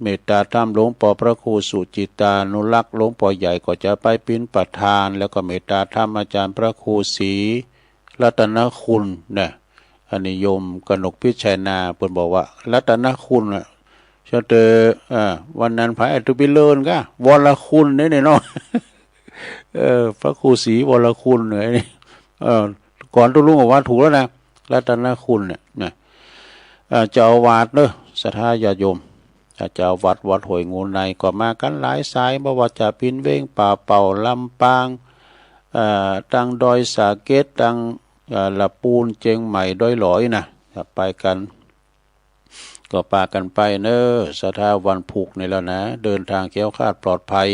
เมตตาธรรมหลวงป้อพระครูสุจิตตานุรักษ์ หลวงป้อใหญ่ก็จะไปเป๋นประธาน แล้วก็เมตตาธรรมอาจ๋ารย์พระครูศรีรัตนคุณนะ อันนี้โยมกนกพิชัยนา เปิ้นบอกว่า รัตนคุณน่ะ เจ้าเต๋อ อ่า วันนั้นไผตุ๊ปิเลินก่ะ วรคุณเนี่ยเนาะ เออ พระครูศรีวรคุณเนี่ย เออ ก่อนตุ๊ลุงบอกว่าถูกแล้วนะ รัตนคุณเนี่ยนะ เอ่อ เจ้าอาวาสเน่อ ศรัทธาญาติโยม เจ้าอาวาสวัดห้วยงูในก็มากั๋นหลายสาย บ่ว่าจะเป๋นเวียงป่าเป้า ลำปาง เอ่อ ตังดอยสะเก็ด ตัง เอ่อ ละปูน เจียงใหม่ ดอยหลอยนะ ไปกั๋น ก็ปากั๋นไปเน่อ ศรัทธา วันพูกนี่แล้วนะ เดินทางแคล้วคลาดปลอดภัย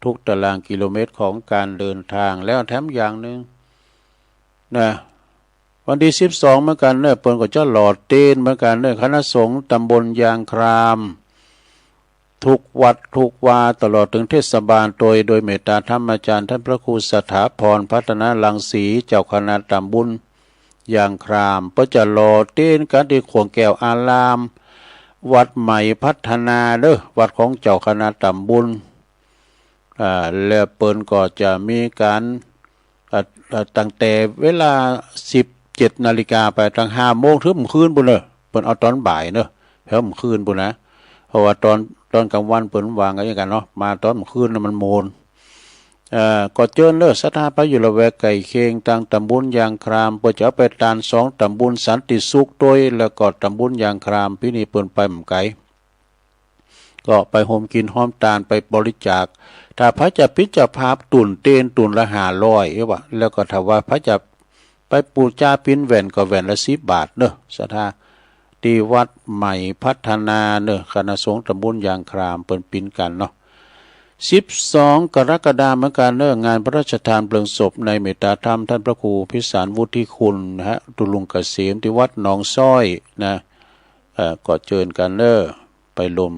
ทุกตารางกิโลเมตรของการเดินทาง แล้วแถมอย่างนึ่งนะ วันตี้สิบสองเหมือนกั๋นเน่อ เปิ้นก็จะหล่อเตณฑ์เหมือนกั๋นเน่อ คณะสงฆ์ตำบลยางคราม ทุกวัดทุกวา ตลอดเถิงเทศบาล โดย โดยเมตตาธรรมอาจ๋ารย์ต้านพระครูสถาพร พัฒนรังสี เจ้าคณะตำบลยางคราม เปิ้นจะหล่อเตณฑ์กั๋นตี้ข่วงแก้วอาราม วัดใหม่พัฒนาเน่อ วัดของเจ้าคณะตำบล อ่า แล้วเปิ้นก็จะมีก๋าน เอ่อ เอ่อ ตั้งแต่เวลาสิบเจ็ดนาฬิกาไป ตังห้าโมงเถิงค่ำคืนปู้นเน่อ เปิ้นเอาต๋อนบ่ายเน่อ แถวค่ำคืนปู้นนะ เพราะว่าต๋อน ต๋อนก๋างวันเปิ้นวางกั๋นอย่างกั๋นเนาะ มาต๋อนค่ำคืนน่ะมันโมน เอ่อ ก็เจิญเน่อ ศรัทธาไผอยู่ละแวกใก้เคียง ตางตำบลยางคราม เปิ้นจะเอาไปตานสองตำบลสันติสุขตวย แล้วก็ตำบลยางคราม ปี๋นี้เปิ้นไปบ่ไก๋ ก็ไปโฮมกิ๋นโฮมตาน ไปบริจาค ถ้าไผจะเป๋นเจ้าภาพตุ๊นเตณฑ์ตุ๊นละห้าร้อย เอ้ยว่า แล้วก็ถ้าว่าไผจะไปปู๋จาเป๋นแหวนก็แหวนละสิบบาทเน่อ ศรัทธา ตี้วัดใหม่พัฒนาเน่อ คณะสงฆ์ตำบลยางคราม เปิ้นปิ๋นกั๋นเนาะ สิบสองกรกฎาคมเหมือนกั๋นเน่อ งานพระราชทานเพลิงศพในเมตตาธรรมต้านพระครูพิสารวุฒิคุณนะฮะ ตุ๊ลุงเกษม ตี้วัดหนองซ้อยนะ เอ่อ ก็เจิญกั๋นเน่อ ไปร่วม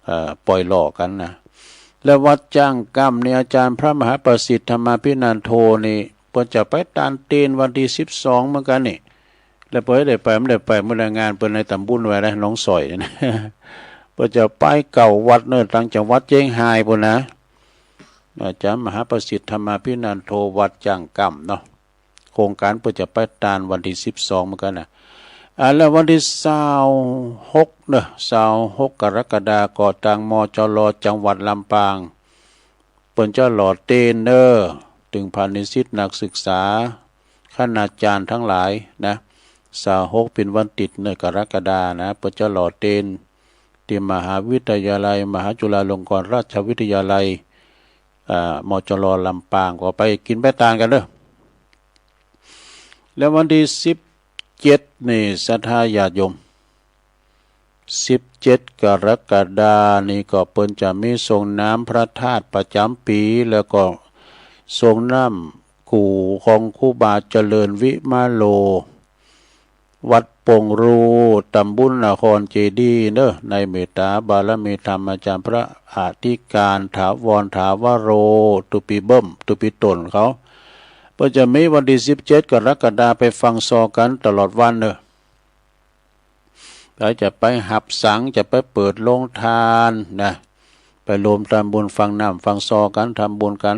เอ่อ ปล่อยหล่อกั๋นนะ และวัดจ้างกล้ำนี่ อาจ๋ารย์พระมหาประสิทธิ์ธรรมาภินันโทนี่ เปิ้นจะไปตานเตณฑ์วันตี้สิบสองเหมือนกั๋นนี่ แล้วเปิ้นได้ไป บ่ได้ไป เมื่อรายงานเปิ้นในตำบลไว้นะ หนองซ้อยนี่นะ เปิ้นจะไปเก้าวัดเน่อ ตางจังหวัดเจียงฮายปู้นนะ อาจ๋ารย์มหาประสิทธิ์ธรรมาภินันโท วัดจ้างกล้ำเนาะ โครงก๋านเปิ้นจะไปตานวันตี้สิบสองเหมือนกั๋นนะ อ่า แล้ววันตี้ซาวหกเน่อ ซาวหกกรกฎาคม ก็ตาง มจร จังหวัดลำปาง เปิ้นจะหล่อเตณฑ์เน่อ ตึงพานิสิต นักศึกษา คณาจ๋ารย์ตังหลายนะ ซาวหกเป๋นวันติ๊ดเน่อ กรกฎาคมนะ เปิ้นจะหล่อเตณฑ์ ตี้มหาวิทยาลัย มหาจุฬาลงกรณราชวิทยาลัย อ่า มจร ลำปาง ก็ไปกิ๋นไปตานกั๋นเน่อ แล้ววันตี้สิบ เจ็ดนี่ ศรัทธาญาติโยม สิบเจ็ดกรกฎานี่ก็เปิ้นจะมีส่งน้ำพระธาตุประจ๋ำปี๋ แล้วก็ส่งน้ำกู่ของครูบาเจริญวิมาโล วัดปงรู ต๋ำบลนครเจดีย์เนาะ ในเมตตาบารมีธรรมอาจารย์พระอธิการถาวรถาวโร ตุ๊ปี๋เบิ่ม ตุ๊ปี๋ต้นเขา เปิ้นจะมีวันตี้สิบเจ็ดกรกฎา ไปฟังซอกั๋นตลอดวันเนาะ ใผจะไปหับสัง จะไปเปิดโฮงตานนะ ไปรวมต๋ำบลฟังน้ำฟังซอกั๋น ทำบุญกั๋น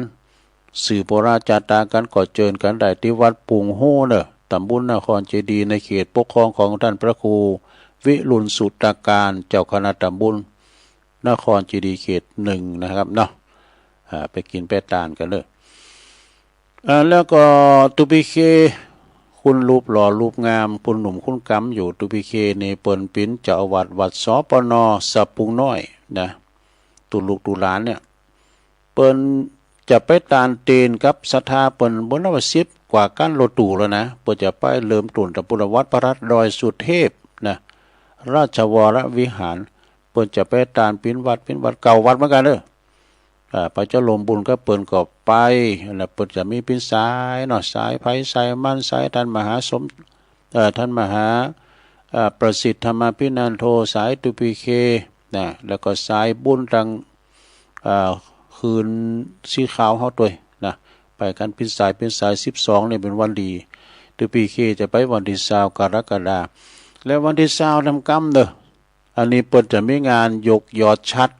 สืบปุระจะตากั๋น ก็เจิญกั๋นได้ตี้วัดปงรูเนาะ ต๋ำบลนครเจดีย์ ในเขตปกครองของต้านพระครูวิรุฬสุตการ เจ้าคณะต๋ำบลนครเจดีย์เขตหนึ่งนะครับเนาะ อ่า ไปกิ๋นไปตานกั๋นเนาะ อ่า แล้วก็ตุ๊ปี๋เค คุณรูปหล่อรูปงาม คุณหนุ่มคุณกำอยู่ตุ๊ปี๋เคนี่ เปิ้นเป๋นเจ้าอาวาสวัด สปน สะปุงน้อยนะ ตุ๊ลูกตุ๊หลานเนี่ย เปิ้นจะไปตานเตนกับศรัทธาเปิ้น บ่นับว่าสิบกว่ากั๋นรถตู้แล้วนะ เปิ้นจะไปเริ่มต้นต๋ำบลวัดพระธาตุดอยสุเทพนะ ราชวรวิหาร เปิ้นจะไปตานเป๋นวัด เป๋นวัด เก้าวัดเหมือนกั๋นเนาะ อ่า ไปจะรวมบุญกับเปิ้นก็ไป แล้วเปิ้นจะมีเป๋นสายเนาะ สายใผสายมัน สายต้านมหาสม เอ่อ ต้านมหา เอ่อ ประสิทธิ์ธรรมาภินันโท สายตุ๊ปี๋เคนะ แล้วก็สายบุญตาง เอ่อ คืนสีขาวเฮาตวยนะ ไปกั๋นเป๋นสายเป๋นสาย สิบสองนี่เป๋นวันดี ตุ๊ปี๋เคจะไปวันตี้ซาวกรกฎา และวันตี้ซาวทำกรรมเนาะ อันนี้เปิ้นจะมีงานยกยอดฉัตร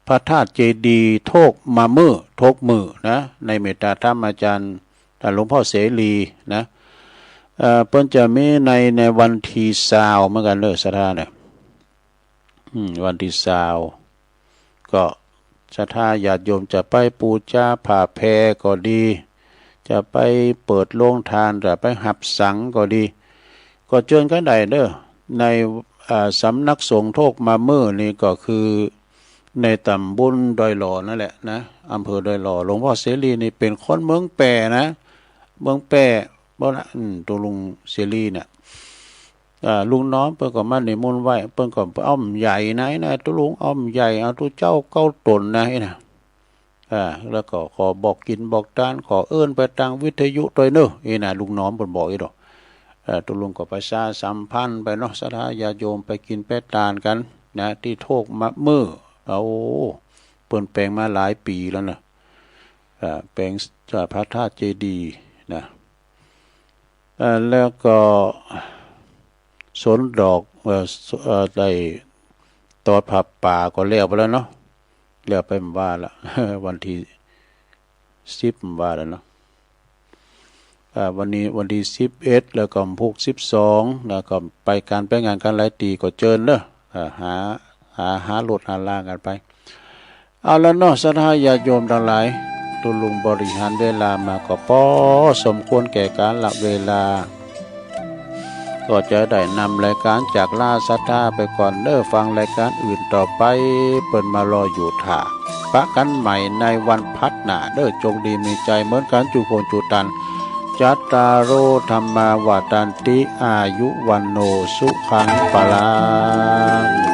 พระธาตุเจดีย์โทกมามื้อ โทกมื้อนะ ในเมตตาธรรมอาจารย์ อ่า หลวงพ่อเสรีนะ เอ่อ เปิ้นจะมีใน ในวันตี้ซาวเหมือนกั๋นเนาะ ศรัทธาเนี่ย อืม วันตี้ซาว ก็ศรัทธาญาติโยมจะไปปู๋จาผ้าแพร่ก็ดี จะไปเปิดโฮงตาน จะไปหับสังก็ดี ก็เจิญกั๋นได้เนาะ ใน อ่า สำนักสงฆ์โทกมามื้อนี่ก็คือในต๋ำบลดอยหล่อนั่นแหละนะ อำเภอดอยหล่อ หลวงพ่อเสรีนี่เป๋นคนเมืองแป้นะ เมืองแป้ บ่ละ อืม ตุ๊ลุงเสรีเนี่ย อ่า ลุงน้อมเปิ้นก็มานิมนต์ไว้ เปิ้นก็อ้อมใหญ่ไหนนะ ตุ๊ลุงอ้อมใหญ่ เอาตุ๊เจ้าเก้าต๋นนะ ไอ้นะ อ่า แล้วก็ขอบอกกิ๋นบอกตาน ขอเอิ้นไปตางวิทยุตวยเนาะ ไอ้นะ ลุงน้อมเปิ้นบอกอี้ดอก เอ่อ ตุ๊ลุงก็ประชาสัมพันธ์ไปเนาะ ศรัทธาญาติโยมไปกิ๋นไปตานกั๋นนะ ตี้โทกมามื้อ โอ้ เปิ้นแป๋งมาหลายปี๋แล้วนะ อ่า แป๋ง อ่า พระธาตุเจดีย์นะ เอ่อ แล้วก็สนดอก เอ่อ ส- เอ่อ ได้ตอดผ้าป่าก็แล้วไปแล้วเนาะ แล้วไปบ่าละ วันตี้สิบบ่าแล้วเนาะ อ่า วันนี้วันตี้สิบเอ็ด แล้วก็พุธสิบสอง แล้วก็ไปก๋านไปงานกั๋นหลายตี้ก็เจิญเนาะ อ่า หา หา หารถหาลากั๋นไป เอาละเนาะ ศรัทธาญาติโยมตังหลาย ตุ๊ลุงบริหารเวลามาก็ปอสมควรแก่กาละเวลา ก็จะได้นำรายก๋านจากลาศรัทธาไปก่อนเนาะ ฟังรายก๋านอื่นต่อไป เปิ้นมารออยู่ถ้า ปะกั๋นใหม่ในวันพัดหน้าเนาะ จงดีมีใจ๋เหมือนกั๋นจุคนจุตัน จัตตาโร ธัมมา วัฑฒันติ อายุ วัณโณ สุขัง พลัง